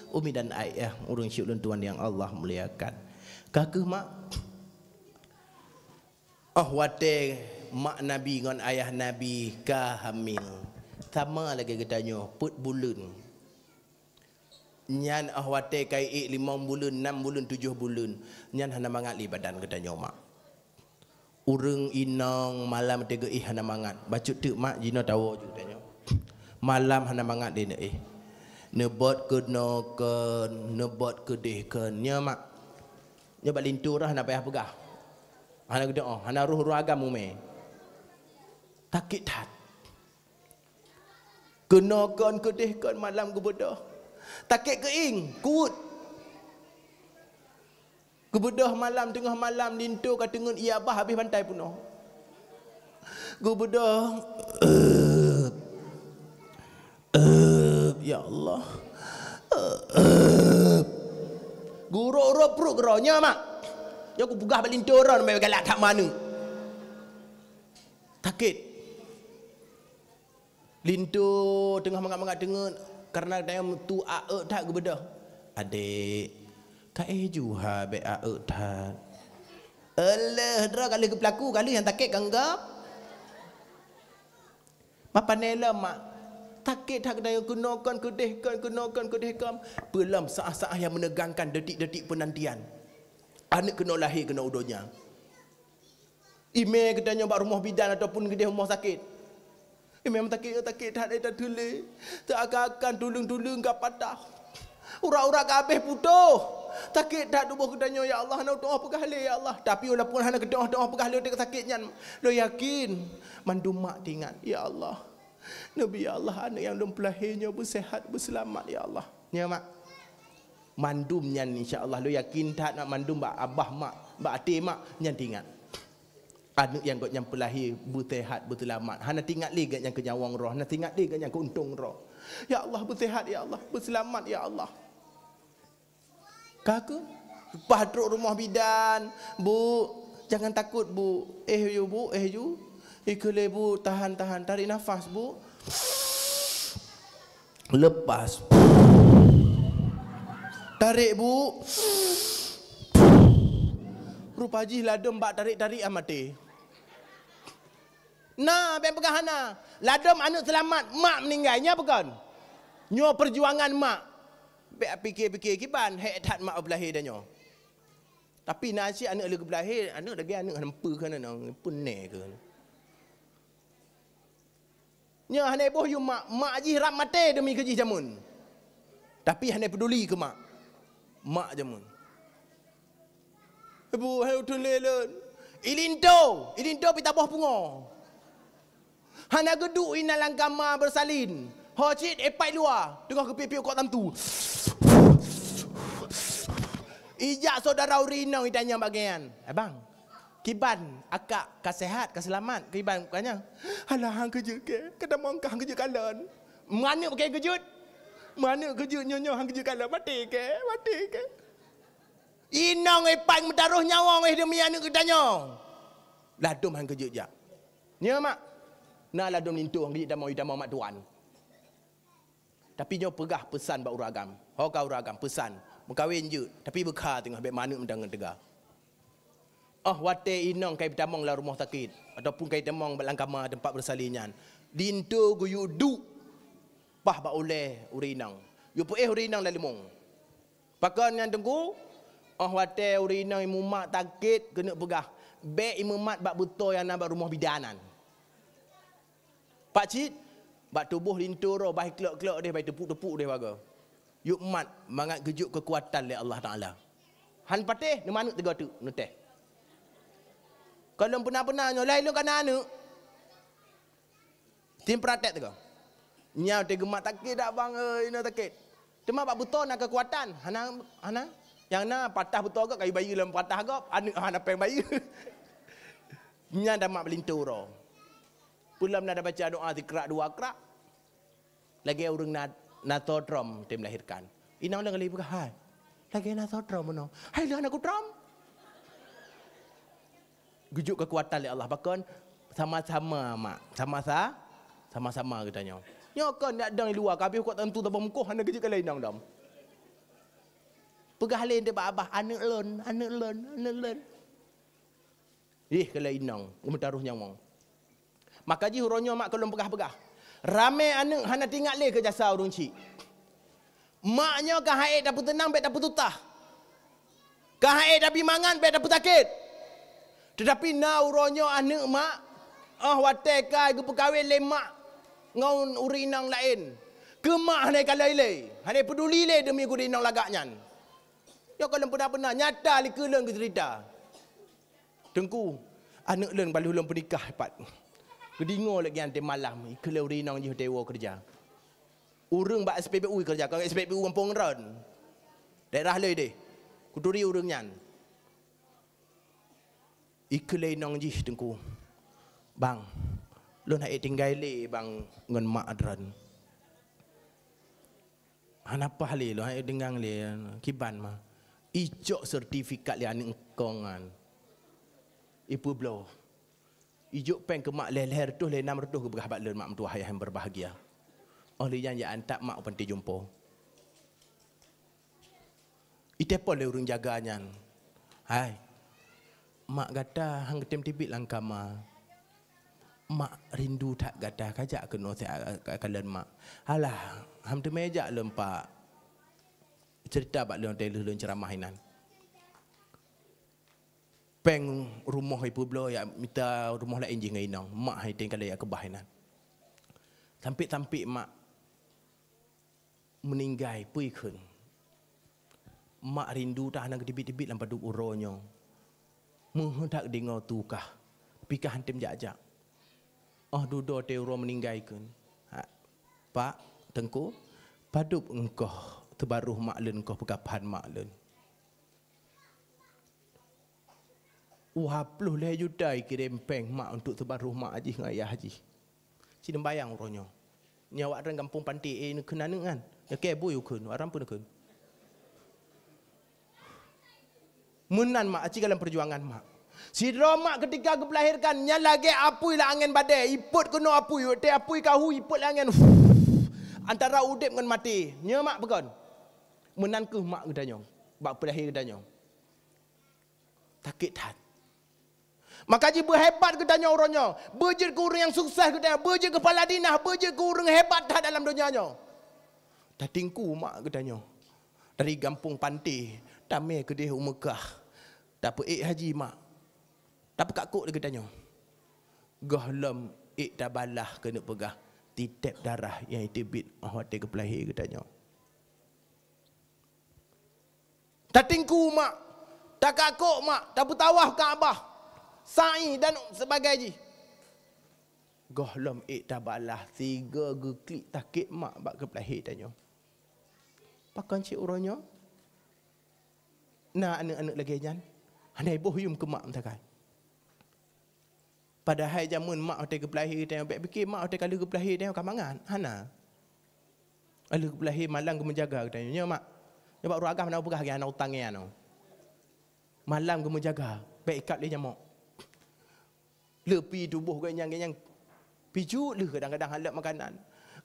Umi dan ayah ureueng syik lôn tuan nyang Allah muliakan. Ka keuh, mak, Óh watée mak Nabi ngon ayah Nabi ka hamil, sama lagée geutanyoe, peuet buleuen. Nyan óh watée ka iék limong buleuen, nam buleuen, tujoh buleuen, nyan hana mangat lé badan geutanyoe mak. Ureuëng inong malam teugeuéh hana mangat, bacut teuk mak jinoe tawoe ju geutanyoe. Malam hana mangat lé neuéh. Neubot keunoe kon, neubot keudeh kon, nyoe mak. Nyoe bak linto roh hana payah peugah. Hana geudoe, hana roh-roh agam umé. Sakét that. Keunoe kon keudeh kon malam geubeudôh. Sakét keuieng, kuweuet. Geubeudôh malam, teungoh malam linto ka teungeut ié abah habéh bantai peunoh. Geubeudôh, "Ep, ep, ya Allah, ep." Gurok-urok pruet keudroe, nyoe mak. Nyoe kupeugah bak linto droe, namanya galak that meuaneuk. Sakét. Linto teungoh mangat-mangat teungeut, kareuna dayah meutu aek that geubeudôh. "Adék, ka éh ju ha bék aek that." Euleuh, droe ka lheueh geupeulaku, ka lheueh nyang sakét ka nggop. Mapane lom mak, sakét that geutanyoe keunoe kon keudeh kon, keunoe kon keudeh kon. Peulom saat-saat nyang meunegangkan, detik-detik peunantian. Aneuk keunoe lahé keunoe u donya. Imé geutanyoe bak rumoh bidan ataupun keudeh rumoh sakét. Imé sakét, sakét that, eh, that teuh lé. Seuakan-akan tuleueng-tuleueng ka patah. Urat-urat ka habéh putôh. Sakét that tuboh geutanyoe, ya Allah, hana teungoh peugah lé, ya Allah. Tapi walaupun hana teungoh-teungoh peugah lé teuka sakét nyan, lôn yakin mandum mak teuingat, ya Allah. Neubi, ya Allah, aneuk nyang lôn peulahé nyoe beuseuhat, beuseulamat, ya Allah. Nyoe mak. Mandum nyan insya Allah lôn yakin that mak mandum bak abah mak, bak até mak nyan teuingat. Aneuk nyang gobnyan peulahé beuseuhat, beuseulamat. Hana teuingat lé gobnyan keu nyawöng droe, hana teuingat lé gobnyan keu untông droe. Ya Allah, beuseuhat ya Allah, beuseulamat ya Allah. Ka keuh, leupah trok rumoh bidan, "Bu, jangan takut, Bu." "Eh, yu, Bu, eh, yu." Ikeu lé, "Bu, tahan, tahan, tarik nafas, Bu." Lepas. Tarék, Bu. Rupa jih ladôm bak tarék-tarék ah maté. Na, bék peugah hana. Ladôm aneuk seulamat, mak meuninggai. Nyan peue kon? Nyoe peujuangan mak. Bék piké-piké kiban, hék that mak peulahé tanyoe. Tapi na cit aneuk lheueh geupeulahé, aneuk lagée aneuk hana meupeue keunan, peuné keuh. Nyoe hana iboh yum mak, mak jih rab maté deumi keu jih jameun. Tapi hana peduli keu mak. Mak jameun. Ibu, hai uteulé lôn. Ilinto, ilinto pih taboh pungo. Hana geuduek inan lam kama beusalin. Ho cit ipat luwa, teungoh geupiep-piep kok tantu. Ijak syedara ureueng inong itanyong bak geuh nyan, "Abang, kiban akak ka seuhat, ka seulamat, kiban bukannya?" "Alah, han keu jeuet keu, ka tamong kah han keu jeuet kalon." Meuaneuk pakon keu jeuet? Meuaneuk keu jeuet nyoe-nyoe han keu jeuet kalon, maté keu, maté keu. Inong ipat meutaroh nyawöng eh deumi aneuk geutanyoe. Ladôm han keu jeuet jak. Nyoe mak, na ladôm linto han keu jeuet tamong, tamong mak tuan. Tapi nyoe peugah peusan bak ureuëng agam. Ho ka ureuëng agam, peusan. Meukawen jeuet, tapi beukha teungoh, bék manök meudangan teuga. Oh watée inong kai tamong lam rumoh sakét ataupun kai tamong bak lam kama teumpat beusalin nyan, linto geuyue duek paih bak ulée ureuëng inong. Yue peuéh ureuëng inong lam leumong. Pakon nyan Teungku? Oh watée ureuëng inong imumat sakét keuneuk peugah, bék imumat bak beutoe nyang na bak rumoh bidan nyan. Pakcit, bak tuboh linto roh, bah iklok-klok deh, bah iteupuek-teupuek deh bagoe. Yue mat mangat geujok keukuatan lé Allah Taala. Han patéh, neumanök teuga teuk, neutéh. Ka lôn peuna-peuna nyoe, laén lôn ka na aneuëk. Tim praktek teuga. Nyan teuh geumat sakét dak bang, eh, ina sakét. Teuma bak beutoe na keukuatan, hana, hana. Nyang na patah beutoe gob, kayu bayeue lom patah gob, aneuëk hana péng bayeue. Nyan tamat bak linto roh. Peulom na tabaca doa sikrak dua krak. Lagée ureuëng na, na soe trom tem melahirkan. Inong lôn galeh peugah, "Hai, lagée na soe trom meunoe." "Hai, lôn hana kutrom." Geujok keukuatan lé Allah. Pakon? Sama-sama, mak. Sama-sa-, sama-sama geutanyoe. Nyoe kon dak dong di luwa, ka habéh kuat tantu tabah mukoh, hana geujeuet keu lé inong dom. Peugah lé teuh bak abah, "Aneuëk lôn, aneuëk lôn, aneuëk lôn." Ih, keu lé inong, geumeutarôh nyawöng. Maka jih uroe nyoe mak keu lôn peugah-peugah. Ramé aneuëk hana teuingat lé keu jasa ureuëng chik. Mak nyoe ka han ék tapeuteunang bék tapeususah. Ka han ék tabi mangat bék tapeusakét. Teutapi na uroe nyoe aneuëk mak, oh watée ka geupeukawen lé mak ngon ureuëng inong laén. Keu mak hana ikalon lé, hana ipeuduli lé deumi ureuëng inong lagak nyan. Nyoe ka lôn peuna-peuna, nyata likeu lôn geuceurita. Teungku, aneuëk lôn balu lôn peunikah pat. Geudeungoe lé nyan teuh malam, ikheun lé ureuëng inong jih watée woe keureuja. Ureuëng bak S P B U keureuja, kon S P B U gampông droen. Daerah lé deh. Kuturi ureuëng nyan. Ikheun lé inong jih Teungku, "Bang, lôn han ék tinggai lé bang ngon mak droen." Hana paih lé, lôn han ék tinggai lé, kiban mah. Icok sertifikat lé aneuëk kong nyan. Ipeubloe. Ijok péng keu mak lhée-lhée reutôh, lhée nam reutôh geupeugah bak lôn mak meutuwah ayah nyang berbahagia. Oh lheueh nyan jak antak mak u panti jumpo. Iteupon lé ureuëng jaga nyan, "Hai, mak gata han geutem teubiet lam kama. Mak rindu that gata, kajak keunoe siat kalon mak." "Alah, han teumé jak lôn pak." Ceurita bak lôn watée lheueh lôn ceuramah inan. Péng rumoh ipeubloe, jak mita rumoh laén jih ngon inong. Mak hai teuka lé jak keubah inan. Sampai-sampai mak meuninggai, peue ikheun. Mak rindu that hana geuteubiet-teubiet lam padub uroe nyoe. Meuheudak deungoe tukah, pih ka han tem jak-jak. Oh dudoe teuh uroe meuninggai kheun, "Pak, Teungku, padub engkoh teubaroh mak lôn, engkoh peukaphan mak lôn?" Dua ploh lhée juta ikirém péng mak untuk teubaroh mak jih ngon ayah jih. Ci neubayang uroe nyoe. Nyoe awak droen gampông panté, eh, neukheun aneuëk nyan. Neukheun bui ukheun, awak droen pun neukheun. Meunan mak, aci ka lam peujuangan mak. Sidroe mak keutika geupeulahérkan, nyan lagée apui lam angén badée, ipot keunoe apui, watée apui ka hu, ipot lam angén. Antara udeb ngon maté. Nyoe mak peukon. Meunan kheueh mak geutanyoe, bak peulahé geutanyoe. Sakét that. Maka jih beuhebat geutanyoe uroe nyoe. Beujeuet keu ureuëng nyang sukses geutanyoe. Beujeuet keu kepala dinah. Beujeuet keu ureuëng hebat that dalam donya nyoe. Tatingku mak geutanyoe. Dari gampông panté, tamé keudeh u Meukah. Tapeuék haji mak. Tapeukakok lé geutanyoe. Gohlom ék tabalah keuneuk peugah titép darah nyang iteubiet óh watée geupeulahé geutanyoe. Tatingku mak, takakok mak, tapeutawaf Ka'bah, sa'i dan sebagainya. Gohlom ék tabalah sigoe geuklik sakét mak bak geupeulahé tanyoe. Pakon cit uroe nyoe na aneuëk-aneuëk lagée nyan? Hana iboh yuem keu mak meusagai. Padahai jameun mak watée geupeulahé geutanyoe, bék pike mak watée ka lheueh geupeulahé tanyoe ka mangat. Hana. Ka lheueh geupeulahé malam geumeujaga geutanyoe. Nyoe mak, nyoe bak ureuëng agam hana peugah lagée hana utang nyan. Malam geumeujaga, bék ikab lé nyamok. Leupi tuboh geuh nyang, geuh nyang pijuk lheueh kadang-kadang hana leueb makanan.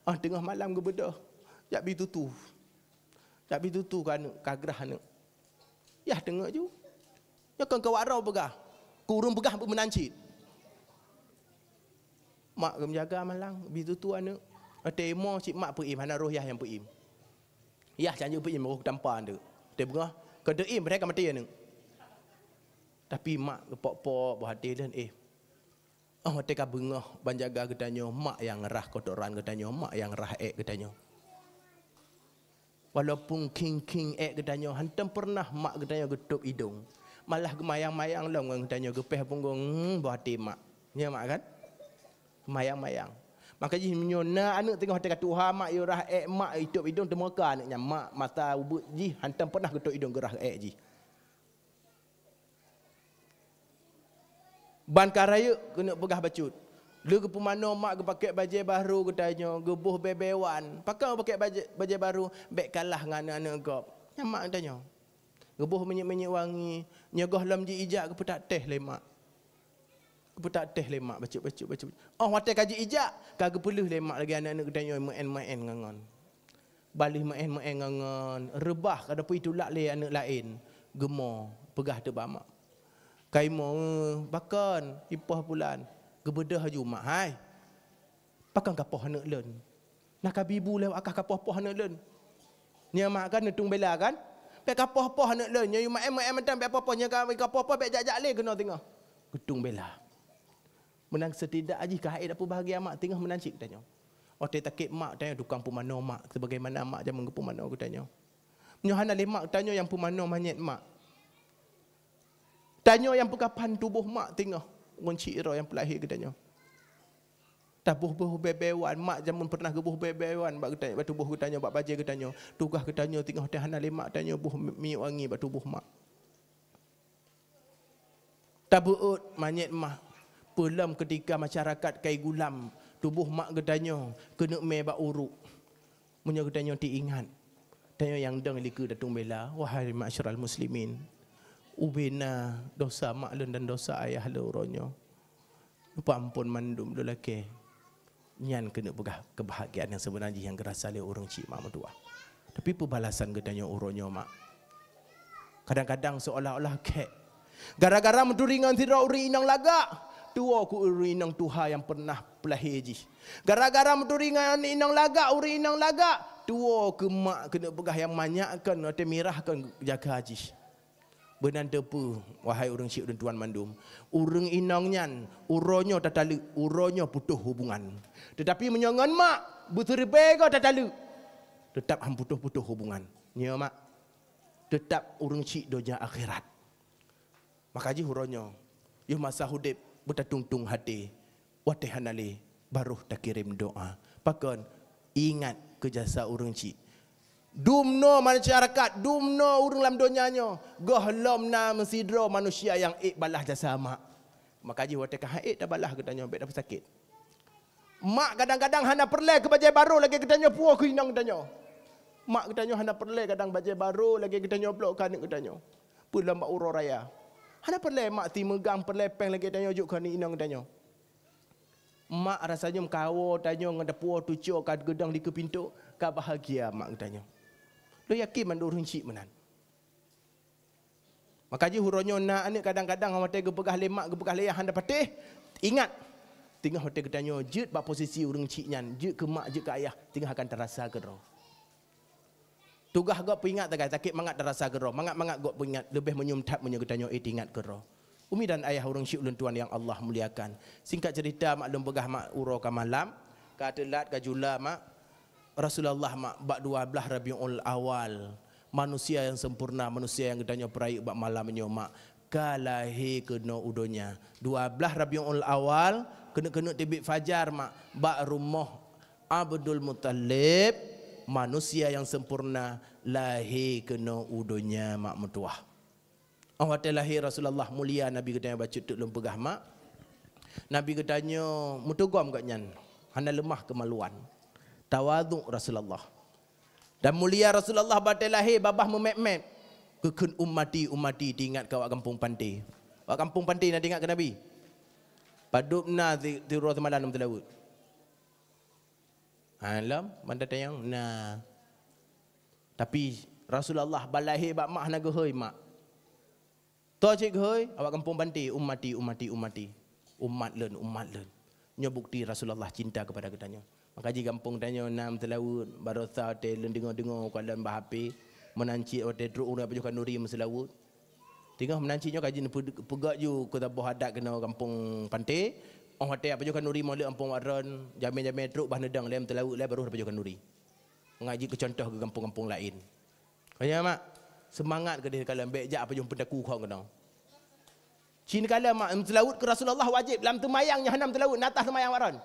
Ah, teungoh malam geubeudôh. Jak bi tutu. Jak bi tutu keu aneuk, ka grah aneuk. Yah teungeuk ju. Nyoe kon keu wak droe peugah. Keu ureuëng peugah pun meunan cit. Mak geumeujaga malang, bi tutu aneuk. Watée imoe cit mak peuiem, hana roh yah nyang peuiem. Yah can jeuet peuiem, roh tampa aneuk. Watée beungoh, keu teuiem, beureh ka maté aneuk. Tapi mak geupok-pok boh até lôn, eh, oh, watée ka beungoh ban jaga geutanyoe, mak nyang rhah kotoran geutanyoe, mak nyang rhah ék geutanyoe. Walaupun khieng-khieng ék geutanyoe, hantom peureunah mak geutanyoe geutôb idong. Malah geumayang-mayang lom ngon geutanyoe, geupéh punggong, hmm, boh até mak. Nyo mak kan? Geumayang-mayang. Maka jih meunyoe na aneuk teungoh watée ka tuha mak, yue rhah ék mak, itôb idong, teumeuka aneuk nyan, mak mata ubeut jih hantom peureunah geutôb idong geurhah ék jih. Ban ka rayeuk keuneuk peugah bacut. Lé geupeumanoe mak geupakék bajée barô geutanyoe, geuboh bée-bée wan. Pakon pakék bajée, bajée barô, bék kalah ngon aneuk-aneuk gob. Nyan mak geutanyoe. Geuboh minyeuk-minyeuk wangi, nyoe gohlom ji ijak geupeutak téh lé mak. Geupeutak téh lé mak, bacut, bacut, bacut. Oh, watée ka ji ijak, ka geupeuleuh lé mak lagée aneuk-aneuk geutanyoe meu'én-meu'én ngon ngon. Balih meu'én-meu'én ngon ngon, reubah ka dapui tulak lé aneuk laén, geumo, peugah teuk bak mak. Ka imoe, eh, pakon, ipoh pulan, geubeudôh laju mak, hai. Pakon kapoh aneuk lôn? Na ka bi bu lé wak kah kapoh-poh aneuk lôn. Nyoe mak kan neutung bela kan? Bék kapoh-poh aneuk lôn, nyoe meu'én-meu'én mantong bék poh-poh, nyoe ka kapoh-poh bék jak-jak lé keunoe teungoh. Geutung bela. Meunan setidak jih ka hai dapur bahagia mak teungoh meunan cit geutanyoe. Watée takét mak tanyoe tukang peumanoe mak, sebagaimana mak jameun geupeumanoe geutanyoe. Nyoe hana lé mak tanyoe nyang peumanoe manyét mak. Tanyoe nyang peukapan tuboh mak teungoh ngon cit droe nyang peulahé geutanyoe. Taboh-boh bée-bée wan, mak jameun peureunah geuboh bée-bée wan bak geutanyoe, bak tuboh geutanyoe, bak bajée geutanyoe. Tugaih geutanyoe teungoh teuh hana lé mak tanyoe boh mi-, minyeuk wangi bak tuboh mak. Tabeuôt manyét mah, peulom keutika masyarakat kai gulam tuboh mak geutanyoe keuneuk mé bak uruek. Meunyoe geutanyoe teuingat, tanyoe nyang dong likeu datong bela, wahai ma'asyiral muslimin, ubena dosa mak lôn dan dosa ayah lôn uroe nyoe. Lôn peuamphon mandum lôn lakée. Nyan keuneuk peugah keubahgiaan nyang seubeuna jih nyang geurasa lé ureuëng chik mak meutuwah. Tapi peubalasan geutanyoe uroe nyoe mak, kadang-kadang seolah-olah khék. Gara-gara meuturi ngon sidroe ureuëng inong lagak, tuwoe keu ureuëng inong tuha nyang peureunah peulahé jih. Gara-gara meuturi ngon inong lagak, ureuëng inong lagak, tuwoe keu mak keuneuk peugah nyang manyak kon watée mirah kon jaga jih. Beunan teupeu, wahai ureuëng chik ureuëng tuan mandum, ureuëng inong nyan uroe nyoe tataleuek, uroe nyoe putôh hubungan. Teutapi meunyoe ngon mak, beusiribée goe tataleuek, teutap han putôh-putôh hubungan. Nyoe mak, teutap ureuëng chik donya akhirat. Maka jih uroe nyoe, yoh masa udeb beutatungtung até, watée hana lé, barôh takirém doá. Pakon? Ingat keu jasa ureuëng chik. Dumnoe masyarakat, dumnoe ureuëng lam donya nyoe, gohlom na meusidroe manusia nyang ék balaih jasa mak. Maka jih watée ka han ék tabalaih geutanyoe, bék tapeusakét. Mak kadang-kadang hana peureulée keu bajée barô lagée geutanyoe puwoe keu inong geutanyoe. Mak geutanyoe hana peureulée kadang bajée barô lagée geutanyoe bloe keu aneuk geutanyoe. Peulom bak uroe raya. Hana peureulée mak simeugang peureulée péng lagée tanyoe jok keu aneuk inong geutanyoe. Mak rasa nyoe kawoe tanyoe ngon tapuwoe tucoe ka geudong dikeue pintoe, ka bahagia mak geutanyoe. Lôn yakin mandum ureuëng chik meunan. Maka jih uroe nyoe na aneuk kadang-kadang watée geupeugah lé mak, geupeugah lé ayah hana patéh, ingat, teungoh watée geutanyoe jeuet bak posisi ureuëng chik nyan, jeuet keu mak, jeuet keu ayah, teungoh akan tarasa keudroe. Tugaih gob peuingat tagai, sakét mangat tarasa keudroe, mangat-mangat gob peuingat, leubeh meunyum that meunyoe geutanyoe ék teuingat keudroe. Umi dan ayah ureuëng chik ulôn tuan nyang Allah muliakan. Singkat cerita, mak lôn peugah mak uroe ka malam, ka teulat, ka jula mak. Rasulullah mak bak dua blaih Rabiul Awal, manusia nyang sempurna, manusia nyang geutanyoe peurayeuk bak malam nyoe mak, ka lahé keunoe u donya. Dua blaih Rabiul Awal, keuneuk-keuneuk teubiet fajar mak, bak rumoh Abdul Muthalib, manusia nyang sempurna, lahé keunoe u donya mak meutuwah. Oh watée lahé Rasulullah mulia, Nabi geutanyoe bacut teuk lôn peugah mak. Nabi geutanyoe meutugom gobnyan, hana leumah keumaluan. Tawadhu Rasulullah. Dan mulia Rasulullah watée lahé babah meumet-met. Geukheun ummati, ummati, teuingat keu awak gampông panté. Awak gampông panté na teuingat keu Nabi? Padub na ti-, tiroe seumalam lam teulaweuet. Ha, lom, banda tayong, na. Tapi Rasulullah ban lahé bak mak hana geuhôi mak. Toh cit geuhôi, awak gampông Panté, "Ummati, ummati, ummati." Umat lôn, umat lôn. Nyoe bukti Rasulullah cinta kepada geutanyoe. Maka jih gampông tanyoe na meuseulaweuet, barosa watèe lôn deungoe-deungoe kalon bak H P, meunan cit watèe trok ureueng pajoh khanduri meuseulaweuet. Teungoh meunan cit nyoe ka jeuet neupeugöt ju keu saboh adat keunoe gampông Panté. Óh watèe pajoh khanduri molek gampông Wadron, jamèe-jamèe trok bah neudong lé meuseulaweuet lé baroh pajoh khanduri. Ngaji keu contoh keu gampông-gampông laén. Kanya mak, seumangat keudeh kalon, bèk jak pajoh peutaku khong keunoe. Cit kalon mak, meuseulaweuet keu Rasulullah wajéb, lam teumayang nyoe hana meuseulaweuet, na tah teumayang Wadron.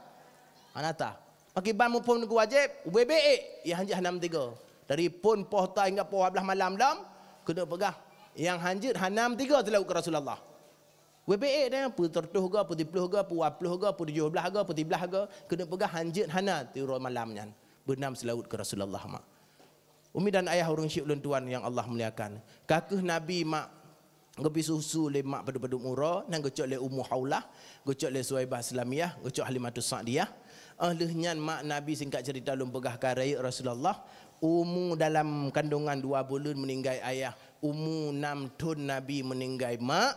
Hana tah. Pakiban muphom nyoe wajéb, ubé-bé ék, nyang hanjeuet hana meusigoe. Dari phôn poh sa hingga poh dua blaih malam lom, keuneuk peugah, nyang hanjeuet hana meusigoe seulaweuet keu Rasulullah. Ubé-bé ék nyan, peu seureutôh goe, peu siploh goe, peu dua ploh goe, peu tujoh blaih goe, peu siblaih goe, keuneuk peugah hanjeuet hana tiroe malam nyan. Beunam seulaweuet keu Rasulullah mak. Umi dan ayah ureueng syik ulôn tuan nyang Allah muliakan. Ka kheueh Nabi mak geupeususu lé mak padum-padum uroe, nyan geucok lé Ummu Haulah, geucok lé Suwaibah Islamiyah, geucok Halimatus Sa'diyah. Óh lheueh nyan mak Nabi singkat cerita lôn peugah ka rayeuk Rasulullah, umu dalam kandungan dua buleuen meuninggai ayah, umu nam thon Nabi meuninggai mak,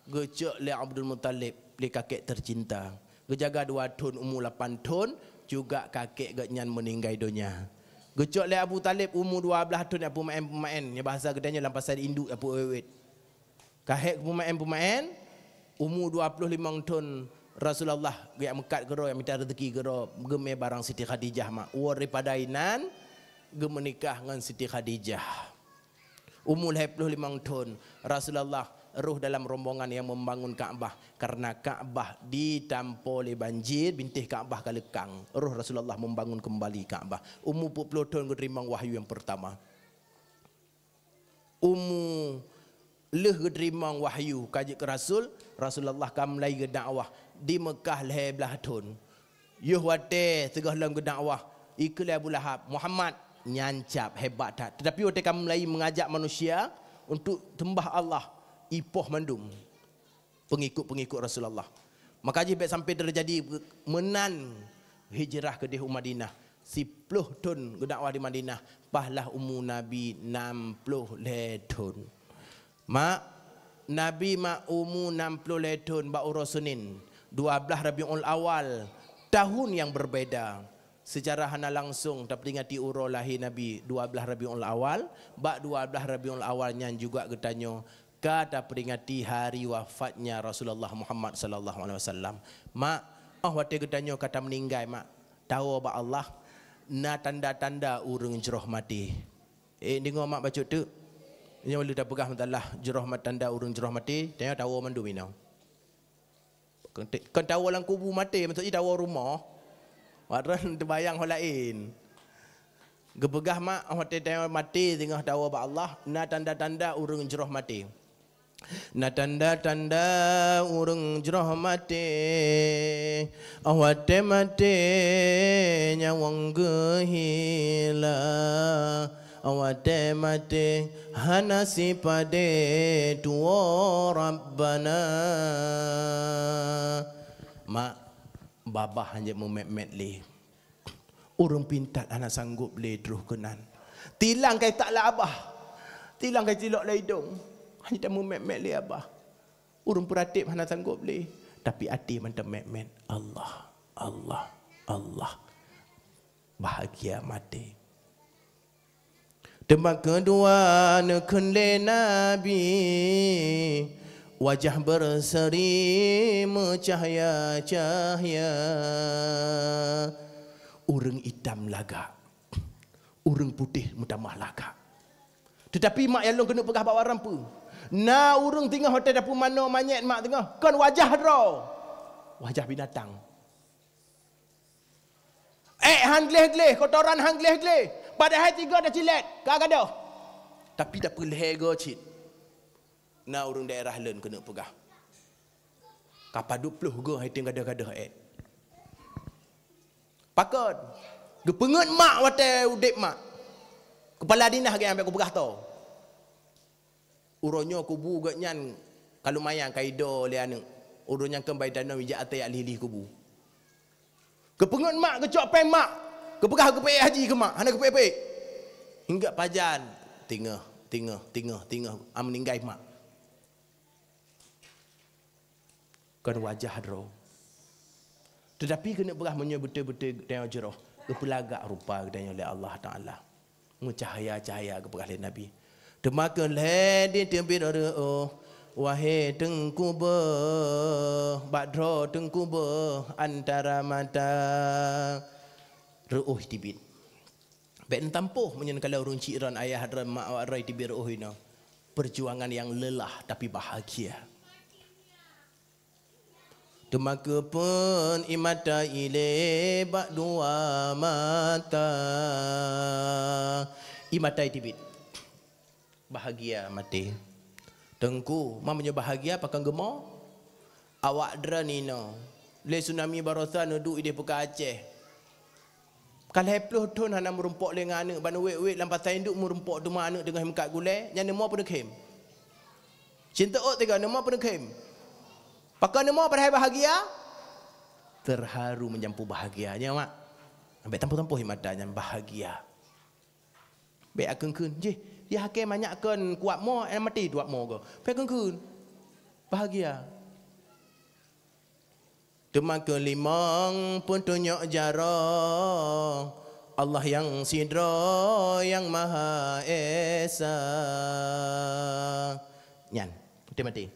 geucok lé Abdul Muthalib lé kakek tercinta. Geujaga dua thon, umu lapan thon, juga kakek geuhnyan meuninggai donya. Geucok lé Abu Thalib umu dua blaih thon, nyang peumaén-peumaén, nyang bahasa geutanyoe lam pasai induek nyang peuwét-wét. Ka hék peumaén-peumaén, umu dua ploh limong thon Rasulullah geujak meukat keudroe mita reuzeki keudroe geumé barang Siti Khadijah mak. Woe daripada inan geumeunikah ngon Siti Khadijah. Umu lhèe ploh limong thon, Rasulullah roh dalam rombongan nyang membangun Ka'bah. Karena Ka'bah ditampo lé banjir, bintéh Ka'bah ka leukang. Roh Rasulullah membangun kembali Ka'bah. Umu peuet ploh thon geuteurimong wahyu nyang peurtama. Umu lheueh geuteurimong wahyu ka jeuet keu rasul, Rasulullah ka mulai geudakwah di Meukah lhèe blaih thon. Yoh watèe sigohlom geudakwah, ikheun lé Abu Lahab, "Muhammad nyan cap, hebat that." Tetapi watèe ka mulai mengajak manusia untuk sembah Allah, ipoh mandum pengikut-pengikut Rasulullah. Maka jih bèk sampai terjadi meunan hijrah keudeh u Madinah. Siploh thon geudakwah di Madinah, paih lah umu Nabi nam ploh lhèe thon. Mak, Nabi mak umu nam ploh lhèe thon bak uroe Senin, dua blaih Rabiul Awal, tahun yang berbeda. Secara hana langsung taperingati uroe lahé Nabi, dua blaih Rabiul Awal, bak dua blaih Rabiul Awal nyan juga geutanyoe ka taperingati hari wafatnya Rasulullah Muhammad sallallahu alaihi wasallam. Mak, óh watèe geutanyoe ka tameuninggai, mak, tawoe bak Allah, na tanda-tanda ureueng jroh maté. Eh, deungoe mak bacut teuk. Nyoe lé tapeugah masalah jroh mat-, tanda ureueng jroh maté, tanyoe tawoe mandum inoe. Kon te-, kon tawoe lam kubu maté, maksud jih tawoe rumoh. Watèe teubayang ho laén. Geupeugah mak, watèe tanyoe maté teungoh tawoe bak Allah, na tanda-tanda ureueng jroh maté. Na tanda-tanda ureueng jroh maté, watèe maté nyawöng geuhila. Watèe maté hana sipadé tuwoe Rabbana. Mak, babah hanjeuet meumèt-mèt lé. Ureueng pintat hana sanggop lé troh keunan. Tilang kai tak lam abah. Tilang kai cilok lam idong. Hana tameumet-met lé abah. Ureueng peuratéb hana sanggop lé, tapi até mantong met-met. Allah, Allah, Allah. Bahagia maté. Teuma keudua neukheun lé Nabi, wajah berseri meucahya-cahya. Ureueng itam lagak, ureueng putéh meutamah lagak. Teutapi mak, nyang lôn keuneuk peugah bak awak rampu, na ureueng teungoh watée tapeumanoe manyét mak teungoh, kon wajah droe, wajah binatang. Ék han gleh-gleh, kotoran han gleh-gleh. Padahai tiga tacilét, ka gadôh. Tapi tapeulhèe goe cit. Na ureueng daerah lôn keuneuk peugah, ka padub ploh goe hai teueng gadôh-gadôh ék. Pakon? Geupeungeut mak watée udeb mak. Keupala dinah geuh nyang bèk kupeugah tô. Uroe nyoe kubu geuhnyan ka lumayan ka ido lé aneuk. Uroe nyan keumbay tanoh ijak até jak lih-lih kubu. Geupeungeut mak, geucok péng mak, geupeugah geupeuék haji keu mak, hana geupeuék-peuék. Hingga pajan, tingeh, tingeh, tingeh, tingeh, a meuninggai mak. Kon wajah droe. Teutapi keuneuk peugah meunyoe beutôi-beutôi geutanyoe jroh, geupeulagak rupa geutanyoe lé Allah Taala. Meucahya-cahya geupeugah lé Nabi. Teuma keu lhée diteubiet reuôh, wahé Teungku beuh, bak droe Teungku beuh antara mata reuôh teubiet. Bék neutampoh meunyoe neukalon ureuëng chik droen, ayah droen, mak awak droe teubiet reuôh inoe. Perjuangan yang lelah tapi bahagia. Teuma keupeuen ie mata ilée bak dua mata. Ie mata teubiet. Bahagia maté. Teungku, ma meunyoe bahagia pakon geumo? Awak droen inoe. Lé tsunami baroesa neuduek idéh Peuka Aceh. Ka lhée ploh thon hana meurumpok lé ngon aneuëk, ban wék-wék lam pasai induk meurumpok teuma aneuëk teungoh meukat gulée, nyan neumo peuneukhem. Cinta ôt tiga neumo peuneukhem. Pakon neumo padahai bahagia? Terharu meunyoe bahagia, nyan mak. Bék tampoh-tampoh ie mata nyan bahagia. Bék akheun-kheun, jih, ya hakée manyak kon kuat mo, eh, maté tuak mo go. Bék akheun-kheun. Bahagia. Teuma keu limong peutunyok jaroe, Allah nyang sidroe nyang Maha Esa. Nyan, maté-maté.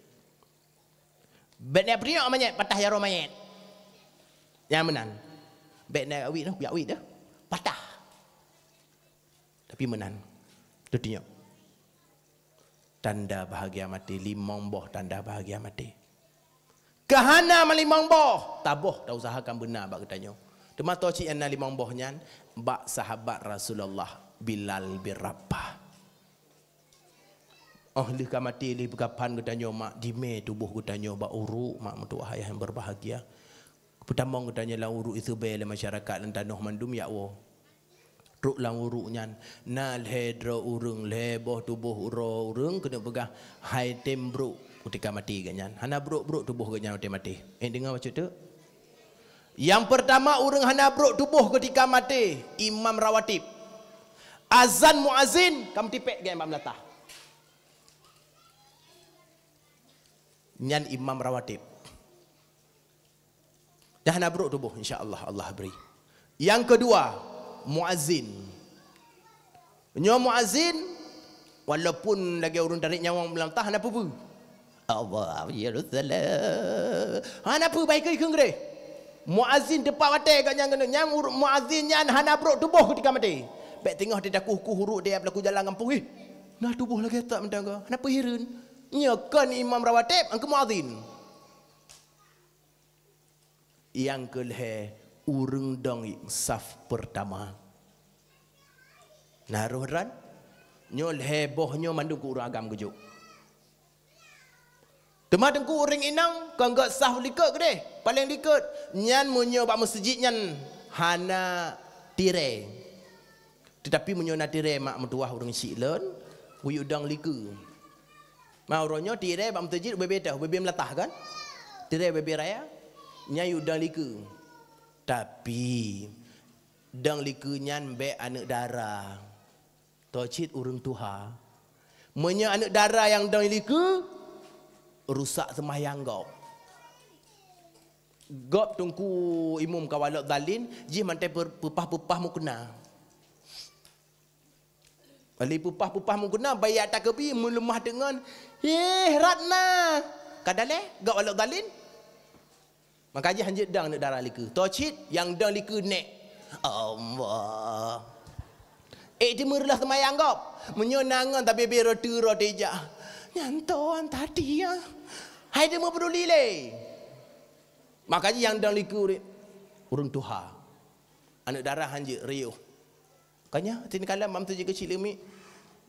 Bék na peutunyok manyét, patah jaroe manyét. Nyan meunan. Bék na awit noh, jak awit dah. Patah. Tapi meunan. Teutunyok. Tanda bahagia maté, limong boh tanda bahagia maté. Keu hana meulimong boh, taboh, tausahakan beuna bak geutanyoe. Teuma toh cit nyang na limong boh nyan, bak sahabat Rasulullah, Bilal bin Rabah. Oh, lheueh ka maté, lheueh beukafan geutanyoe mak, jimé tuboh geutanyoe bak uruek mak meutuwah ayah nyang berbahagia. Peutamong geutanyoe lam uruek iseubai lé masyarakat lam tanoh mandum, ya Allah. Trok lam uruek nyan, na lhée droe ureuëng, lhée boh tuboh uroe ureuëng keuneuk peugah hai tem brok keutika maté geuh nyan. Hana brok-brok tuboh geuh nyan watée maté. Eh, deungoe bacut teuk. Nyang peurtama ureuëng hana brok tuboh keutika maté, imam rawatib. Azan muazin, ka meutipék geuh nyan bak meulatah. Nyan imam rawatib. Dah hana brok tuboh, insya Allah, Allah bri. Nyang keudua, muazin. Nyoe muazin, walaupun lagée ureuëng tarék nyawöng bak meulatah, hana peue-peue. Allah, ya Rasulullah. Hana peue, baik keu ikheun geuréh. Muazin teumpat watée geuh nyan keuneuk. Nyang ur-, muazin nyan hana brok tuboh keutika maté. Bék teungoh teudakuh-kuh uruek di peulaku jalan gampông, ih, na tuboh lagée tak mantong geuh. Hana peue hireuen. Nyoe kon imam rawatib, angkeu muazin. Nyang keu lhée, ureuëng dong saf peurtama. Na roh dran, nyoe lhée boh nyoe mandum keu ureuëng agam geujok. Teuma teungku ureuëng inong kon gét saf likot keudeh, paleng likot. Nyan meunyoe bak meuseujid nyan hana tirée. Teutapi meunyoe na tirée mak meutuwah ureuëng syiek lôn, kuyue dong likot. Ma uroe nyoe tirée bak meuseujid ubé-bé teuh, ubé-bé meulatah kan? Tirée ubé-bé raya, nyan yue dong likot. Tapi, dong likot nyan bék aneuëk dara. Toh cit ureuëng tuha. Meunyoe aneuëk dara nyang dong likot, rusak seumayang gob. Gob teungku imum ka walok dalin, jih mantai per-, peupah-peupah mukena. Lé peupah-peupah mukena, baya takeubi meuleumah teungon, "Heh, Ratna!" Ka daleh, gob walok dalin. Maka jih hanjeuet dong aneuëk dara likot. Toh cit nyang dong likot nék. Allah. Eh, di meureulah seumayang gob. Meunyoe na ngon tabé-bé roti-roti jah. Nyan tuan tadi ya. Hai di meupeduli lé. Maka jih nyang dong likot ureuëng tuha. Aneuëk dara hanjeuet riôh. Kanya, tin kalam mam teujeuet keuchik leumik.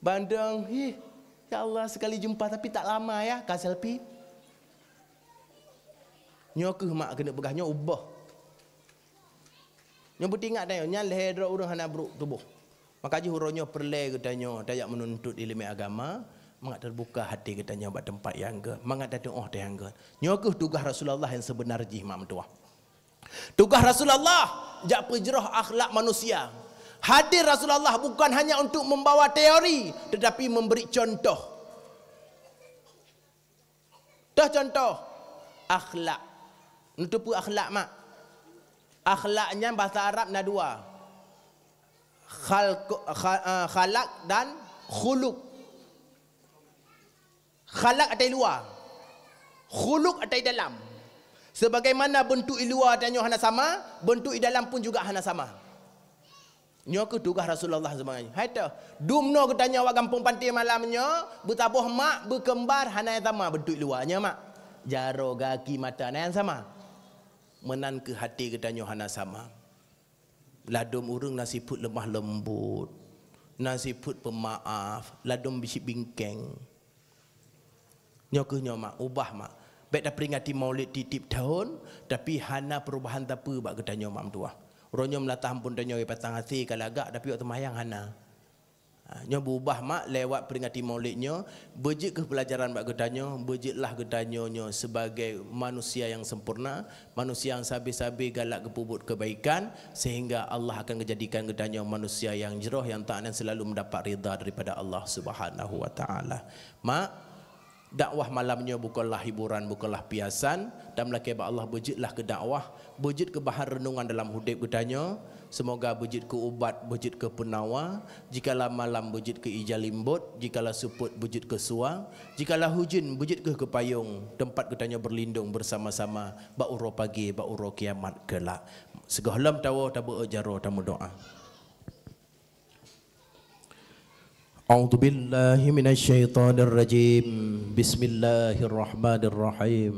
Bandong, hih, ya Allah, sekali jumpa tapi tak lama ya, ka selfie. Nyoe keuh mak keuneuk peugah nyoe ubah. Nyoe beutingat tanyoe, nyan lhée droe ureuëng hana brok tuboh. Maka jih uroe nyoe peureulée geutanyoe tajak meununtut iéleumé agama, mangat teubuka hati geutanyoe bak teumpat nyang gét, mangat tatuoh teuh nyang gét. Nyoe keuh tugaih Rasulullah nyang seubeuna jih mak meutuwah. Tugaih Rasulullah jak peujroh akhlak manusia. Hadir Rasulullah bukan hanya untuk membawa teori, tetapi memberi contoh. Toh contoh, akhlak. Neuteupeue akhlak, mak? Akhlak nyan bahasa Arab na dua. Khalq-, kha-, eh, khalak dan khuluq. Khalak atai luwa, khuluq atai dalam. Sebagaimana bentuk i luwa tanyoe hana sama, bentuk i dalam pun juga hana sama. Nyoe keuh tugaih Rasulullah sebenarnya. Hai teuh, dumnoe geutanyoe awak gampông Panté malam nyoe, beutaboh mak, beukembar, hana nyang sama bentuk i luwa. Nyoe mak, jaroe, gaki, mata, na nyang sama. Meunan keuh até geutanyoe hana sama. Ladôm ureuëng na sifeuet leumah leumbot, na sifeuet peumaaf, ladôm biet bingkeng. Nyoe keuh nyoe mak, ubah mak. Bék taperingati Maulid tiep-tiep thôn, tapi hana peurubahan sapeue bak geutanyoe mak meutuwah. Uroe nyoe meulatah amphon tanyoe patang até ka lagak, tapi awak seumayang hana. Ha, nyoe beubah mak lewat peringati Maulid nyoe, beujeuet keuh peulajaran bak geutanyoe, beujeuetlah geutanyoe nyoe sebagai manusia nyang sempurna, manusia nyang sabe-sabe galak geupeubuet keubaikan, sehingga Allah akan geujadikan geutanyoe manusia nyang jroh, nyang taat dan selalu mendapat ridha daripada Allah Subhanahu wa Taala. Mak, dakwah malam nyoe bukanlah hiburan, bukanlah piasan, dan meulakée bak Allah beujeuetlah keu dakwah, beujeuet keu bahan reunungan dalam udeb geutanyoe, seumoga beujeuet keu ubat, beujeuet keu peunawa, jikalau malam beujeuet keu ija limbot, jikalau seupôt beujeuet keu suwa, jikalau hujeuen beujeuet keuh keu payong, teumpat geutanyoe beurlindong beusama-sama bak uroe pagée, bak uroe kiamat keulak. Sigohlom tawoe tabeuet jaroe tameudoá. أعوذ بالله من الشيطان الرجيم. بسم الله الرحمن الرحيم.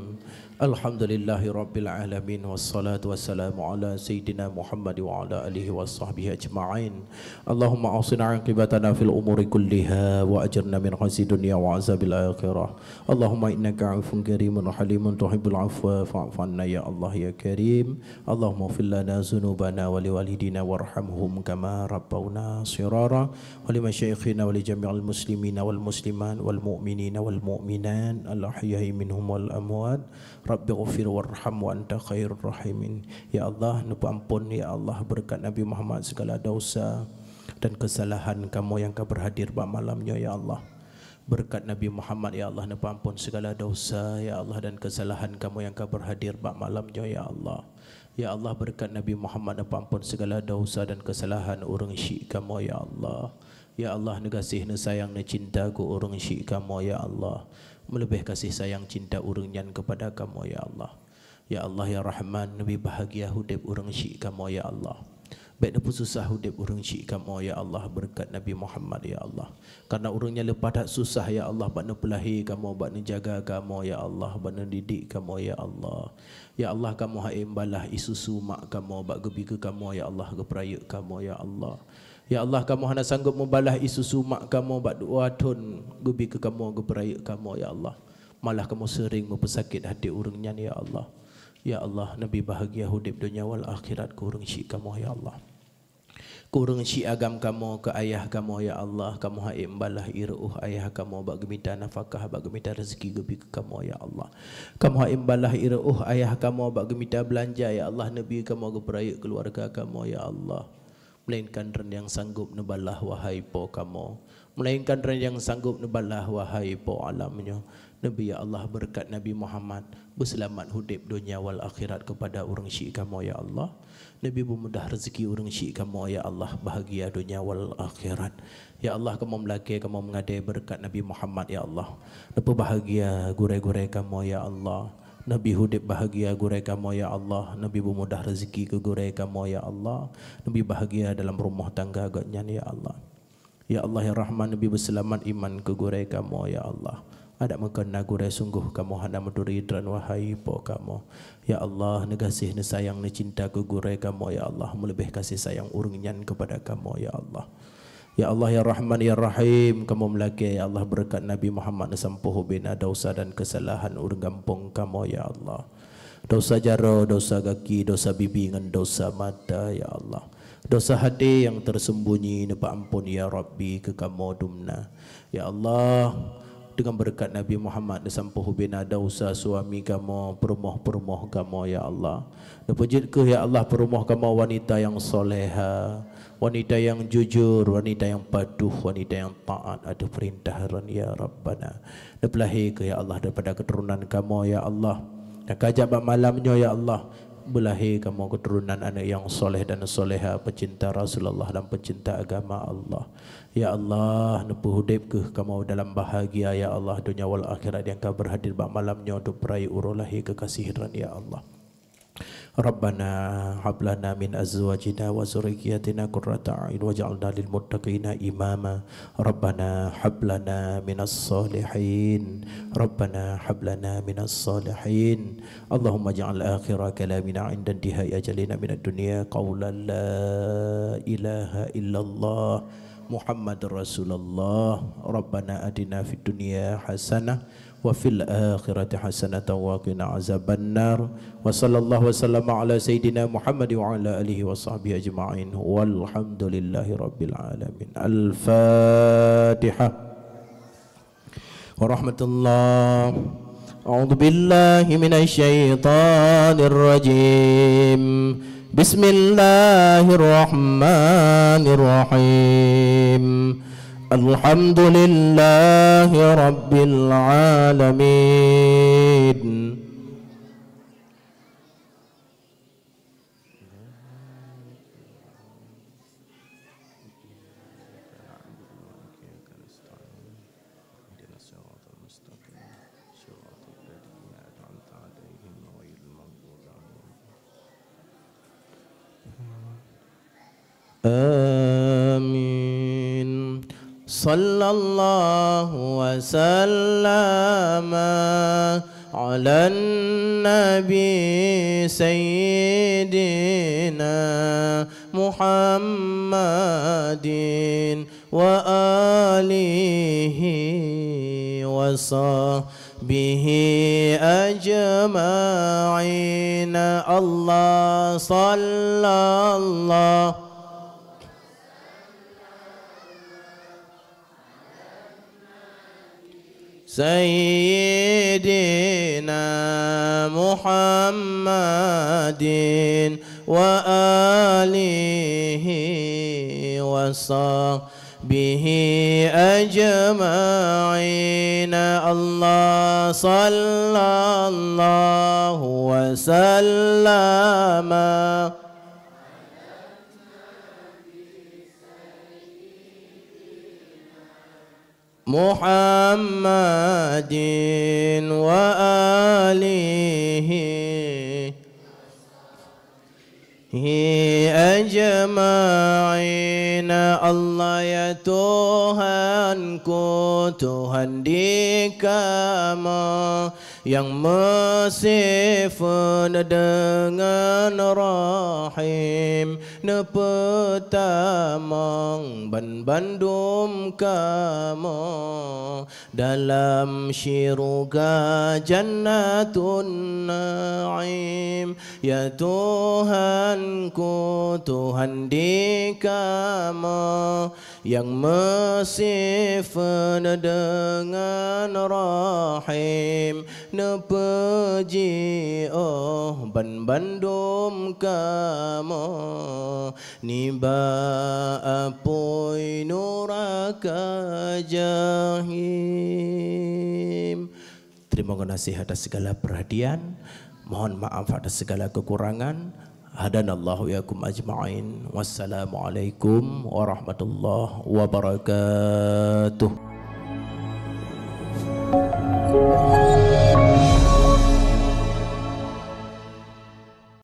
الحمد لله رب العالمين، والصلاة والسلام على سيدنا محمد وعلى آله وصحبه أجمعين. اللهم أحسن عاقبتنا في الأمور كلها، وأجرنا من خزي الدنيا وعذاب الآخرة. اللهم إنك عفو كريم حليم تحب العفو فاعف عنا يا الله يا كريم. اللهم اغفر لنا ذنوبنا ولوالدينا وارحمهم كما ربونا صغارا. ولمشايخنا ولجميع المسلمين والمسلمات والمؤمنين والمؤمنات الأحياء منهم والأموات. رب اغفر وارحم وأنت خير الراحمين. Ya Allah, neupeuampon, ya Allah, beureukat Nabi Muhammad segala dosa dan kesalahan kamoe nyang ka beurhadir bak malam nyoe, ya Allah. Beureukat Nabi Muhammad, ya Allah, neupeuampon segala dosa, ya Allah, dan kesalahan kamoe nyang ka beurhadir bak malam nyoe, ya Allah. Ya Allah, beureukat Nabi Muhammad neupeuampon segala dosa dan kesalahan ureuëng syik kamoe, ya Allah. Ya Allah, neugaséh, neusayang, neucinta keu ureuëng syik kamoe, ya Allah. Meuleubeh gaséh sayang cinta ureuëng nyan keupada kamoe, ya Allah. Ya Allah, ya Rahman, neubri bahagia udeb ureuëng syik kamoe, ya Allah. Bék neupeususah udeb ureuëng syik kamoe, ya Allah, beureukat Nabi Muhammad, ya Allah. Karena ureuëng nyan leupah that susah, ya Allah, bak neupeulahé kamoe, bak neujaga kamoe, ya Allah, bak neudidik kamoe, ya Allah. Ya Allah, kamoe han ék meubalah ie susu mak kamoe bak geubri keu kamoe, ya Allah, geupeurayeuk kamoe, ya Allah. Ya Allah, kamoe hana sanggob meubalah ie susu mak kamoe bak dua thon geubri keu kamoe, geupeurayeuk kamoe, ya Allah. Malah kamoe seuring meupeusakét até ureuëng nyan, ya Allah. Ya Allah, neubri bahagia udeb donya wal akhirat keu ureuëng syik kamoe, ya Allah. Keu ureuëng syik agam kamoe, keu ayah kamoe, ya Allah, kamoe han ék meubalah ie reuôh ayah kamoe bak geumita nafakah, bak geumita rezeki geubri keu kamoe, ya Allah. Kamoe han ék meubalah ie reuôh ayah kamoe bak geumita beulanja, ya Allah, neubri kamoe geupeurayeuk keuluwarga kamoe, ya Allah. Melainkan Droeneuh nyang sanggob neubalah, wahai Po kamoe. Melainkan Droeneuh nyang sanggob neubalah, wahai Po alam nyoe. Neubri, ya Allah, beureukat Nabi Muhammad, beuseulamat udeb donya wal akhirat keupada ureuëng syik kamoe, ya Allah. Neubri beumudah rezeki ureuëng syik kamoe, ya Allah, bahagia donya wal akhirat. Ya Allah, kamoe meulakée, kamoe meungadée beureukat Nabi Muhammad, ya Allah. Neupeubahagia gurée-gurée kamoe, ya Allah. Neubri udeb bahagia gurée kamoe, ya Allah. Neubri beumudah rezeki keu gurée kamoe, ya Allah. Neubri bahagia dalam rumoh tangga gobnyan, ya Allah. Ya Allah, ya Rahman, neubri beuseulamat iman keu gurée kamoe, ya Allah. Adak meukeuna gurée sunggoh kamoe hana meuturi droen, wahai Po kamoe. Ya Allah, neugaséh, neusayang, neucinta keu gurée kamoe, ya Allah, meuleubeh gaséh sayang ureuëng nyan keupada kamoe, ya Allah. Ya Allah, ya Rahman, ya Rahim, kamoe meulakée, ya Allah, beureukat Nabi Muhammad, neusampôh ubena dosa dan keusalahan ureuëng gampông kamoe, ya Allah. Dosa jaroe, dosa gaki, dosa bibi ngon dosa mata, ya Allah. Dosa até nyang teurseumbunyi neupeuampon, ya Rabbi, keu kamoe dumna. Ya Allah, deungon beureukat Nabi Muhammad neusampôh ubena dosa suami kamoe, peurumoh-peurumoh kamoe, ya Allah. Neupeujeuet keuh, ya Allah, peurumoh kamoe wanita nyang soleha, wanita nyang jujur, wanita nyang patuh, wanita nyang taat ateueh peurintah Droen, ya Rabbana. Neupeulahé keuh, ya Allah, daripada keuturonan kamoe, ya Allah. Nyang ka jak bak malam nyoe, ya Allah, beulahé kamoe keuturonan aneuk nyang soleh dan soleha, peucinta Rasulullah dan peucinta agama Allah. Ya Allah, neupeuudeb keuh kamoe dalam bahagia, ya Allah, donya wal akhirat nyang ka beurhadir bak malam nyoe untuk peurayeuk uroe lahé keukaséh Droen, ya Allah. Rabbana hab lana min azwajina wa dzurriyyatina qurrata a'yun waj'alna lil muttaqina imama. Rabbana hab lana minas shalihin. Rabbana hab lana minas shalihin. Allahumma ij'al akhira kalamina 'inda intihai ajalina minad dunya qaulan la ilaha illallah Muhammadur Rasulullah. Rabbana atina fid dunya hasanah wa fil akhirati hasanatan wa qina azabannar. Wa sallallahu wa sallama ala sayyidina Muhammad wa ala alihi wa sahbihi ajma'in. Walhamdulillahi rabbil alamin. Al-Fatihah. Warahmatullah. A'udzu billahi minasy syaithanir rajim. Bismillahirrahmanirrahim. Alhamdulillahi rabbil alamin. Amin. Sallallahu wa sallama ala nabi sayyidina Muhammadin wa alihi wa sahbihi ajma'in. Allah sallallahu Sayyidina Muhammadin wa alihi wa sahbihi ajma'in. Allah sallallahu wa sallama Muhammadin wa alihi ajma'in. Allah ya Tuhanku, Tuhan di kamoe, nyang meusifeut deungon rahim, neupeutamong banbandum kamoe dalam syeuruga Jannatun Naim. Ya Tuhanku, Tuhan di kamoe, nyang meusifeut deungon rahim, neupeujiôh banbandum kamoe nibak apui nuraka jahim. Terima kasih atas segala perhatian. Mohon maaf atas segala kekurangan. Hadanallahu iyyakum ajma'in. Wassalamualaikum warahmatullahi wabarakatuh.